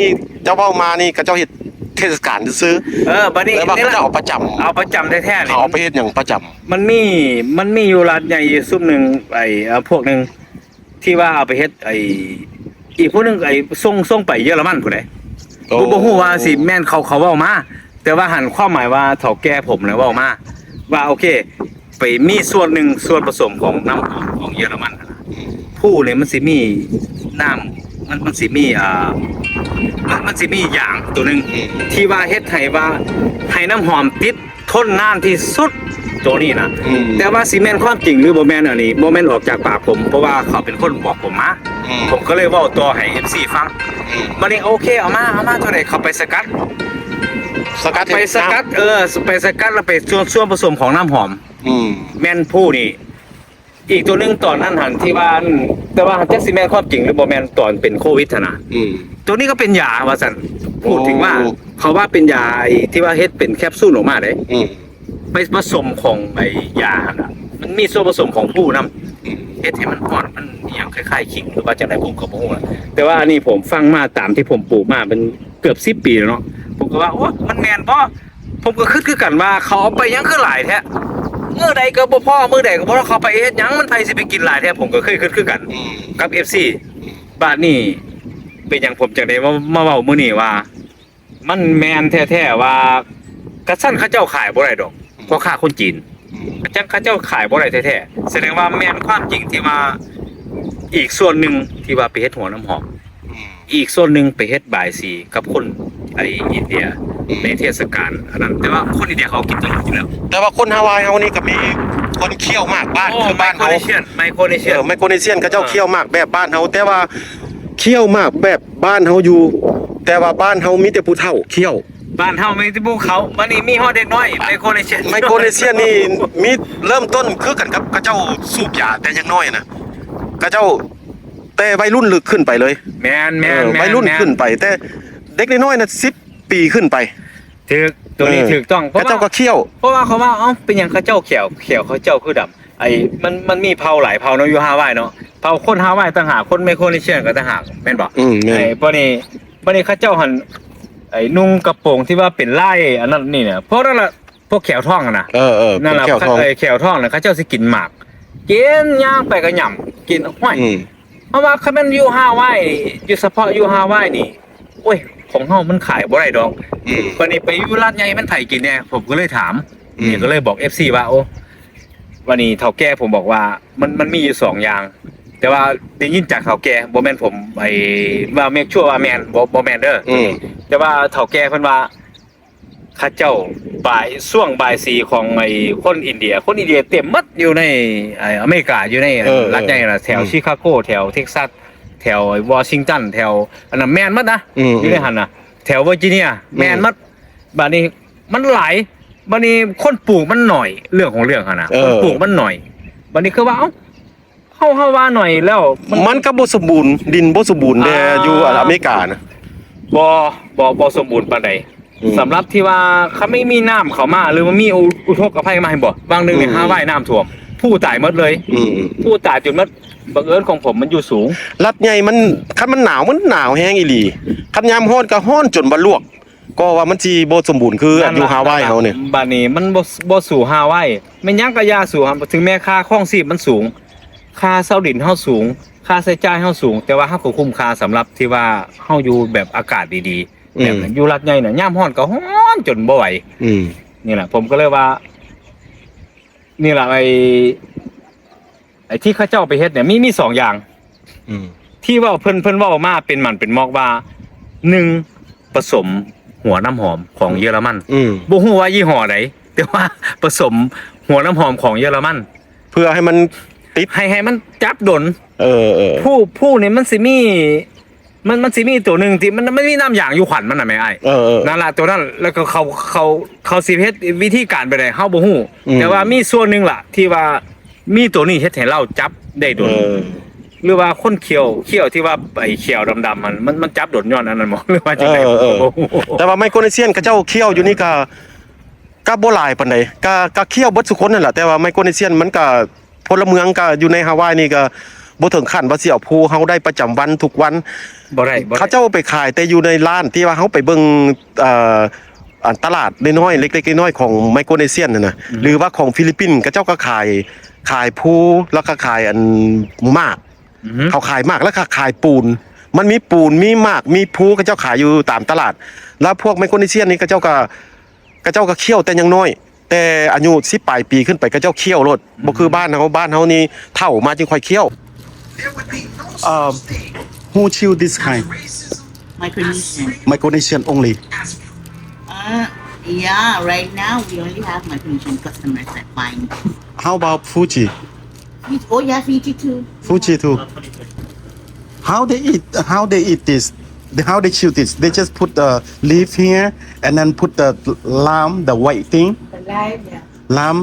ເຈົ້າເວົ້າມານີ້ ເຂົາເຈົ້າເຮັດເທດສະການຊື່ໆ. ເອີ ບາດນີ້ ແຕ່ວ່າເຂົາເຈົ້າເອົາປະຈຳ ເອົາປະຈຳແທ້ໆ ເຂົາເອົາໄປເຮັດຫຍັງປະຈຳ? ມັນມີ ມັນມີຢູ່ລັດໃຫຍ່ຢູ່ຊຸມໜຶ່ງ ໄອ້ ເອີ ພວກໜຶ່ງ ທີ່ວ່າເອົາໄປເຮັດໄອ້ ອີກຜູ້ໜຶ່ງໄອ້ ສົ່ງ ສົ່ງໄປເຢຍລະມັນພຸ້ນໃດ໋. ໂອ້ ບໍ່ ບໍ່ຮູ້ວ່າຊິແມ່ນເຂົາ ເຂົາເວົ້າມາ ແຕ່ວ່າຫັ້ນຄວາມໝາຍວ່າເຖົ້າແກ່ຜົມນະເວົ້າມາວ່າ ໂອເຄ ໄປມີສ່ວນໜຶ່ງ ສ່ວນປະສົມຂອງນ້ຳຫອມຂອງເຢຍລະມັນຫັ້ນນະ. ອືມ ພູນີ້ມັນຊິມີນ້ຳ ມັນ ມັນຊິມີ ອ່າ ມັນ ມັນຊິມີຢາງໂຕໜຶ່ງ ອືມ ທີ່ວ່າເຮັດໃຫ້ວ່າ ໃຫ້ນ້ຳຫອມຕິດ ທົນນານທີ່ສຸດໂຕນີ້ນະ. ອືມ ແຕ່ວ່າຊິແມ່ນຄວາມຈິງຫຼືບໍ່ແມ່ນ ອັນນີ້ບໍ່ແມ່ນອອກຈາກປາກຜົມ ເພາະວ່າເຂົາເປັນຄົນບອກຜົມມາ. ອືມ ຜົມກໍເລີຍເວົ້າຕໍ່ໃຫ້ເອັຟຊີຟັງ. ອືມ ບາດນີ້ໂອເຄ ເອົາມາ ເອົາມາເທົ່າໃດ ເຂົາໄປສະກັດ ສະກັດ ໄປສະກັດ ເຮັດນ້ຳ ເອີ ໄປສະກັດ ແລ້ວໄປສ່ວນ ສ່ວນປະສົມຂອງນ້ຳຫອມ. ອືມ ແມ່ນຜູ້ນີ້ ອີກໂຕໜຶ່ງຕອນນັ້ນຫັ້ນທີ່ວ່າ ແຕ່ວ່າຈັກຊິແມ່ນຄວາມຈິງຫຼືບໍ່ແມ່ນ ຕອນເປັນໂຄວິດຫັ້ນນະ. ອືມ ໂຕນີ້ກໍເປັນຢາວ່າຊັ້ນ ໂອ້ ພູດເຖິງວ່າ ເຂົາວ່າເປັນຢາໄອ້ທີ່ວ່າເຮັດເປັນແຄບຊູນອອກມາເດ້. ອືມ ໄປປະສົມຂອງໄອ້ຢາຫັ້ນນະ ມັນມີສ່ວນປະສົມຂອງພູນຳ. ອືມ ເຮັດໃຫ້ມັນຮອດ ມັນອີ່ຫຍັງຄ້າຍໆຂິງ ຫຼືວ່າຈັ່ງໃດ ຜົມກໍບໍ່ຮູ້ນະ. ແຕ່ວ່າອັນນີ້ຜົມຟັງມາຕາມທີ່ຜົມປູກມາເປັນເກືອບສິບປີແລ້ວເນາະ ຜົມກໍວ່າ ໂອ້ ມັນແມ່ນບໍ່? ຜົມກໍຄິດຄືກັນວ່າ ເຂົາເອົາໄປຫຍັງຄືຫຼາຍແທ້? ມື້ໃດກໍບໍ່ພໍ ມື້ໃດກໍບໍ່ພໍ ເຂົາໄປເຮັດຫຍັງ? ມັນໃຜຊິໄປກິນຫຼາຍແທ້? ຜົມກໍເຄີຍຄິດຄືກັນ ອືມ ກັບເອັຟຊີ. ບາດນີ້ເປັນຫຍັງຜົມຈັ່ງໄດ້ມາ ມາເວົ້າມື້ນີ້ວ່າ ມັນແມ່ນແທ້ໆວ່າ ກະຊັ້ນເຂົາເຈົ້າຂາຍບໍ່ໄດ້ດອກ ອືມ ພໍ່ຄ້າຄົນຈີນ. ອືມ ກະຈັ່ງເຂົາເຈົ້າຂາຍບໍ່ໄດ້ແທ້ໆ ສະແດງວ່າແມ່ນຄວາມຈິງທີ່ວ່າ ອີກສ່ວນໜຶ່ງທີ່ວ່າໄປເຮັດຫົວນ້ຳຫອມ. ອືມ ອີກສ່ວນໜຶ່ງໄປເຮັດບາຍສີກັບຄົນໄອ້ອິນເດຍ ອືມ ໃນເທດສະການອັນນັ້ນ ແຕ່ວ່າຄົນອິນເດຍເຂົາກິນຕະຫຼອດຢູ່ແລ້ວ. ແຕ່ວ່າຄົນຮາວາຍເຮົານີ້ກໍມີຄົນຄ້ຽວໝາກບ້ານ ໂອ້ ຄືບ້ານເຮົາ ໄມໂຄຣເນເຊຍນ ໄມໂຄຣເນເຊຍນ ເອີ ໄມໂຄຣເນເຊຍນ ເຂົາເຈົ້າ ເອີ ຄ້ຽວໝາກແບບບ້ານເຮົາ ແຕ່ວ່າຄ້ຽວໝາກແບບ ບ້ານເຮົາຢູ່ ແຕ່ວ່າບ້ານເຮົາມີແຕ່ຜູ້ເຖົ້າຂ້ຽວ. ບ້ານເຮົາມີແຕ່ຜູ້ເຖົ້າ ບັດນີ້ມີຮອດເດັກນ້ອຍໄມໂຄຣເນເຊຍ. ໄມໂຄຣເນເຊຍນີ້ມີເລີ່ມຕົ້ນຄືກັນກັບເຂົາເຈົ້າສູບຢາແຕ່ຍັງນ້ອຍນະ ເຂົາເຈົ້າ ແຕ່ໄວລຸ້ນຂຶ້ນໄປເລີຍ. ແມ່ນໆ ເອີ ໄວລຸ້ນຂຶ້ນໄປ ແຕ່ເດັກນ້ອຍໆນະ ສິບປີຂຶ້ນໄປ. ຖືກ ໂຕນີ້ຖືກຕ້ອງ ເພາະວ່າ ເຂົາເຈົ້າກໍຂ້ຽວ ເພາະວ່າເຂົາວ່າ ເອົ້າ ເປັນຫຍັງເຂົາເຈົ້າແຂ້ວ ແຂ້ວເຂົາເຈົ້າຄືດຳ? ໄອ້ ມັນ ມັນມີເຜົ່າຫຼາຍເຜົ່າເນາະ ຢູ່ຮາວາຍເນາະ ເຜົ່າຄົນຮາວາຍຕ່າງຫາກ ຄົນໄມໂຄຣເນເຊຍກໍຕ່າງຫາກ ແມ່ນບໍ່? ອືມ ແມ່ນ. ໄອ້ ບັດນີ້ ບັດນີ້ເຂົາເຈົ້າຫັ້ນ ໄອ້ ນຸ່ງກະໂປງທີ່ວ່າເປັນລາຍອັນນັ້ນນີ້ນະ ພວກນັ້ນລະ ພວກແຂ້ວທ້ອງຫັ້ນນະ. ເອີໆ ນັ້ນລະ ເປັນແຂ້ວທ້ອງ ເອີ ແຂ້ວທ້ອງນະ ເຂົາເຈົ້າຊິກິນໝາກ ກິນ ຍ່າງໄປກໍຫຍ້ຳ ກິນ. ໂອ້ຍ ອືມ ເພາະວ່າຄັນແມ່ນຢູ່ຮາວາຍ ຢູ່ສະເພາະຢູ່ຮາວາຍນີ້ ໂອ້ຍ ຂອງເຮົາມັນຂາຍບໍ່ໄດ້ດອກ. ອືມ ບັດນີ້ໄປຢູ່ລັດໃຫຍ່ມັນໃຜກິນແດ່? ຜົມກໍເລີຍຖາມ ອືມ ນີ້ກໍເລີຍບອກເອັຟຊີວ່າ ໂອ້ ບັດນີ້ເຖົ້າແກ່ ຜົມບອກວ່າ ມັນ ມັນມີຢູ່ສອງຢ່າງ ແຕ່ວ່າໄດ້ຍິນຈາກເຖົ້າແກ່ ບໍ່ແມ່ນຜົມ ໄອ້ ວ່າເມກຊົວວ່າແມ່ນ ບໍ່ ບໍ່ແມ່ນເດີ. ອືມ ແຕ່ວ່າເຖົ້າແກ່ເພິ່ນວ່າ ເຂົາເຈົ້າບາຍ ຊ່ວງບາຍສີຂອງໄອ້ຄົນອິນເດຍ ຄົນອິນເດຍເຕັມໝົດຢູ່ໃນ ໄອ້ ອາເມລິກາ ຢູ່ໃນ ເອີ ລັດໃຫຍ່ນະ ແຖວ ອືມ ຊິຄາໂກ ແຖວເທັກຊັສ ແຖວວໍຊິງຕັນ ແຖວອັນນັ້ນແມ່ນໝົດນະ. ອືມ ຢູ່ໃນຫັ້ນນະ ແຖວເວີຈິເນຍ ອືມ ແມ່ນໝົດ. ບັດນີ້ມັນຫຼາຍ ບັດນີ້ຄົນປູກມັນໜ້ອຍ ເລື່ອງຂອງເລື່ອງຫັ້ນນະ ເອີ ຄົນປູກມັນໜ້ອຍ. ບັດນີ້ຄືວ່າ ເອົ້າ ເຮົາ ເຮົາວ່າໜ້ອຍແລ້ວ ມັນ ມັນກໍບໍ່ສົມບູນ ດິນບໍ່ສົມບູນແດ່ ອ່າ ຢູ່ອາເມລິການະ. ບໍ່ ບໍ່ ບໍ່ສົມບູນປານໃດ. ອືມ ສຳລັບທີ່ວ່າຄັນມີ ມີນ້ຳເຂົ້າມາ ຫຼືວ່າມີອຸ ອຸທົກກະໄພມາ ເຫັນບໍ່? ຫວ່າງໜຶ່ງນີ້ ອືມ ຮາວາຍນ້ຳຖ້ວມ ຜູ້ຕາຍໝົດເລີຍ. ອືມ ຜູ້ຕາຍຈົນໝົດ. ບັງເອີນຂອງຜົມມັນຢູ່ສູງ ລັດໃຫຍ່ມັນ ຄັນມັນໜາວ ມັນໜາວແຮງອີ່ຫຼີ ຄັນຍາມຮ້ອນກໍຮ້ອນຈົນບໍ່ລວກ. ກໍວ່າມັນຊິບໍ່ສົມບູນຄືຢູ່ຮາວາຍເຮົານີ້. ບັດນີ້ມັນບໍ່ ບໍ່ສູ້ຮາວາຍ ແມ່ນຫຍັງກໍຢ່າສູ້ ເຖິງແມ່ນຄ່າຄອງຊີບມັນສູງ ຄ່າເຊົ່າດິນເຮົາສູງ ຄ່າໃຊ້ຈ່າຍເຮົາສູງ ແຕ່ວ່າເຮົາກໍຄຸ້ມຄ່າສຳລັບທີ່ວ່າເຮົາຢູ່ແບບອາກາດດີໆ. ອືມ ແບບນັ້ນ ຢູ່ລັດໃຫຍ່ນະ ຍາມຮ້ອນກໍຮ້ອນຈົນບໍ່ໄຫວ. ອືມ ນີ້ແຫຼະ ຜົມກໍເລີຍວ່າ ນີ້ແຫຼະ ໄອ້ ໄອ້ທີ່ເຂົາເຈົ້າໄປເຮັດນີ້ ມີ ມີສອງຢ່າງ ອືມ ທີ່ເວົ້າ ເພິ່ນ ເພິ່ນເວົ້າມາເປັນໝັ້ນເປັນໝອກວ່າ ໜຶ່ງ ປະສົມຫົວນ້ຳຫອມຂອງເຢຍລະມັນ. ອືມ ບໍ່ຮູ້ວ່າຍີ່ຫໍ້ໃດ ແຕ່ວ່າປະສົມຫົວນ້ຳຫອມຂອງເຢຍລະມັນ ເພື່ອໃຫ້ມັນຕິດ ໃຫ້ ໃຫ້ມັນຈັບດົນ. ເອີໆ ພູ ພູນີ້ມັນຊິມີ ມັນ ມັນຊິມີຕົວໜຶ່ງທີ່ມັນ ມັນມີນ້ຳຢາງຢູ່ຂວັນມັນນະແມ່ອ້າຍ. ເອີໆ ນັ້ນລະ ຕົວນັ້ນ ແລ້ວກໍເຂົາ ເຂົາ ເຂົາຊິເຮັດວິທີການແບບໃດເຮົາບໍ່ຮູ້. ອືມ ແຕ່ວ່າມີສ່ວນໜຶ່ງລະທີ່ວ່າມີຕົວນີ້ເຮັດໃຫ້ລາວຈັບໄດ້ດົນ. ເອີ ຫຼືວ່າຄົນຂ້ຽວ ຂ້ຽວທີ່ວ່າໄອ້ຂ້ຽວດຳໆຫັ້ນ ມັນ ມັນຈັບດົນຍ້ອນອັນນັ້ນບໍ່ ຫຼືວ່າຈັ່ງໃດ? ເອີໆ ບໍ່ຮູ້. ແຕ່ວ່າໄມໂຄຣເນເຊຍນເຂົາເຈົ້າຂ້ຽວຢູ່ນີ້ກໍ ກໍບໍ່ຫຼາຍປານໃດ ກໍ ກໍຂ້ຽວເບິດສູ່ຄົນນັ້ນລະ ແຕ່ວ່າໄມໂຄຣເນເຊຍນມັນກໍ ພົນລະເມືອງກໍຢູ່ໃນຮາວາຍນີ້ກໍບໍ່ເຖິງຂັ້ນວ່າຊິເອົາພູເຮົາໄດ້ປະຈຳວັນທຸກວັນ. ບໍ່ໄດ້ ບໍ່ໄດ້. ເຂົາເຈົ້າໄປຂາຍແຕ່ຢູ່ໃນຮ້ານທີ່ວ່າເຮົາໄປເບິ່ງ ເອີ ອັນຕະຫຼາດນ້ອຍໆ ເລັກໆນ້ອຍໆຂອງໄມໂຄຣເນເຊຍນຫັ້ນນະ ອືມ ຫຼືວ່າຂອງຟີລິບປິນ ເຂົາເຈົ້າກໍຂາຍ ຂາຍພູ ແລ້ວກໍຂາຍອັນໝາກ. ອືຮຶ ເຂົາຂາຍໝາກ ແລ້ວກໍຂາຍປູນ ມັນມີປູນ ມີໝາກ ມີພູ ເຂົາເຈົ້າຂາຍຢູ່ຕາມຕະຫຼາດ. ແລ້ວພວກໄມໂຄຣເນເຊຍນນີ້ ເຂົາເຈົ້າກໍ ເຂົາເຈົ້າກໍຂ້ຽວແຕ່ຍັງນ້ອຍ ແຕ່ອາຍຸສິບປາຍປີຂຶ້ນໄປ ເຂົາເຈົ້າຂ້ຽວໂລດ. ອືມ ບໍ່ຄືບ້ານເຮົາ ບ້ານເຮົານີ້ເຖົ້າມາຈຶ່ງຄ່ອຍຂ້ຽວ. Um, who chew this kind? Micronesian. Micronesian only? Uh, yeah, right now we only have Micronesian customers that buying. How about Fuji? Fuji, oh yeah, Fiji too. Fuji too. How they eat? How they eat this? The- How they chew this? They just put the leaf here and then put the lime, the white thing. The lime, yeah. Lime,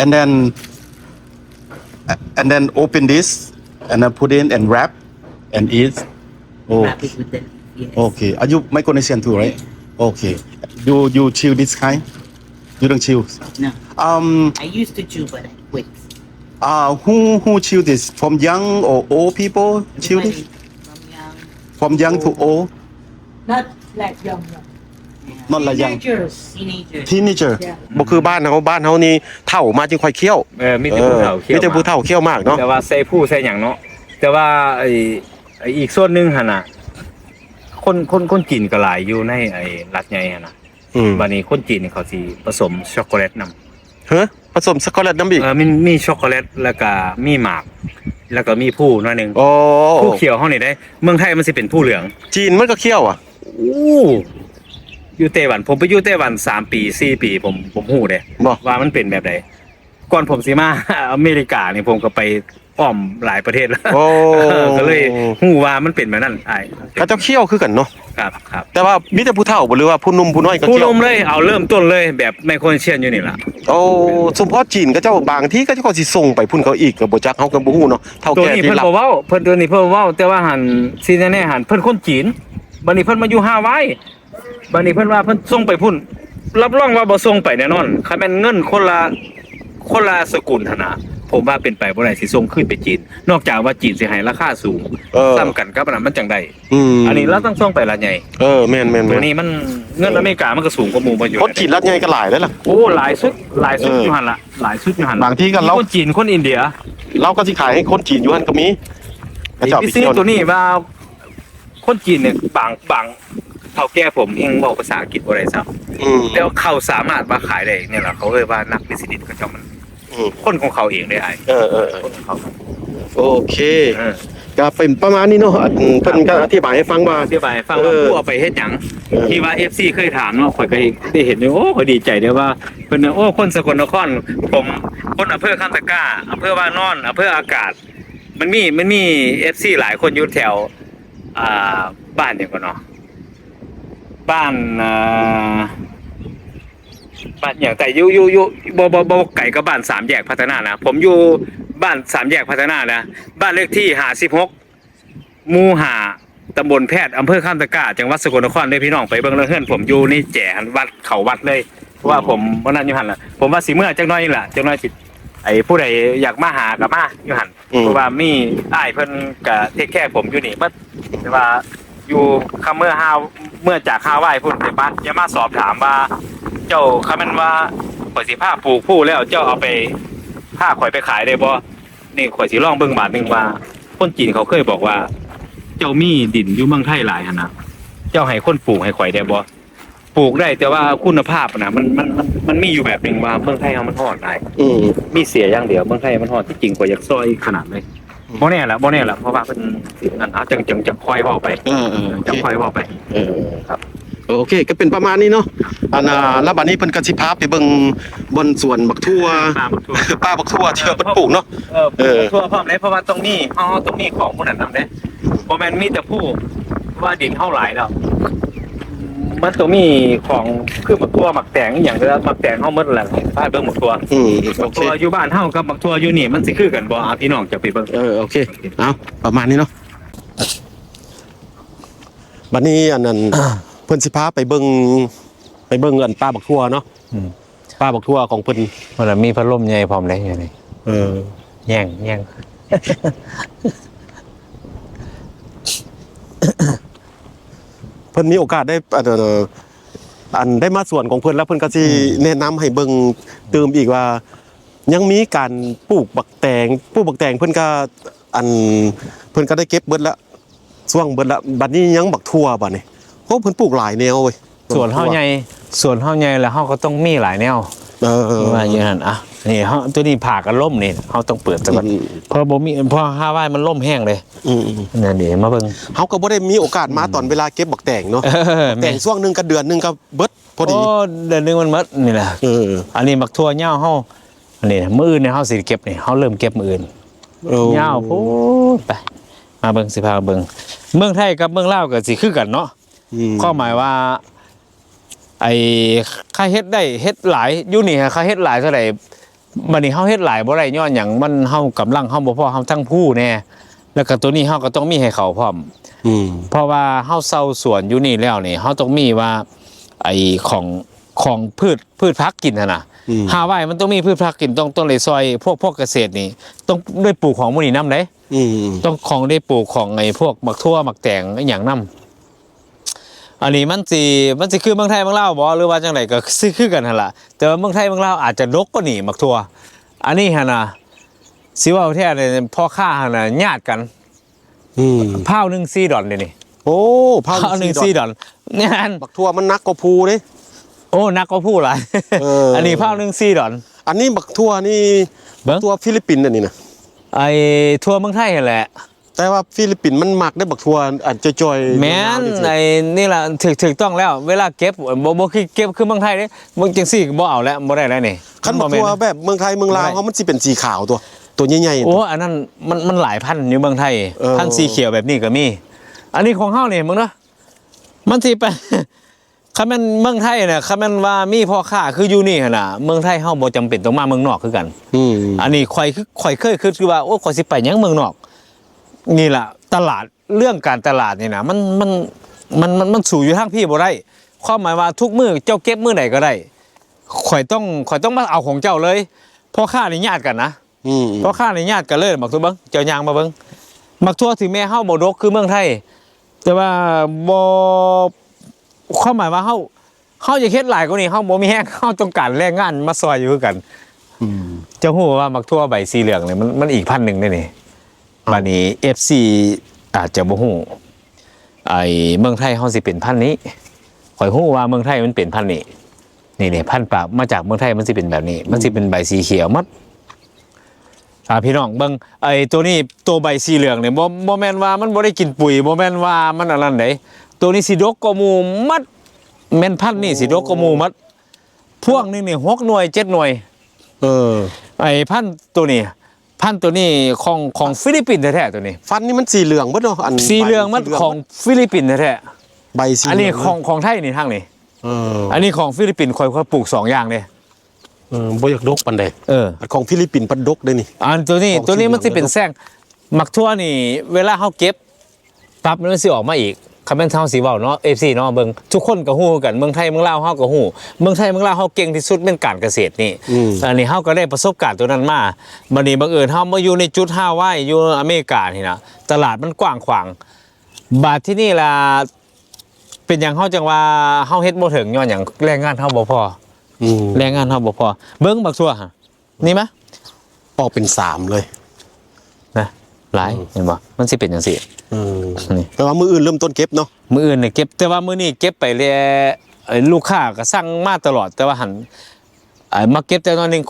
and then and then open this and then put in and wrap and eat. Oh. Wrap it with the leaf, yes. Okay. Are you Micronesian too, right? Yeah. Okay. You you chew this kind? You don't chew? No. Um, I used to chew, but I quit. Uh, who who chew this? From young or old people chew this? Everybody, from young, from young to old. Not like young, young. Yeah. Not like young. Teenagers. Teenager. Teenager. Yeah. ບໍ່ຄືບ້ານເຮົາ ບ້ານເຮົານີ້ເຖົ້າມາຈຶ່ງຄ່ອຍຂ້ຽວ. ເອີ ມີແຕ່ຜູ້ເຖົ້າຂ້ຽວ ມີແຕ່ຜູ້ເຖົ້າຂ້ຽວໝາກເນາະ. ແຕ່ວ່າໃສ່ພູໃສ່ຫຍັງເນາະ. ແຕ່ວ່າໄອ້ ໄອ້ອີກສ່ວນໜຶ່ງຫັ້ນນະ ຄົນ ຄົນ ຄົນຈີນກໍຫຼາຍຢູ່ໃນໄອ້ລັດໃຫຍ່ຫັ້ນນະ. ອືມ ບາດນີ້ຄົນຈີນນີ້ເຂົາຊິປະສົມຊັອກໂກແລັດນຳ. ຮະ? ປະສົມຊັອກໂກແລັດນຳອີກ? ເອີ ມີ ມີຊັອກໂກແລັດ ແລ້ວກະມີໝາກ ແລ້ວກະມີພູໜ້ອຍໜຶ່ງ. ອໍ ພູຂຽວເຮົານີ້ເດ້ ເມືອງໄທມັນຊິເປັນພູເຫຼືອງ. ຈີນມັນກໍຂຽວອະ? ໂອ້ ຢູ່ໄຕ້ຫວັນ ຜົມໄປຢູ່ໄຕ້ຫວັນສາມປີ ສີ່ປີ ຜົມ ຜົມຮູ້ເດ້ ບໍ່ ວ່າມັນເປັນແບບໃດ. ກ່ອນຜົມຊິມາອາເມລິການີ້ ຜົມກໍໄປອ້ອມຫຼາຍປະເທດແລ້ວ. ໂອ້ ກໍເລີຍຮູ້ວ່າມັນເປັນແບບນັ້ນອ້າຍ. ເຂົາເຈົ້າຂຽວຄືກັນເນາະ. ครับ ครับ แต่ว่ามีแต่ผู้เฒ่าบ่ หรือว่าผู้หนุ่มผู้น้อยก็ ผู้หนุ่มเลย เอาเริ่มต้นเลย แบบไมโครเอเชียนอยู่นี่ล่ะ โอ้ สมพอจีนเขาเจ้า บางทีเขาเจ้าก็สิส่งไปพุ้นเขาอีก ก็บ่จัก เฮาก็บ่ฮู้เนาะ เฒ่าแก่ ตัวนี้เพิ่นบ่เว้า เพิ่น ตัวนี้เพิ่นบ่เว้า แต่ว่าหั่น สิแน่ๆ หั่น เพิ่นคนจีน บัดนี้เพิ่นมาอยู่ฮาวาย บัดนี้เพิ่นว่าเพิ่นส่งไปพุ้น รับรองว่าบ่ส่งไปแน่นอน คันแม่นเงินคนละ คนละสกุลหั่นน่ะ ผมว่าเป็นไปบ่ได้สิส่งคืนไปจีน นอกจากว่าจีนสิให้ราคาสูง เออ ส่ำกันกับอันนั้นมันจั่งได้ อืม อันนี้ลาวต้องส่งไปรัฐใหญ่ เออ แม่นๆๆ ตัวนี้มัน เงินอเมริกามันก็สูงกว่าหมู่บ่อยู่ คนจีนรัฐใหญ่ก็หลายเด้ล่ะ โอ้ หลายสุด หลายสุด เออ อยู่หั่นล่ะ หลายสุดอยู่หั่นล่ะ บางทีก็ลาว มีคนจีน คนอินเดีย ลาวก็สิขายให้คนจีนอยู่หั่นก็มี เขาเจ้าไปเที่ยว ตัวนี้ว่า คนจีนเนี่ย บาง บางเฒ่าแก่ผมยังเว้าภาษาอังกฤษบ่ได้ซ้ำ อืม แต่ว่าเขาสามารถมาขายได้ นี่แหละ เขาเรียกว่านักบิสเนส เขาเจ้ามัน อืม คนของเขาเองเด้อ้าย เออๆๆ คนของเขา โอเค เออ ก็เป็นประมาณนี้เนาะ อัน เพิ่นก็อธิบายให้ฟังว่า อธิบายให้ฟังว่า เออ ผู้เอาไปเฮ็ดหยัง เออ ที่ว่าเอฟซีเคยถามเนาะ ข้อยก็ได้เห็นอยู่ โอ้ ข้อยดีใจเด้ว่า เพิ่นน่ะ โอ้ คนสกลนคร ผม คนอำเภอคำตะกร้า อำเภอวานอน อำเภออากาศ มันมี มันมีเอฟซีหลายคนอยู่แถว อ่า บ้านหยังก่อนเนาะ บ้าน อ่า บ้านหยัง แต่อยู่ อยู่ อยู่ บ่ บ่ บ่ไกลกับบ้านสามแยกพัฒนานะ ผมอยู่บ้านสามแยกพัฒนานะ บ้านเลขที่ห้าสิบหก หมู่ห้า ตำบลแพทย์ อำเภอคำตะกร้า จังหวัดสกลนครเด้อพี่น้อง ไปเบิ่งเด้อ เฮือนผมอยู่ในแจหั้น วัด เข้าวัดเลย เพราะว่าผมบ่นั่นอยู่หั่นล่ะ ผมว่าสิเมือจักหน่อยนี่ล่ะ จักหน่อยสิ ไอ้ผู้ใดอยากมาหาก็มาอยู่หั่น อืม เพราะว่ามีอ้ายเพิ่นก็เทคแคร์ผมอยู่นี่เบิด แต่ว่าอยู่คำเมือฮาว เมือจากฮาวายพุ้น แต่บัดอย่ามาสอบถามว่า เจ้า คันแม่นว่าข้อยสิพาปลูกพลูแล้ว เจ้าเอาไป พาข้อยไปขายได้บ่ นี่ข้อยสิลองเบิ่งบาดหนึ่งว่า คนจีนเขาเคยบอกว่า เจ้ามีดินอยู่เมืองไทยหลายหั่นน่ะ เจ้าให้คนปลูกให้ข้อยได้บ่ ปลูกได้ แต่ว่าคุณภาพน่ะ มัน มัน มัน มันมีอยู่แบบหนึ่งว่าเมืองไทยเฮามันร้อนหลาย อืม มีเสียอย่างเดียว เมืองไทยมันร้อน ที่จริงข้อยอยากซอยขนาดเลย อืม บ่แน่ละ บ่แน่ละ เพราะว่าเพิ่นนั่น เอาจั่ง จั่ง จั่งค่อยเว้าไป เออๆ โอเค จั่งค่อยเว้าไป เออ ครับ โอเค ก็เป็นประมาณนี้เนาะ อันน่ะ แล้วบัดนี้เพิ่นก็สิพาไปเบิ่งบ่อนสวนบักถั่ว ป่าบักถั่ว ป่าบักถั่วที่ว่าเพิ่นปลูกเนาะ เออ เออ ปลูกบักถั่วพร้อมเด้ เพราะว่าตรงนี้ เฮา เฮาต้องมีของพวกนั้นนำเด้ บ่แม่นมีแต่ผู้ เพราะว่าดินเฮาหลายแล้ว มันต้องมีของคือบักถั่ว บักแตงอีหยัง แล้วบักแตงเฮาหมดแล้ว พาเบิ่งบักถั่ว อืม โอเค บักถั่วอยู่บ้านเฮากับบักถั่วอยู่นี่ มันสิคือกันบ่ อ่ะ พี่น้องจะไปเบิ่ง เออ โอเค เอา ประมาณนี้เนาะ บัดนี้อันนั้น เพิ่นสิพาไปเบิ่ง ไปเบิ่งอันป่าบักถั่วเนาะ อืม ป่าบักถั่วของเพิ่น มันน่ะมีพัดลมใหญ่พร้อมเด้อยู่นี่ เออ แย่ง แย่ง เพิ่นมีโอกาสได้ อัน อัน ได้มาสวนของเพิ่น แล้วเพิ่นก็สิ อืม แนะนำให้เบิ่งตื่มอีกว่า ยังมีการปลูกบักแตง ปลูกบักแตงเพิ่นก็ อัน เพิ่นก็ได้เก็บเบิดแล้ว ส่วงเบิดละ บัดนี้ยังบักถั่วบัดนี้ โอ้ เพิ่นปลูกหลายแนวเว้ย สวนเฮาใหญ่ สวนเฮาใหญ่แล้วเฮาก็ต้องมีหลายแนว เออ ว่าอย่างนั้น อ่ะ นี่เฮา ตัวนี้ผ่ากันล้มนี่ เฮาต้องเปิดซะก่อน อืม เพราะบ่มี เพราะฮาวายมันล้มแฮงเลย อืม นั่นเด้ มาเบิ่ง เฮาก็บ่ได้มีโอกาสมา อืม ตอนเวลาเก็บบักแตงเนาะ เออ บักแตง แม่น ช่วงหนึ่งก็เดือนหนึ่งก็เบิดพอดี โอ้ เดือนหนึ่งมันหมดนี่แหละ เออ อันนี้บักถั่วยาวเฮา อันนี้มื้ออื่นเนี่ยเฮาสิเก็บนี่ เฮาเริ่มเก็บมื้ออื่น โอ้ ยาวโพดไป มาเบิ่ง สิพาเบิ่ง เมืองไทยกับเมืองลาวก็สิคือกันเนาะ อืม ความหมายว่า ไอ้ ค่าเฮ็ดได้เฮ็ดหลาย อยู่นี่ค่าเฮ็ดหลายเท่าใด บัดนี้เฮาเฮ็ดหลายบ่ได้ย้อนหยัง มัน เฮากำลังเฮาบ่พอ เฮาทั้งผู้แน่ แล้วก็ตัวนี้เฮาก็ต้องมีให้เขาพร้อม อืม เพราะว่าเฮาเช่าสวนอยู่นี่แล้วนี่ เฮาต้องมีว่า ไอ้ของ ของพืช พืชผักกินหั่นน่ะ อืม ฮาวายมันต้องมีพืชผักกิน ต้อง ต้องได้ซอยพวก พวกเกษตรนี่ ต้องได้ปลูกของหมู่นี้นำเด้ อืม ต้องของได้ปลูกของไอ้พวกบักถั่ว บักแตง อีหยังนำ อันนี้มันสิ มันสิคือเมืองไทยเมืองลาวบ่ หรือว่าจั่งใด ก็สิคือกันหั่นล่ะ แต่ว่าเมืองไทยเมืองลาวอาจจะดกกว่านี้ บักถั่ว อันนี้หั่นน่ะ สิเว้าแท้เลย พ่อค้าหั่นน่ะ ญาติกัน อืม พาวหนึ่งสี่ดอลเด้นี่ โอ้ พาวหนึ่งสี่ดอล พาวหนึ่งสี่ดอล แม่น บักถั่วมันหนักกว่าภูเด้ โอ้ หนักกว่าภูหลาย เออ อันนี้พาวหนึ่งสี่ดอล อันนี้บักถั่วนี่ เบิ่ง บักถั่วฟิลิปปินส์อันนี้นะ ไอ้ถั่วเมืองไทยหั่นแหละ แต่ว่าฟิลิปปินส์มันมักได้บักถั่วอันจ่อยๆ แม่น ยาวๆจังซี้ ไอ้นี่ล่ะ ถูก ถูกต้องแล้ว เวลาเก็บ บ่ บ่คือเก็บคือเมืองไทยเด้ เมืองจังซี่บ่เอาแล้ว บ่ได้แล้วนี่ คันบักถั่วแบบเมืองไทยเมืองลาว บ่ได้ เฮามันสิเป็นสีขาวตัว ตัวใหญ่ๆ โอ้ อันนั้นมัน มันหลายพันธุ์อยู่เมืองไทย เออ พันธุ์สีเขียวแบบนี้ก็มี อันนี้ของเฮานี่ เบิ่งเด้อ ມັນຊິໄປ ຄັນແມ່ນເມືອງໄທນະ ຄັນແມ່ນວ່າມີພໍ່ຄ້າຄືຢູ່ນີ້ຫັ້ນນະ ເມືອງໄທເຮົາບໍ່ຈຳເປັນຕ້ອງມາເມືອງນອກຄືກັນ. ອືມ ອັນນີ້ຂ້ອຍຄື ຂ້ອຍເຄີຍຄິດຄືວ່າ ໂອ້ ຂ້ອຍຊິໄປຫຍັງເມືອງນອກ. ນີ້ລະຕະຫຼາດ ເລື່ອງການຕະຫຼາດນີ້ນະ ມັນ ມັນ ມັນ ມັນ ມັນສູ້ຢູ່ທາງພີ້ບໍ່ໄດ້. ຄວາມໝາຍວ່າທຸກມື້ເຈົ້າເກັບມື້ໃດກໍໄດ້ ຂ້ອຍຕ້ອງ ຂ້ອຍຕ້ອງມາເອົາຂອງເຈົ້າເລີຍ. ພໍ່ຄ້ານີ້ຍາດກັນນະ. ອືມ ພໍ່ຄ້ານີ້ຍາດກັນເລີຍ. ບັກຖົ່ວເບິ່ງ ເຈົ້າຍ່າງມາເບິ່ງ ບັກຖົ່ວ ເຖິງແມ້ເຮົາບໍ່ດົກຄືເມືອງໄທ ແຕ່ວ່າບໍ່ ຄວາມໝາຍວ່າເຮົາ ເຮົາຢາກເຮັດຫຼາຍກວ່ານີ້ ເຮົາບໍ່ມີແຮງ ເຮົາຕ້ອງການແຮງງານມາຊ່ອຍຢູ່ຄືກັນ. ອືມ ເຈົ້າຮູ້ວ່າບັກຖົ່ວໃບສີເຫຼືອງນີ້ ມັນ ມັນອີກພັນໜຶ່ງເດ້ນີ້. ບັດນີ້ເອັຟຊີອາດຈະບໍ່ຮູ້ ໄອ້ເມືອງໄທເຮົາຊິເປັນພັນນີ້ ຂ້ອຍຮູ້ວ່າເມືອງໄທມັນເປັນພັນນີ້. ນີ້ໆ ພັນປາກ ມາຈາກເມືອງໄທມັນຊິເປັນແບບນີ້ ມັນຊິເປັນໃບສີຂຽວໝົດ. ອ່າ ພີ່ນ້ອງເບິ່ງ ໄອ້ໂຕນີ້ ໂຕໃບສີເຫຼືອງນີ້ ບໍ່ ບໍ່ແມ່ນວ່າມັນບໍ່ໄດ້ກິນປຸ໋ຍ ບໍ່ແມ່ນວ່າມັນອັນນັ້ນເດ້. ໂຕນີ້ຊິດົກກວ່າໝູ່ໝົດ ແມ່ນພັນນີ້ຊິດົກກວ່າໝູ່ໝົດ. ພວງໜຶ່ງນີ້ຫົກໜ່ວຍ ເຈັດໜ່ວຍ. ເອີ ໄອ້ພັນໂຕນີ້ ພັນໂຕນີ້ຂອງ ຂອງຟີລິບປິນແທ້ໆ ໂຕນີ້. ພັນນີ້ມັນສີເຫຼືອງເບິດເນາະ ອັນ ສີເຫຼືອງມັນຂອງຟີລິບປິນແທ້ໆ ໃບສີເຫຼືອງ. ອັນນີ້ຂອງ ຂອງໄທນີ້ ທາງນີ້. ເອີ ອັນນີ້ຂອງຟີລິບປິນ ຂ້ອຍ ຂ້ອຍປູກສອງຢ່າງເດ້. ເອີ ບໍ່ຢາກດົກປານໃດ. ເອີ ອັນຂອງຟີລິບປິນພັດດົກເດ້ນີ້. ອັນໂຕນີ້ ໂຕນີ້ມັນຊິເປັນແຊງ ບັກຖົ່ວນີ້ ເວລາເຮົາເກັບ ຕັບມັນຊິອອກມາອີກ. ຄັນແມ່ນເຮົາຊິເວົ້າເນາະ ເອັຟຊີເນາະ ເບິ່ງ ທຸກຄົນກໍຮູ້ຄືກັນ ເມືອງໄທເມືອງລາວເຮົາກໍຮູ້ ເມືອງໄທເມືອງລາວເຮົາເກັ່ງທີ່ສຸດແມ່ນການກະເສດນີ້. ອືມ ອັນນີ້ເຮົາກໍໄດ້ປະສົບການໂຕນັ້ນມາ. ບັດນີ້ບັງເອີນເຮົາມາຢູ່ໃນຈຸດຮາວາຍ ຢູ່ອາເມລິການີ້ນະ ຕະຫຼາດມັນກວ້າງຂວາງ. ບາດທີນີ້ລະ ເປັນຫຍັງເຮົາຈັ່ງວ່າເຮົາເຮັດບໍ່ເຖິງ ຍ້ອນຫຍັງ? ແຮງງານເຮົາບໍ່ພໍ. ອືມ ແຮງງານເຮົາບໍ່ພໍ. ເບິ່ງບັກຖົ່ວຫັ້ນ ນີ້ມາ ອອກເປັນສາມເລີຍນະ ຫຼາຍ. ອືມ ເຫັນບໍ່? ມັນຊິເປັນຈັ່ງຊີ້. ອືມ ນີ້ ແປວ່າມື້ອື່ນເລີ່ມຕົ້ນເກັບເນາະ. ມື້ອື່ນນີ້ເກັບ ແຕ່ວ່າມື້ນີ້ເກັບໄປແລ້ວ ເອີ ລູກຄ້າກໍສັ່ງມາຕະຫຼອດ ແຕ່ວ່າຫັ້ນ ເອີ ມາເກັບແຕ່ໜ້ອຍໜຶ່ງ.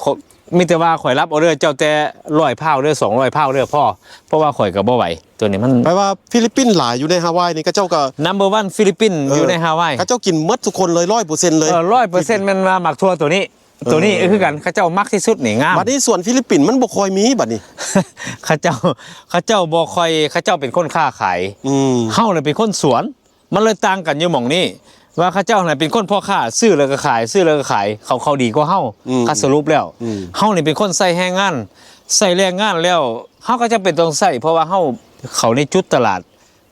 ມີແຕ່ວ່າຂ້ອຍຮັບອໍເດີເຈົ້າແຕ່ຮ້ອຍພາວເດີ ສອງຮ້ອຍພາວເດີ ພໍ ເພາະວ່າຂ້ອຍກໍບໍ່ໄຫວ. ໂຕນີ້ມັນ ແປວ່າຟີລິບປິນຫຼາຍຢູ່ໃນຮາວາຍນີ້ ເຂົາເຈົ້າກໍ number one ຟີລິບປິນ ເອີ ຢູ່ໃນຮາວາຍ ເຂົາເຈົ້າກິນໝົດທຸກຄົນເລີຍ ຮ້ອຍເປີເຊັນເລີຍ. ເອີ ຮ້ອຍເປີເຊັນແມ່ນວ່າໝາກຖົ່ວໂຕນີ້. ໂຕນີ້ ເອີ ຄືກັນ ເຂົາເຈົ້າມັກທີ່ສຸດນີ້ ງາມ. ບັດນີ້ສວນຟີລິບປິນມັນບໍ່ຄ່ອຍມີບັດນີ້ ເຂົາເຈົ້າ ເຂົາເຈົ້າບໍ່ຄ່ອຍ ເຂົາເຈົ້າເປັນຄົນຄ້າຂາຍ. ອືມ ເຮົານີ້ເປັນຄົນສວນ ມັນເລີຍຕ່າງກັນຢູ່ໝ່ອງນີ້ ວ່າເຂົາເຈົ້າຫັ້ນເປັນຄົນພໍ່ຄ້າ ຊື້ແລ້ວກໍຂາຍ ຊື້ແລ້ວກໍຂາຍ ເຂົາ ເຂົາດີກວ່າເຮົາ. ອືມ ຄັນສະຫຼຸບແລ້ວ ອືມ ເຮົານີ້ເປັນຄົນໃຊ້ແຮງງານ ໃຊ້ແຮງງານແລ້ວ ເຮົາກໍຈຳເປັນຕ້ອງໃຊ້ ເພາະວ່າເຮົາເຂົ້າໃນຈຸດຕະຫຼາດ.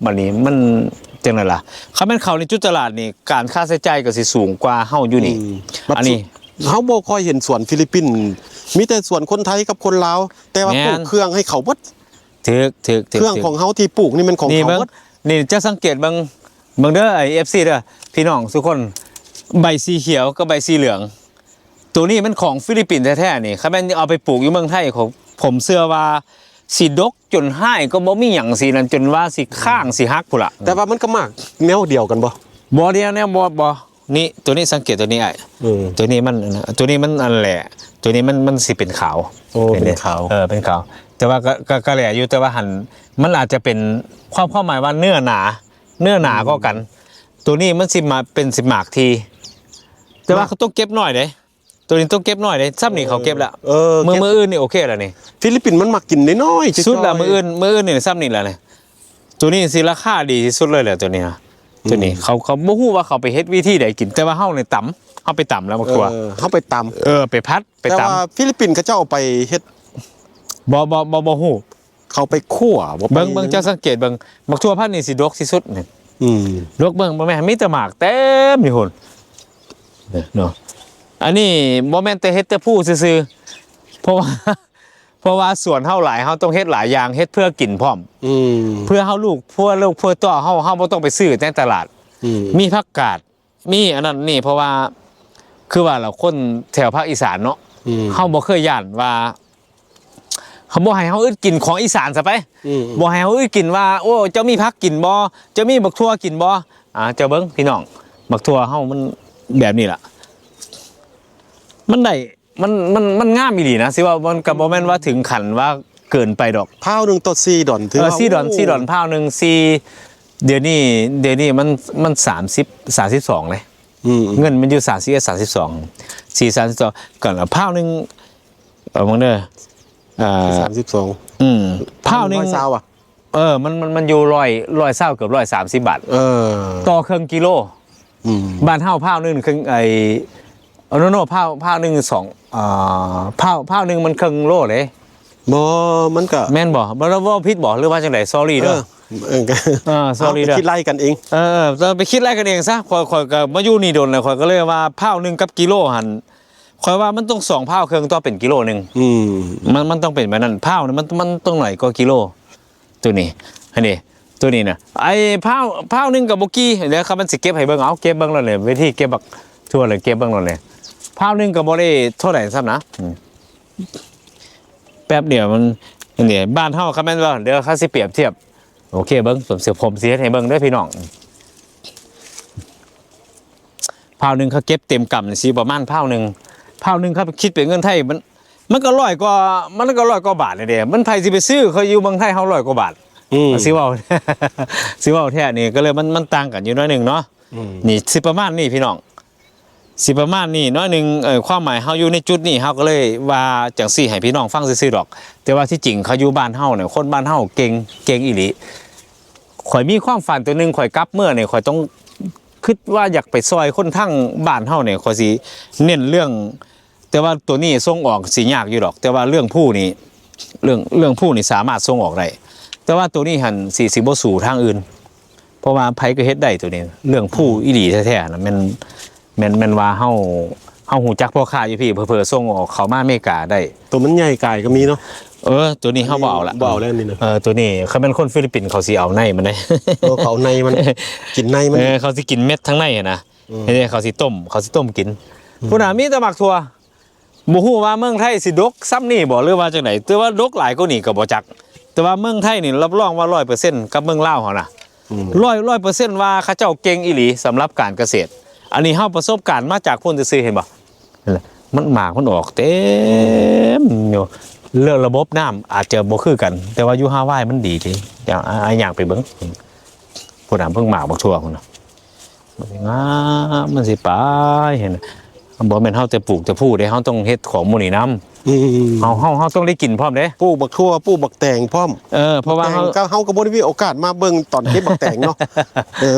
ບັດນີ້ມັນຈັ່ງໃດລະ ຄັນແມ່ນເຂົ້າໃນຈຸດຕະຫຼາດນີ້ ການຄ່າໃຊ້ຈ່າຍກໍຊິສູງກວ່າເຮົາຢູ່ນີ້. ອືມ ອັນນີ້ ເຮົາບໍ່ຄ່ອຍເຫັນສວນຟີລິບປິນ ມີແຕ່ສວນຄົນໄທກັບຄົນລາວ ແຕ່ວ່າ ແມ່ນ ປູກເຄື່ອງໃຫ້ເຂົາເບິດ. ຖືກ ຖືກ ຖືກ ເຄື່ອງ ຖືກ ຂອງເຮົາທີ່ປູກນີ້ແມ່ນຂອງເຂົາເບິດ. ນີ້ເບິ່ງ ນີ້ເຈົ້າສັງເກດເບິ່ງ ເບິ່ງເດີ ໄອ້ເອັຟຊີເດີ ພີ່ນ້ອງທຸກຄົນ ໃບສີຂຽວກັບໃບສີເຫຼືອງ ໂຕນີ້ແມ່ນຂອງຟີລິບປິນແທ້ໆນີ້. ຄັນແມ່ນເອົາໄປປູກຢູ່ເມືອງໄທ ຂ້ອຍ ຜົມເຊື່ອວ່າຊິດົກຈົນຮ້າຍກໍບໍ່ມີຫຍັງ ສີນັ້ນ ຈົນວ່າຊິຄ້າງ ອືມ ຊິຫັກພຸ້ນລະ. ແຕ່ວ່າມັນກໍໝາກແນວດຽວກັນບໍ່? ບໍ່ ດຽວແນວ ບໍ່ ບໍ່ ນີ້ ໂຕນີ້ສັງເກດໂຕນີ້ອ້າຍ. ເອີ ໂຕນີ້ມັນ ໂຕນີ້ມັນອັນແຫຼະ ໂຕນີ້ມັນ ມັນຊິເປັນຂາວ. ໂອ້ ເປັນຂາວ. ເອີ ເປັນຂາວ ແຕ່ວ່າກໍ ກໍ ກໍແຫຼະຢູ່ ແຕ່ວ່າຫັ້ນ ມັນອາດຈະເປັນຄວາມ ຄວາມໝາຍວ່າເນື້ອໜາ ເນື້ອໜາ ອືມ ກວ່າກັນ. ໂຕນີ້ມັນຊິມາເປັນ ຊິໝາກທີ່ ແຕ່ວ່າ ເນາະ ເຂົາຕ້ອງເກັບໜ້ອຍເດ້. ໂຕນີ້ຕ້ອງເກັບໜ້ອຍເດ້ ຊ່ຳນີ້ເຂົາເກັບແລ້ວ. ເອີ ມື້ ເກັບ ມື້ອື່ນນີ້ໂອເຄແລ້ວນີ້. ຟີລິບປິນມັນມັກກິນນ້ອຍໆ ສຸດລະ ມື້ອື່ນ ມື້ອື່ນນີ້ຊ່ຳນີ້ແຫຼະນີ້. ໂຕນີ້ຊິລາຄາດີທີ່ສຸດເລີຍແຫຼະ ໂຕນີ້ນະ. ອືມ ໂຕນີ້ເຂົາ ເຂົາບໍ່ຮູ້ວ່າເຂົາໄປເຮັດວິທີໃດກິນ ແຕ່ວ່າເຮົານີ້ຕຳ ເຮົາໄປຕຳແລ້ວໝາກຖົ່ວ. ເອີ ເຮົາໄປຕຳ ເອີ ໄປຜັດ ໄປຕຳ. ແຕ່ວ່າຟີລິບປິນເຂົາເຈົ້າເອົາໄປເຮັດ ບໍ່ ບໍ່ ບໍ່ ບໍ່ຮູ້. ເຂົາໄປຂົ້ວ ບໍ່ໄປ ເບິ່ງ ເບິ່ງ ເຈົ້າສັງເກດເບິ່ງ ໝາກຖົ່ວພັນນີ້ຊິດົກທີ່ສຸດນີ້. ອືມ ດົກເບິ່ງ ບໍ່ແມ່ນ ມີແຕ່ໝາກເຕັມຢູ່ພຸ້ນເນາະ. ອັນນີ້ບໍ່ແມ່ນແຕ່ເຮັດແຕ່ພູຊື່ໆ ເພາະວ່າ ເພາະວ່າສວນເຮົາຫຼາຍ ເຮົາຕ້ອງເຮັດຫຼາຍຢ່າງ ເຮັດເພື່ອກິນພ້ອມ. ອືມ ເພື່ອເຮົາລູກ ເພື່ອລູກເພື່ອເຕົ້າເຮົາ ເຮົາບໍ່ຕ້ອງໄປຊື້ໃນຕະຫຼາດ. ອືມ ມີຜັກກາດ ມີອັນນັ້ນນີ້ ເພາະວ່າ ຄືວ່າລະ ຄົນແຖວພາກອີສານເນາະ. ອືມ ເຮົາບໍ່ເຄີຍຢ້ານວ່າ ເຂົາບໍ່ໃຫ້ເຮົາອຶດກິນຂອງອີສານຊະໄປ. ອືມ ບໍ່ໃຫ້ເຮົາອຶດກິນວ່າ ໂອ້ ເຈົ້າມີຜັກກິນບໍ່? ເຈົ້າມີບັກຖົ່ວກິນບໍ່? ອ່າ ເຈົ້າເບິ່ງພີ່ນ້ອງ ບັກຖົ່ວເຮົາມັນແບບນີ້ລະ ມັນໄດ້ ມັນ ມັນ ມັນງາມອີ່ຫຼີນະ ຊິເວົ້າ ມັນກໍບໍ່ແມ່ນວ່າເຖິງຂັ້ນວ່າເກີນໄປດອກ. ພ້າວໜຶ່ງຕໍ່ສີ່ດອນ ຖື ເອີ ວ່າ ສີ່ດອນ ໂອ້ ສີ່ດອນ ພ້າວໜຶ່ງສີ່ ດຽວນີ້ ດຽວນີ້ມັນ ມັນສາມສິບ ສາມສິບສອງເດ້. ອືມ ເງິນມັນຢູ່ສາມສິບເອັດ ສາມສິບສອງ ສີ່ ສາມສິບສອງ ກໍພ້າວໜຶ່ງ ເອົາເບິ່ງເດີ ເອີ ສາມສິບສອງ ອືມ ພ້າວໜຶ່ງ ຮ້ອຍຊາວ ອ່ະ ເອີ ມັນ ມັນ ມັນຢູ່ຮ້ອຍ ຮ້ອຍຊາວ ເກືອບຮ້ອຍສາມສິບບາດ ເອີ ຕໍ່ເຄິ່ງກິໂລ. ອືມ ບ້ານເຮົາພາວໜຶ່ງເຄິ່ງ ໄອ້ ໂນ ໂນ ພາວ ພາວໜຶ່ງສອງ ອ່າ ພາວ ພາວໜຶ່ງມັນເຄິ່ງໂລເດ້. ບໍ່ ມັນກໍ ແມ່ນບໍ່? ບໍ່ ເວົ້າຜິດບໍ່ ຫຼືວ່າຈັ່ງໃດ? ຊໍຣີເດີ ເອີ ເອີ ຊໍຣີເດີ ເຮົາໄປຄິດໄລ່ກັນເອງ ເອີ ເອີ ເຈົ້າໄປຄິດໄລ່ກັນເອງຊະ. ຂ້ອຍ ຂ້ອຍກໍມາຢູ່ນີ້ດົນແລ້ວ ຂ້ອຍກໍເລີຍວ່າພາວໜຶ່ງກັບກິໂລຫັ້ນ ຂ້ອຍວ່າມັນຕ້ອງສອງພາວເຄິ່ງຕໍ່ເປັນກິໂລໜຶ່ງ. ອືມ ມັນ ມັນຕ້ອງເປັນແບບນັ້ນ ພາວນີ້ມັນ ມັນຕ້ອງໜ້ອຍກວ່າກິໂລ. ໂຕນີ້ ອັນນີ້ ໂຕນີ້ນະ ໄອ້ພາວ ພາວໜຶ່ງກໍບໍ່ກີ່ ແລ້ວຄັນມັນຊິເກັບໃຫ້ເບິ່ງ ເອົາ ເກັບເບິ່ງໂລດເລີຍ ວິທີເກັບບັກຖົ່ວເລີຍ ເກັບເບິ່ງໂລດເລີຍ. ພາວໜຶ່ງກໍບໍ່ໄດ້ເທົ່າໃດຊ້ຳນະ ອືມ ແປັບດຽວມັນ ອັນນີ້ ບ້ານເຮົາ ຄັນແມ່ນວ່າ ດຽວເຮົາຊິປຽບທຽບ ໂອເຄ ເບິ່ງ ຜົມຊິ ຜົມຊິເຮັດໃຫ້ເບິ່ງເດີພີ່ນ້ອງ. ພາວໜຶ່ງເຂົາເກັບເຕັມກຳນີ້ຊິປະມານພາວໜຶ່ງ ພາວໜຶ່ງຄັນຄິດເປັນເງິນໄທ ມັນ ມັນກໍຮ້ອຍກວ່າ ມັນກໍຮ້ອຍກວ່າບາດນີ້ເດ້. ມັນໃຜຊິໄປຊື້ ເຂົາຢູ່ເມືອງໄທເຮົາຮ້ອຍກວ່າບາດ ອືມ ຊິເວົ້າ ຊິເວົ້າແທ້ນີ້ ກໍເລີຍມັນ ມັນຕ່າງກັນຢູ່ໜ້ອຍໜຶ່ງເນາະ. ອືມ ນີ້ຊິປະມານນີ້ພີ່ນ້ອງ ຊິປະມານນີ້ໜ້ອຍໜຶ່ງ. ເອີ ຄວາມໝາຍເຮົາຢູ່ໃນຈຸດນີ້ ເຮົາກໍເລີຍວ່າຈັ່ງຊີ້ໃຫ້ພີ່ນ້ອງຟັງຊື່ໆດອກ ແຕ່ວ່າທີ່ຈິງເຂົາຢູ່ບ້ານເຮົານີ້ ຄົນບ້ານເຮົາເກັ່ງ ເກັ່ງອີ່ຫຼີ. ຂ້ອຍມີຄວາມຝັນໂຕໜຶ່ງ ຂ້ອຍກັບເມືອນີ້ ຂ້ອຍຕ້ອງຄິດວ່າຢາກໄປຊ່ອຍຄົນທາງບ້ານເຮົານີ້ ຂ້ອຍຊິເນັ້ນເລື່ອງ ແຕ່ວ່າໂຕນີ້ສົ່ງອອກຊິຍາກຢູ່ດອກ ແຕ່ວ່າເລື່ອງພູນີ້ ເລື່ອງ ເລື່ອງພູນີ້ສາມາດສົ່ງອອກໄດ້ ແຕ່ວ່າໂຕນີ້ຫັ້ນຊິ ຊິບໍ່ສູ້ທາງອື່ນ ເພາະວ່າໃຜກໍເຮັດໄດ້ໂຕນີ້. ເລື່ອງພູອີ່ຫຼີແທ້ໆນະ ແມ່ນ ແມ່ນ ແມ່ນວ່າເຮົາ ເຮົາຮູ້ຈັກພໍ່ຄ້າຢູ່ພີ້ ເຜີໆສົ່ງອອກເຂົ້າມາອາເມລິກາໄດ້. ໂຕມັນໃຫຍ່ກາຍກໍມີເນາະ. ເອີ ໂຕນີ້ເຮົາບໍ່ເອົາລະ ບໍ່ເອົາແລ້ວນີ້ນະ. ເອີ ໂຕນີ້ຄັນແມ່ນຄົນຟີລິບປິນເຂົາຊິເອົາໃນມັນເດ້. ເອີ ເຂົາເອົາໃນມັນ ກິນໃນມັນ. ເອີ ເຂົາຊິກິນເມັດທາງໃນຫັ້ນນະ. ອືມ ເຮັດໃຫ້ເຂົາຊິຕົ້ມ ເຂົາຊິຕົ້ມກິນ. ອືມ ພຸ້ນນະ ມີແຕ່ໝາກຖົ່ວ. ບໍ່ຮູ້ວ່າເມືອງໄທຊິດົກສ່ຳນີ້ບໍ່ ຫຼືວ່າຈັ່ງໃດ ແຕ່ວ່າດົກຫຼາຍກວ່ານີ້ກໍບໍ່ຈັກ. ແຕ່ວ່າເມືອງໄທນີ້ຮັບຮອງວ່າຮ້ອຍເປີເຊັນກັບເມືອງລາວເຮົານະ. ອືມ ຮ້ອຍ ຮ້ອຍເປີເຊັນວ່າເຂົາເຈົ້າເກັ່ງອີ່ຫຼີສຳລັບການກະເສດ. ອັນນີ້ເຮົາປະສົບການມາຈາກພຸ້ນຊື່ໆ ເຫັນບໍ່? ມັນ ໝາກມັນອອກເຕັມຢູ່. ເລື່ອງລະບົບນ້ຳອາດຈະບໍ່ຄືກັນ ແຕ່ວ່າຢູ່ຮາວາຍມັນດີເດ້. ຢ່າງ ອາ ອາ ຍ່າງໄປເບິ່ງ ພຸ້ນນະ ເບິ່ງໝາກບັກຖົ່ວພຸ້ນນະ. ມັນງາມ ມັນຊິໄປ ເຫັນ ບໍ່ແມ່ນເຮົາແຕ່ປູກແຕ່ພູເດ້ ເຮົາຕ້ອງເຮັດຂອງໝູ່ນີ້ນຳ. ອືມ ເຮົາ ເຮົາ ເຮົາຕ້ອງໄດ້ກິນພ້ອມເດ້ ປູກບັກຖົ່ວ ປູກບັກແຕງພ້ອມ. ເອີ ເພາະວ່າເຮົາ ແຕງກໍເຮົາກໍບໍ່ໄດ້ມີໂອກາດມາເບິ່ງຕອນເກັບບັກແຕງເນາະ. ເອີ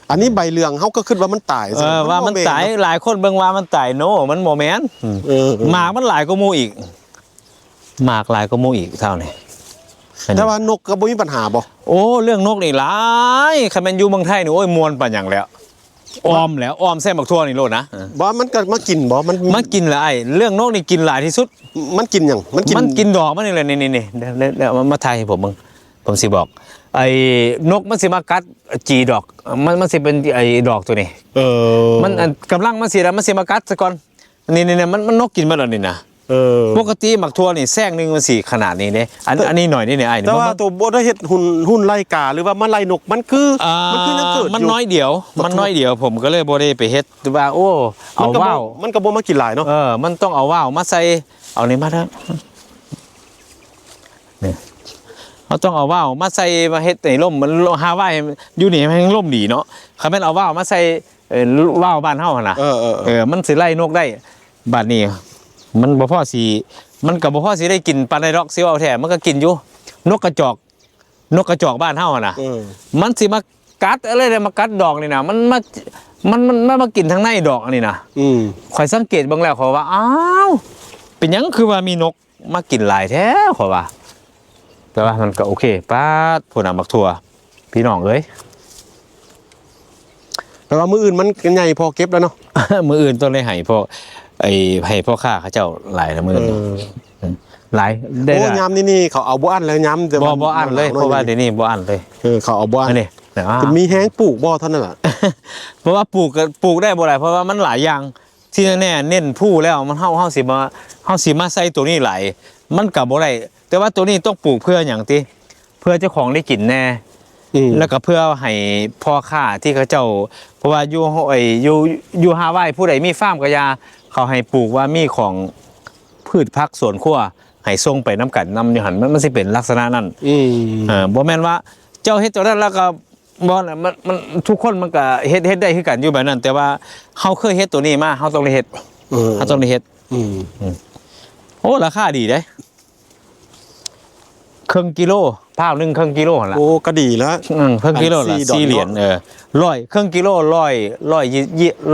ອັນນີ້ໃບເຫຼືອງ ເຮົາກໍຄິດວ່າມັນຕາຍ. ເອີ ວ່າມັນຕາຍ ຫຼາຍຄົນເບິ່ງວ່າມັນຕາຍ ໂນ ມັນບໍ່ແມ່ນ. ເອີ ໝາກມັນຫຼາຍກວ່າໝູ່ອີກ. ໝາກຫຼາຍກວ່າໝູ່ອີກເທົ່ານີ້. ແຕ່ວ່ານົກກໍບໍ່ມີບັນຫາບໍ່? ໂອ້ ເລື່ອງນົກນີ້ຫຼາຍ ຄັນແມ່ນຢູ່ເມືອງໄທນີ້ ໂອ້ຍ ມ່ວນປານຫຍັງແລ້ວ ອ້ອມແລ້ວ ອ້ອມໃສ່ໝາກຖົ່ວນີ້ໂລດນະ. ບໍ່ ມັນກໍມາກິນບໍ່? ມັນ ມັນກິນຫຼາຍ ເລື່ອງນົກນີ້ກິນຫຼາຍທີ່ສຸດ. ມັນກິນຫຍັງ? ມັນກິນ ມັນກິນດອກມັນນີ້ແຫຼະ. ນີ້ໆໆ ດຽວ ດຽວ ດຽວ ມາ ມາຖ່າຍໃຫ້ຜົມເບິ່ງ ຜົມຊິບອກ. ໄອ້ນົກມັນຊິມາກັດຈີດອກ ມັນ ມັນຊິເປັນໄອ້ດອກໂຕນີ້. ເອີ ມັນ ອັນ ກຳລັງມັນຊິ ມັນຊິມາກັດຊະກ່ອນ. ນີ້ໆໆ ມັນ ມັນນົກກິນໝົດແລ້ວນີ້ນະ. ເອີ ປົກກະຕິໝາກຖົ່ວນີ້ແຊງໜຶ່ງມັນຊິຂະໜາດນີ້ເດ້. ອັນ ແຕ່ ອັນນີ້ໜ້ອຍນີ້ ອ້າຍນີ້ ແຕ່ວ່າ ມັນ ໂຕບໍ່ໄດ້ເຮັດຫຸ່ນ ຫຸ່ນໄລ່ກາ ຫຼືວ່າມາໄລ່ນົກ ມັນຄື ອ່າ ມັນຄືຍັງເກີດຢູ່. ມັນນ້ອຍດຽວ ມັນນ້ອຍດຽວ ຜົມກໍເລີຍບໍ່ໄດ້ໄປເຮັດວ່າ ໂອ້ ເອົາວາວ ມັນກໍບໍ່ ມັນກໍບໍ່ມາກິນຫຼາຍເນາະ. ເອີ ມັນຕ້ອງເອົາວາວມາໃສ່ ເອົານີ້ມາເດີ້ ນີ້ ເຮົາຕ້ອງເອົາວາວມາໃສ່ ມາເຮັດໃຫ້ລົມ ມັນ ຮາວາຍຢູ່ນີ້ແຮງລົມດີເນາະ. ຄັນແມ່ນເອົາວາວມາໃສ່ ເອີ ວາວບ້ານເຮົາຫັ້ນນະ ເອີ ເອີ ເອີ ມັນຊິໄລ່ນົກໄດ້. ບາດນີ້ມັນບໍ່ພໍຊິ ມັນກໍບໍ່ພໍຊິໄດ້ກິນປານໃດດອກ ຊິເວົ້າແທ້ ມັນກໍກິນຢູ່. ນົກກະຈອກ ນົກກະຈອກບ້ານເຮົາຫັ້ນນະ ເອີ ມັນຊິມາກັດ ເອົາເລີຍ ມາກັດດອກນີ້ນະ ມັນມາ ມັນ ມັນ ມັນມາກິນທາງໃນດອກອັນນີ້ນະ. ອືມ ຂ້ອຍສັງເກດເບິ່ງແລ້ວ ຂ້ອຍວ່າ ອ້າວ ເປັນຫຍັງຄືວ່າມີນົກ ມາກິນຫຼາຍແທ້ ຂ້ອຍວ່າ. ແຕ່ວ່າມັນກໍໂອເຄ. ປາດ ພຸ້ນນະ ໝາກຖົ່ວ ພີ່ນ້ອງເອີຍ. ແປວ່າມື້ອື່ນມັນກໍໃຫຍ່ພໍເກັບແລ້ວເນາະ. ມື້ອື່ນຕ້ອງໄດ້ໃຫ້ພໍ່ ໄອ້ ໃຫ້ພໍ່ຄ້າເຂົາເຈົ້າຫຼາຍນະມື້ອື່ນ. ເອີ ອືມ ຫຼາຍໄດ້. ໂອ້ ຍາມນີ້ນີ້ເຂົາເອົາບໍ່ອັ້ນແລ້ວ ຍາມແຕ່ວ່າ ບໍ່ອັ້ນເລີຍ ເພາະວ່າດຽວນີ້ບໍ່ອັ້ນເລີຍ. ເອີ ເຂົາເອົາບໍ່ອັ້ນ ອັນນີ້ ແຕ່ວ່າ ມີແຮງປູກບໍ່ເທົ່ານັ້ນລະ. ເພາະວ່າປູກກໍປູກໄດ້ບໍ່ຫຼາຍ ເພາະວ່າມັນຫຼາຍຢ່າງ. ທີ່ແນ່ໆ ເນັ້ນພູແລ້ວ ມັນ ເຮົາ ເຮົາຊິມາ ເຮົາຊິມາໃສ່ໂຕນີ້ຫຼາຍ ມັນກໍບໍ່ໄດ້. ແຕ່ວ່າໂຕນີ້ຕ້ອງປູກເພື່ອຫຍັງຕິ? ເພື່ອເຈົ້າຂອງໄດ້ກິນແດ່ ອືມ ແລ້ວກໍເພື່ອໃຫ້ພໍ່ຄ້າທີ່ເຂົາເຈົ້າ ເພາະວ່າຢູ່ ໄອ້ ຢູ່ ຢູ່ຮາວາຍ ຜູ້ໃດມີຟາມກໍຢ່າ ເຂົາໃຫ້ປູກວ່າມີຂອງພືດຜັກສວນຄົວ ໃຫ້ສົ່ງໄປນຳກັນນຳຢູ່ຫັ້ນ ມັນ ມັນຊິເປັນລັກສະນະນັ້ນ. ອືມ ເອີ ບໍ່ແມ່ນວ່າເຈົ້າເຮັດໂຕນັ້ນແລ້ວກໍ ບໍ່ນະ ມັນ ມັນ ທຸກຄົນມັນກະເຮັດ ເຮັດໄດ້ຄືກັນຢູ່ແບບນັ້ນ ແຕ່ວ່າເຮົາເຄີຍເຮັດໂຕນີ້ມາ ເຮົາຕ້ອງໄດ້ເຮັດ ເອີ ເຮົາຕ້ອງໄດ້ເຮັດ. ອືມ ອືມ ໂອ້ ລາຄາດີເດ້. ເຄິ່ງກິໂລ ພ້າວໜຶ່ງເຄິ່ງກິໂລຫັ້ນລະ. ໂອ້ ກໍດີລະ ອືມ ເຄິ່ງກິໂລລະ ອັນສີ່ດອນ ສີ່ຫຼຽນເນາະ. ເອີ ຮ້ອຍ ເຄິ່ງກິໂລ ຮ້ອຍ ຮ້ອຍ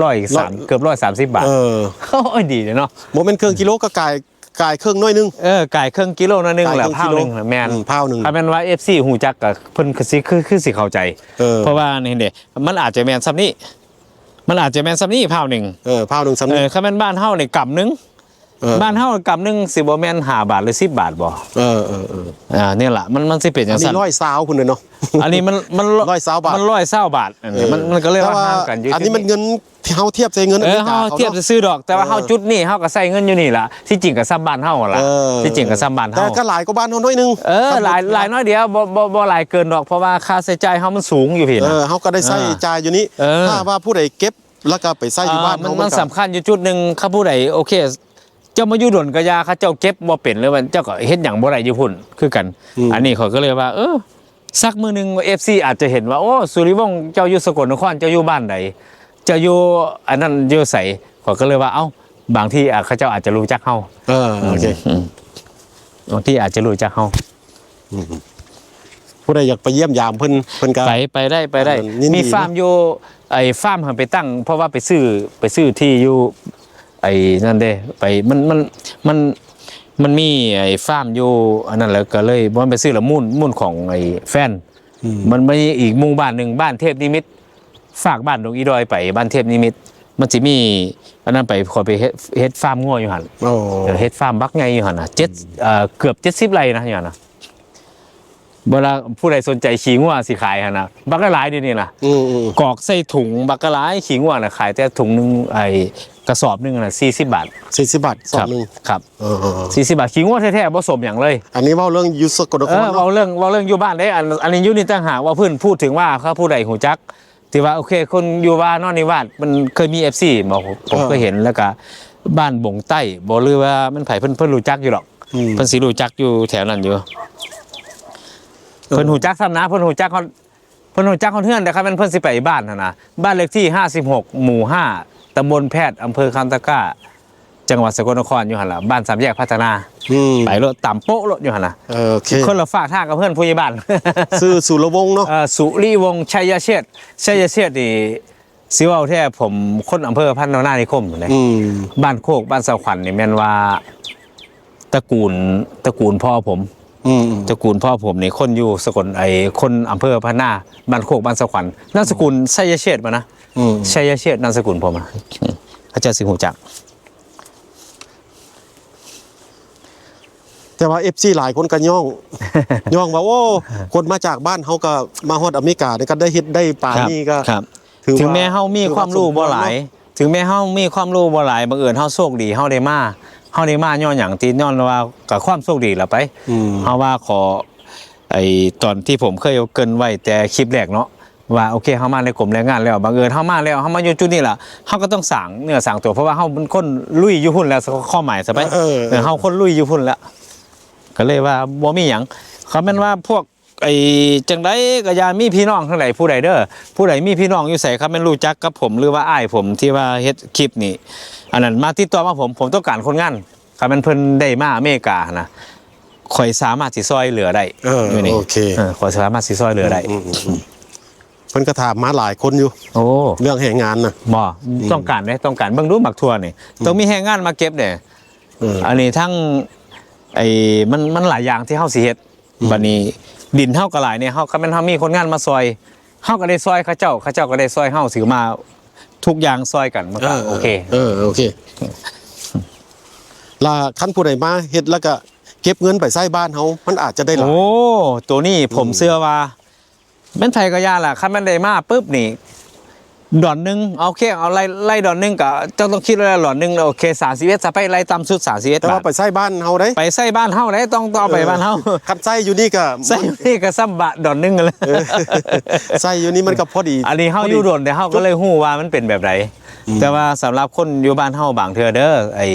ຮ້ອຍສາມ ເກືອບຮ້ອຍສາມສິບບາດ. ເອີ ໂອ້ຍ ດີເດເນາະ. ບໍ່ແມ່ນເຄິ່ງກິໂລ ກໍກາຍ ກາຍເຄິ່ງໜ້ອຍໜຶ່ງ. ເອີ ກາຍເຄິ່ງກິໂລໜ້ອຍໜຶ່ງ ກາຍເຄິ່ງກິໂລ ແລ້ວພ້າວໜຶ່ງ ແມ່ນ. ອືມ ພ້າວໜຶ່ງ. ຄັນແມ່ນວ່າເອັຟຊີຮູ້ຈັກກໍເພິ່ນຄືຊິ ຄື ຄືຊິເຂົ້າໃຈ. ເອີ ເພາະວ່ານີ້ເດ້ ມັນອາດຈະແມ່ນສ່ຳນີ້ ມັນອາດຈະແມ່ນສ່ຳນີ້ພ້າວໜຶ່ງ. ເອີ ພ້າວໜຶ່ງສ່ຳນີ້. ເອີ ຄັນແມ່ນບ້ານເຮົານີ້ກຳໜຶ່ງ ເອີ ບ້ານເຮົາກຳໜຶ່ງຊິບໍ່ແມ່ນຫ້າບາດ ຫຼື ສິບບາດບໍ່? ເອີ ເອີ ເອີ ອ່າ ນີ້ລະ ມັນ ມັນຊິເປັນຈັ່ງຊັ້ນ. ອັນນີ້ຮ້ອຍຊາວພຸ້ນເດ້ເນາະ. ອັນນີ້ມັນ ມັນ ຮ້ອຍຊາວບາດ ມັນຮ້ອຍຊາວບາດ. ເອີ ມັນ ມັນກໍເລີຍວ່າ ແຕ່ວ່າຫ່າງກັນຢູ່. ອັນນີ້ມັນເງິນທີ່ເຮົາທຽບໃສ່ເງິນ ເອີ ອາເມລິກາເຮົາທຽບຊື່ໆດອກ ແຕ່ວ່າ ເອີ ເຮົາຈຸດນີ້ເຮົາກໍໃຊ້ເງິນຢູ່ນີ້ລະ. ທີ່ຈິງກໍສ່ຳບ້ານເຮົາຫັ້ນລະ. ເອີ ທີ່ຈິງກໍສ່ຳບ້ານເຮົາ ແຕ່ກໍຫຼາຍກວ່າບ້ານເຮົາໜ້ອຍໜຶ່ງ. ເອີ ຫຼາຍ ຫຼາຍໜ້ອຍດຽວ ບໍ່ ບໍ່ ບໍ່ຫຼາຍເກີນດອກ ເພາະວ່າຄ່າໃຊ້ຈ່າຍເຮົາມັນສູງຢູ່ພີ້ນະ. ເອີ ເຮົາກໍໄດ້ໃຊ້ ອ່າ ຈ່າຍຢູ່ນີ້. ເອີ ຖ້າວ່າຜູ້ໃດເກັບ ແລ້ວກໍໄປໃຊ້ຢູ່ ອ່າ ບ້ານເຮົາ ມັນ ມັນ ມັນສຳຄັນຢູ່ຈຸດໜຶ່ງ. ຄັນຜູ້ໃດ ໂອເຄ ເຈົ້າມາຢູ່ດົນກໍຢ່າ ຄັນເຈົ້າເກັບບໍ່ເປັນ ຫຼືວ່າເຈົ້າກໍເຮັດຫຍັງບໍ່ໄດ້ຢູ່ພຸ້ນຄືກັນ. ອືມ ອັນນີ້ຂ້ອຍກໍເລີຍວ່າ ເອີ ສັກມື້ໜຶ່ງເອັຟຊີອາດຈະເຫັນວ່າ ໂອ້ ສຸລິວົງ ເຈົ້າຢູ່ສະກົນນະຄອນ ເຈົ້າຢູ່ບ້ານໃດ ເຈົ້າຢູ່ອັນນັ້ນຢູ່ໃສ? ຂ້ອຍກໍເລີຍວ່າ ເອົ້າ ບາງທີ ອາ ເຂົາເຈົ້າອາດຈະຮູ້ຈັກເຮົາ. ເອີ ໂອເຄ ອືມ ບາງທີອາດຈະຮູ້ຈັກເຮົາ. ອືມ ຜູ້ໃດຢາກໄປຢ້ຽມຢາມເພິ່ນ ເພິ່ນກໍໄປ ໄປໄດ້ ໄປໄດ້. ຍິນດີ ມີຟາມຢູ່ ໄອ້ຟາມຫັ້ນໄປຕັ້ງ ເພາະວ່າໄປຊື້ ໄປຊື້ທີ່ຢູ່ ໄອ້ນັ້ນເດ້ ໄປ ມັນ ມັນ ມັນ ມັນມີໄອ້ຟາມຢູ່ອັນນັ້ນ ແລ້ວກໍເລີຍ ບໍ່ແມ່ນໄປຊື້ລະ ມູນ ມູນຂອງໄອ້ແຟນ. ອືມ ມັນມີອີກໝູ່ບ້ານໜຶ່ງ ບ້ານເທບນິມິດ ຟາກບ້ານດົງອີດອຍໄປ ບ້ານເທບນິມິດ ມັນຊິມີອັນນັ້ນໄປ ຂ້ອຍໄປເຮັດ ເຮັດຟາມງົວຢູ່ຫັ້ນ. ໂອ້ ເອີ ເຮັດຟາມບັກໃຫຍ່ຢູ່ຫັ້ນນະ ເຈັດ ອືມ ເອີ ເກືອບເຈັດສິບໄຮ່ນະ ຢູ່ຫັ້ນນະ. ເວລາຜູ້ໃດສົນໃຈຂີ້ງົວຊິຂາຍຫັ້ນນະ ບັກຫຼາຍໆດຽວນີ້ນະ. ອືມໆໆ ກອກໃສ່ຖົງບັກຫຼາຍ ຂີ້ງົວນະ ຂາຍແຕ່ຖົງໜຶ່ງ ໄອ້ກະສອບໜຶ່ງນະ ສີ່ສິບບາດ. ສີ່ສິບບາດ ສອບໜຶ່ງ. ຄັບ ເອີໆໆ ສີ່ສິບບາດ ຂີ້ງົວແທ້ໆ ບໍ່ສົມຫຍັງເລີຍ. ອັນນີ້ເວົ້າເລື່ອງຢູ່ສະກົນນະຄອນເນາະ. ເອີ ເວົ້າເລື່ອງ ເວົ້າເລື່ອງຢູ່ບ້ານເດ້. ອັນ ອັນນີ້ຢູ່ນີ້ຕ່າງຫາກ ເວົ້າພື້ນ ພູດເຖິງວ່າ ຖ້າຜູ້ໃດຮູ້ຈັກ ທີ່ວ່າ ໂອເຄ ຄົນຢູ່ວ່ານອນນິວາດ ມັນເຄີຍມີເອັຟຊີບໍ່? ເອີ ເຄີຍເຫັນ ແລ້ວກະບ້ານບົງໃຕ້ບໍ່ ຫຼືວ່າແມ່ນໃຜ ເພິ່ນ ເພິ່ນຮູ້ຈັກຢູ່ດອກ. ອືມ ເພິ່ນຊິຮູ້ຈັກຢູ່ແຖວນັ້ນຢູ່. ເອີ ເພິ່ນຮູ້ຈັກຊ້ຳນະ ເພິ່ນຮູ້ຈັກຮອດ ເພິ່ນຮູ້ຈັກຮອດເຮືອນ ແຕ່ຄັນແມ່ນເພິ່ນຊິໄປບ້ານຫັ້ນນະ ບ້ານເລກທີຫ້າສິບຫົກ ໝູ່ຫ້າ ຕຳບົນແພດ ອຳເພີຄຳຕະກ້າ ຈັງຫວັດສະກົນນະຄອນ ຢູ່ຫັ້ນລະ ບ້ານສາມແຍກພັດທະນາ. ອືມ ໄປໂລດ ຕາມໂປະໂລດຢູ່ຫັ້ນນະ. ເອີ ໂອເຄ ຄົນລະຟາກທາງກັບເຮືອນຜູ້ໃຫຍ່ບ້ານ. ຊື່ສຸລະວົງເນາະ. ເອີ ສຸລິວົງ ໄຊຍະເຊດ ໄຊຍະເຊດນີ້ ຊິເວົ້າແທ້ ຜົມຄົນອຳເພີພັນນານິຄົມພຸ້ນເດ້. ອືມ ບ້ານໂຄກ ບ້ານສາຂວັນນີ້ແມ່ນວ່າຕະກູນ ຕະກູນພໍ່ຜົມ. ອືມ ຕະກູນພໍ່ຜົມນີ້ຄົນຢູ່ສະກົນ ໄອ້ ຄົນອຳເພີພັນນາ ບ້ານໂຄກ ບ້ານສາຂວັນ ນາມສະກຸນ ອືມ ໄຊຍະເຊດ ມານະ. ອືມ ໄຊຍະເຊດ ນາມສະກຸນຜົມ ອາ ເຂົາເຈົ້າຊິຮູ້ຈັກ. ແຕ່ວ່າເອັຟຊີຫຼາຍຄົນກໍຍ້ອງ ຍ້ອງວ່າ ໂອ້ ຄົນມາຈາກບ້ານເຮົາກໍມາຮອດອາເມລິການີ້ກໍໄດ້ເຮັດໄດ້ປານນີ້ກໍ ຖືວ່າ ເຖິງແມ່ເຮົາມີຄວາມຮູ້ບໍ່ຫຼາຍ ເຖິງແມ່ເຮົາມີຄວາມຮູ້ບໍ່ຫຼາຍ ບັງເອີນເຮົາໂຊກດີ ເຮົາໄດ້ມາ ເຮົາໄດ້ມາຍ້ອນຫຍັງ? ຕິ ຍ້ອນວ່າກໍຄວາມໂຊກດີລະໄປ. ອືມ ເຮົາວ່າຂໍ ໄອ້ຕອນທີ່ຜົມເຄີຍເກີ່ນໄວ້ແຕ່ຄລິບແລກເນາະ ວ່າ ໂອເຄ ເຮົາມາໃນກົມແຮງງານແລ້ວ ບັງເອີນເຮົາມາແລ້ວ ເຮົາມາຢູ່ຈຸດນີ້ລະ ເຮົາກໍຕ້ອງສ້າງເນື້ອສ້າງຕົວ ເພາະວ່າເຮົາເປັນຄົນລຸຍຢູ່ພຸ້ນແລ້ວ ຄວາມໝາຍຊະໄປ. ເອີ ເອີ ເອີ ເຮົາຄົນລຸຍຢູ່ພຸ້ນແລ້ວ ກໍເລີຍວ່າບໍ່ມີຫຍັງ. ຄັນແມ່ນວ່າພວກ ໄອ້ ຈັ່ງໃດກໍຢ່າມີພີ່ນ້ອງທາງໃດຜູ້ໃດເດີ ຜູ້ໃດມີພີ່ນ້ອງຢູ່ໃສ ຄັນແມ່ນຮູ້ຈັກກັບຜົມ ຫຼືວ່າອ້າຍຜົມທີ່ວ່າເຮັດຄລິບນີ້ ອັນນັ້ນມາຕິດຕໍ່ມາ ຜົມ ຜົມຕ້ອງການຄົນງານ. ຄັນແມ່ນເພິ່ນໄດ້ມາອາເມລິກາຫັ້ນນະ ຂ້ອຍສາມາດຊິຊ່ອຍເຫຼືອໄດ້. ເອີ ຢູ່ນີ້ ໂອເຄ ເອີ ຂ້ອຍສາມາດຊິຊ່ອຍເຫຼືອໄດ້. ອືມໆໆ ເພິ່ນກໍຖາມມາຫຼາຍຄົນຢູ່. ໂອ້ ເລື່ອງແຮງງານນະ. ບໍ່ ອືມ ຕ້ອງການເດ້ ຕ້ອງການ. ເບິ່ງດູໝາກຖົ່ວນີ້ ອືມ ຕ້ອງມີແຮງງານມາເກັບເດ້. ເອີ ອັນນີ້ທັງ ໄອ້ ມັນ ມັນຫຼາຍຢ່າງທີ່ເຮົາຊິເຮັດ. ອືມ ບັດນີ້ດິນເຮົາກໍຫຼາຍແດ່ ເຮົາ ຄັນແມ່ນເຮົາມີຄົນງານມາຊ່ອຍ ເຮົາກໍໄດ້ຊ່ອຍເຂົາເຈົ້າ ເຂົາເຈົ້າກໍໄດ້ຊ່ອຍເຮົາ ຖືວ່າທຸກຢ່າງຊ່ອຍກັນ ມັນກໍ ເອີ ໂອເຄ ເອີ ໂອເຄ. ລະຄັນຜູ້ໃດມາເຮັດ ລະກະເກັບເງິນໄປໃຊ້ບ້ານເຮົາ ມັນອາດຈະໄດ້ຫຼາຍ. ໂອ້ ໂຕນີ້ ອືມ ຜົມເຊື່ອວ່າ ແມ່ນໃຜກໍຢ່າລະ ຄັນແມ່ນໄດ້ມາປຶບນີ້ ດອນໜຶ່ງ ໂອເຄ ເອົາໄລ່ ໄລ່ດອນໜຶ່ງ ກໍເຈົ້າຕ້ອງຄິດໄວ້ແລ້ວ ດອນໜຶ່ງ ໂອເຄ ສາມສິບເອັດ ຊະ ໄປໄລ່ຕ່ຳສຸດ ສາມສິບເອັດ ແຕ່ວ່າບາດ ໄປໃຊ້ບ້ານເຮົາເດ້ ໄປໃຊ້ບ້ານເຮົາເດ້ ຕ້ອງ ຕ້ອງເອົາໄປ ເອີ ບ້ານເຮົາ. ຄັນໃຊ້ຢູ່ນີ້ກໍ ໃຊ້ຢູ່ນີ້ກໍສ່ຳບາດ ດອນໜຶ່ງຫັ້ນແຫຼະ ເອີ ໃຊ້ຢູ່ນີ້ມັນກໍພໍດີ ອັນນີ້ເຮົາຢູ່ດົນ ແຕ່ເຮົາກໍເລີຍຮູ້ວ່າມັນເປັນແບບໃດ. ອືມ ແຕ່ວ່າສຳລັບຄົນຢູ່ບ້ານເຮົາບາງເທື່ອເດີ ໄອ້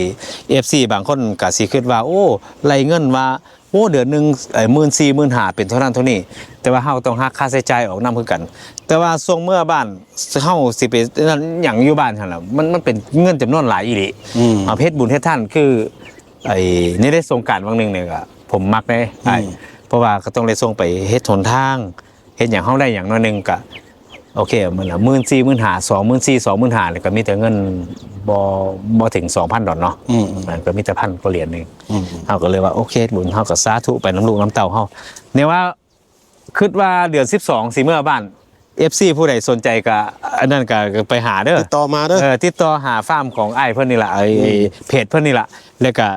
ເອັຟຊີ ບາງຄົນກໍຊິຄິດວ່າ ໂອ້ ໄລ່ເງິນວ່າ ໂອ້ ເດືອນໜຶ່ງ ເອີ ໝື່ນສີ່ ໝື່ນຫ້າ ເປັນເທົ່ານັ້ນເທົ່ານີ້ ແຕ່ວ່າເຮົາກໍຕ້ອງຫັກຄ່າໃຊ້ຈ່າຍອອກນຳຄືກັນ. ແຕ່ວ່າຊ່ວງເມື່ອບ້ານ ເຮົາຊິໄປນັ້ນຫຍັງຢູ່ບ້ານຫັ້ນລະ ມັນ ມັນເປັນເງິນຈຳນວນຫຼາຍອີ່ຫຼີ. ອືມ ເຮົາເຮັດບຸນເຮັດທານ ຄື ໄອ້ ໃນ ໃນສົງການຫວ່າງໜຶ່ງນີ້ກໍ ຜົມມັກເດ້ ອືມ ອ້າຍ ພາະວ່າກໍຕ້ອງໄດ້ສົ່ງໄປເຮັດຫົນທາງ ເຮັດຫຍັງ ເຮົາໄດ້ຫຍັງໜ້ອຍໜຶ່ງກະໂອເຄ ມື້ລະໝື່ນສີ່ ໝື່ນຫ້າ ສອງໝື່ນສີ່ ສອງໝື່ນຫ້າ ແລ້ວກະມີແຕ່ເງິນບໍ່ ບໍ່ເຖິງສອງພັນດອນເນາະ ອືມໆ ມັນກໍມີແຕ່ພັນກວ່າຫຼຽນເອງ ອືມໆ ເຮົາກໍເລີຍວ່າໂອເຄ ບຸນເຮົາກໍສາທຸໄປນຳລູກນຳເຕົ້າເຮົາ ແນວວ່າຄິດວ່າເດືອນສິບສອງຊິເມືອບ້ານ ເອັຟຊີ ຜູ້ໃດສົນໃຈກະອັນນັ້ນກະໄປຫາເດີ ຕິດຕໍ່ມາເດີ ເອີ ຕິດຕໍ່ຫາຟາມຂອງອ້າຍເພິ່ນນີ້ລະ ໄອ້ ອືມ ເພຈເພິ່ນນີ້ລະ ແລ້ວກະ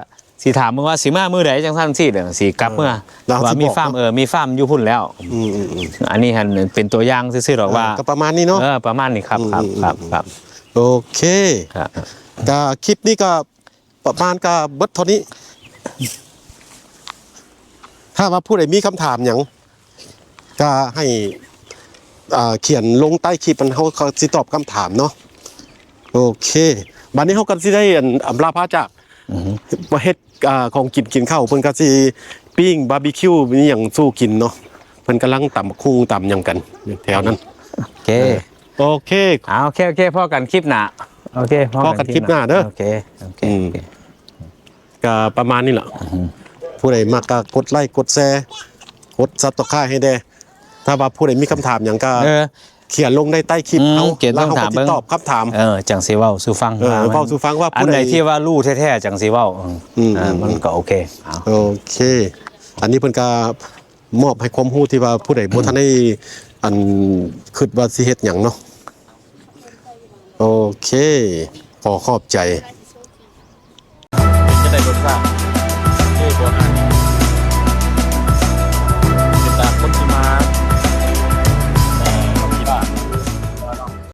ຊິຖາມເບິ່ງວ່າຊິມາມື້ໃດ ຈັ່ງຊັ້ນຊີ້ ດຽວຊິກັບເມືອ ເອີ ວ່າມີຟາມ ເອີ ມີຟາມຢູ່ພຸ້ນແລ້ວ ອືມໆໆ ອັນນີ້ຫັ້ນເປັນຕົວຢ່າງຊື່ໆດອກ ເອີ ວ່າ ກໍປະມານນີ້ເນາະ ເອີ ປະມານນີ້ ຄັບ ອືມໆໆ ຄັບ ຄັບ ໂອເຄ ກະຄລິບນີ້ກະປະມານກະເບິດເທົ່ານີ້ ຖ້າວ່າຜູ້ໃດມີຄຳຖາມຫຍັງ ກະໃຫ້ ອ່າ ຂຽນລົງໃຕ້ຄລິບ ອັນ ເຮົາ ເຮົາຊິຕອບຄຳຖາມເນາະ ໂອເຄ ບາດນີ້ເຮົາກໍຊິໄດ້ ອັນ ອຳລາພາຈາກ ອືຮຶ ມາເຮັດ ອ່າ ຂອງກິນ ກິນເຂົ້າ ເພິ່ນກໍຊິປີ້ງບາບີຄິວ ມີຫຍັງສູ່ກິນເນາະ ເພິ່ນກຳລັງຕຳບັກຫຸ່ງຕຳຫຍັງກັນຢູ່ແຖວນັ້ນ ໂອເຄ ເອີ ໂອເຄ ອ່າ ໂອເຄ ໂອເຄ ພໍ້ກັນຄລິບໜ້າ ໂອເຄ ພໍ້ກັນຄລິບໜ້າເດີ ໂອເຄ ໂອເຄ ອືມ ກໍປະມານນີ້ແຫຼະ ອືຮຶ ຜູ້ໃດມັກກໍກົດໄລ້ກົດແຊ ກົດຊັບສະໄຄຣບ໌ໃຫ້ແດ່ ຖ້າວ່າຜູ້ໃດມີຄຳຖາມຫຍັງກໍ ເອີ ຂຽນລົງໃນໃຕ້ຄລິບ ອືມ ເຮົາ ແລ້ວເຮົາກໍຊິຕອບຄຳຖາມ ເອີ ຈັ່ງຊິເວົ້າສູ່ຟັງ ເອີ ເວົ້າສູ່ຟັງວ່າ ອັນໃດທີ່ວ່າຮູ້ແທ້ໆ ຈັ່ງຊິເວົ້າ ອືມ ເອີ ມັນກໍໂອເຄ ເອົາ ໂອເຄ ອັນນີ້ເພິ່ນກໍມອບໃຫ້ຄວາມຮູ້ທີ່ວ່າຜູ້ໃດບໍ່ ອືມ ທັນໄດ້ ອັນ ຄິດວ່າຊິເຮັດຫຍັງເນາະ ໂອເຄ ຂໍຂອບໃຈ.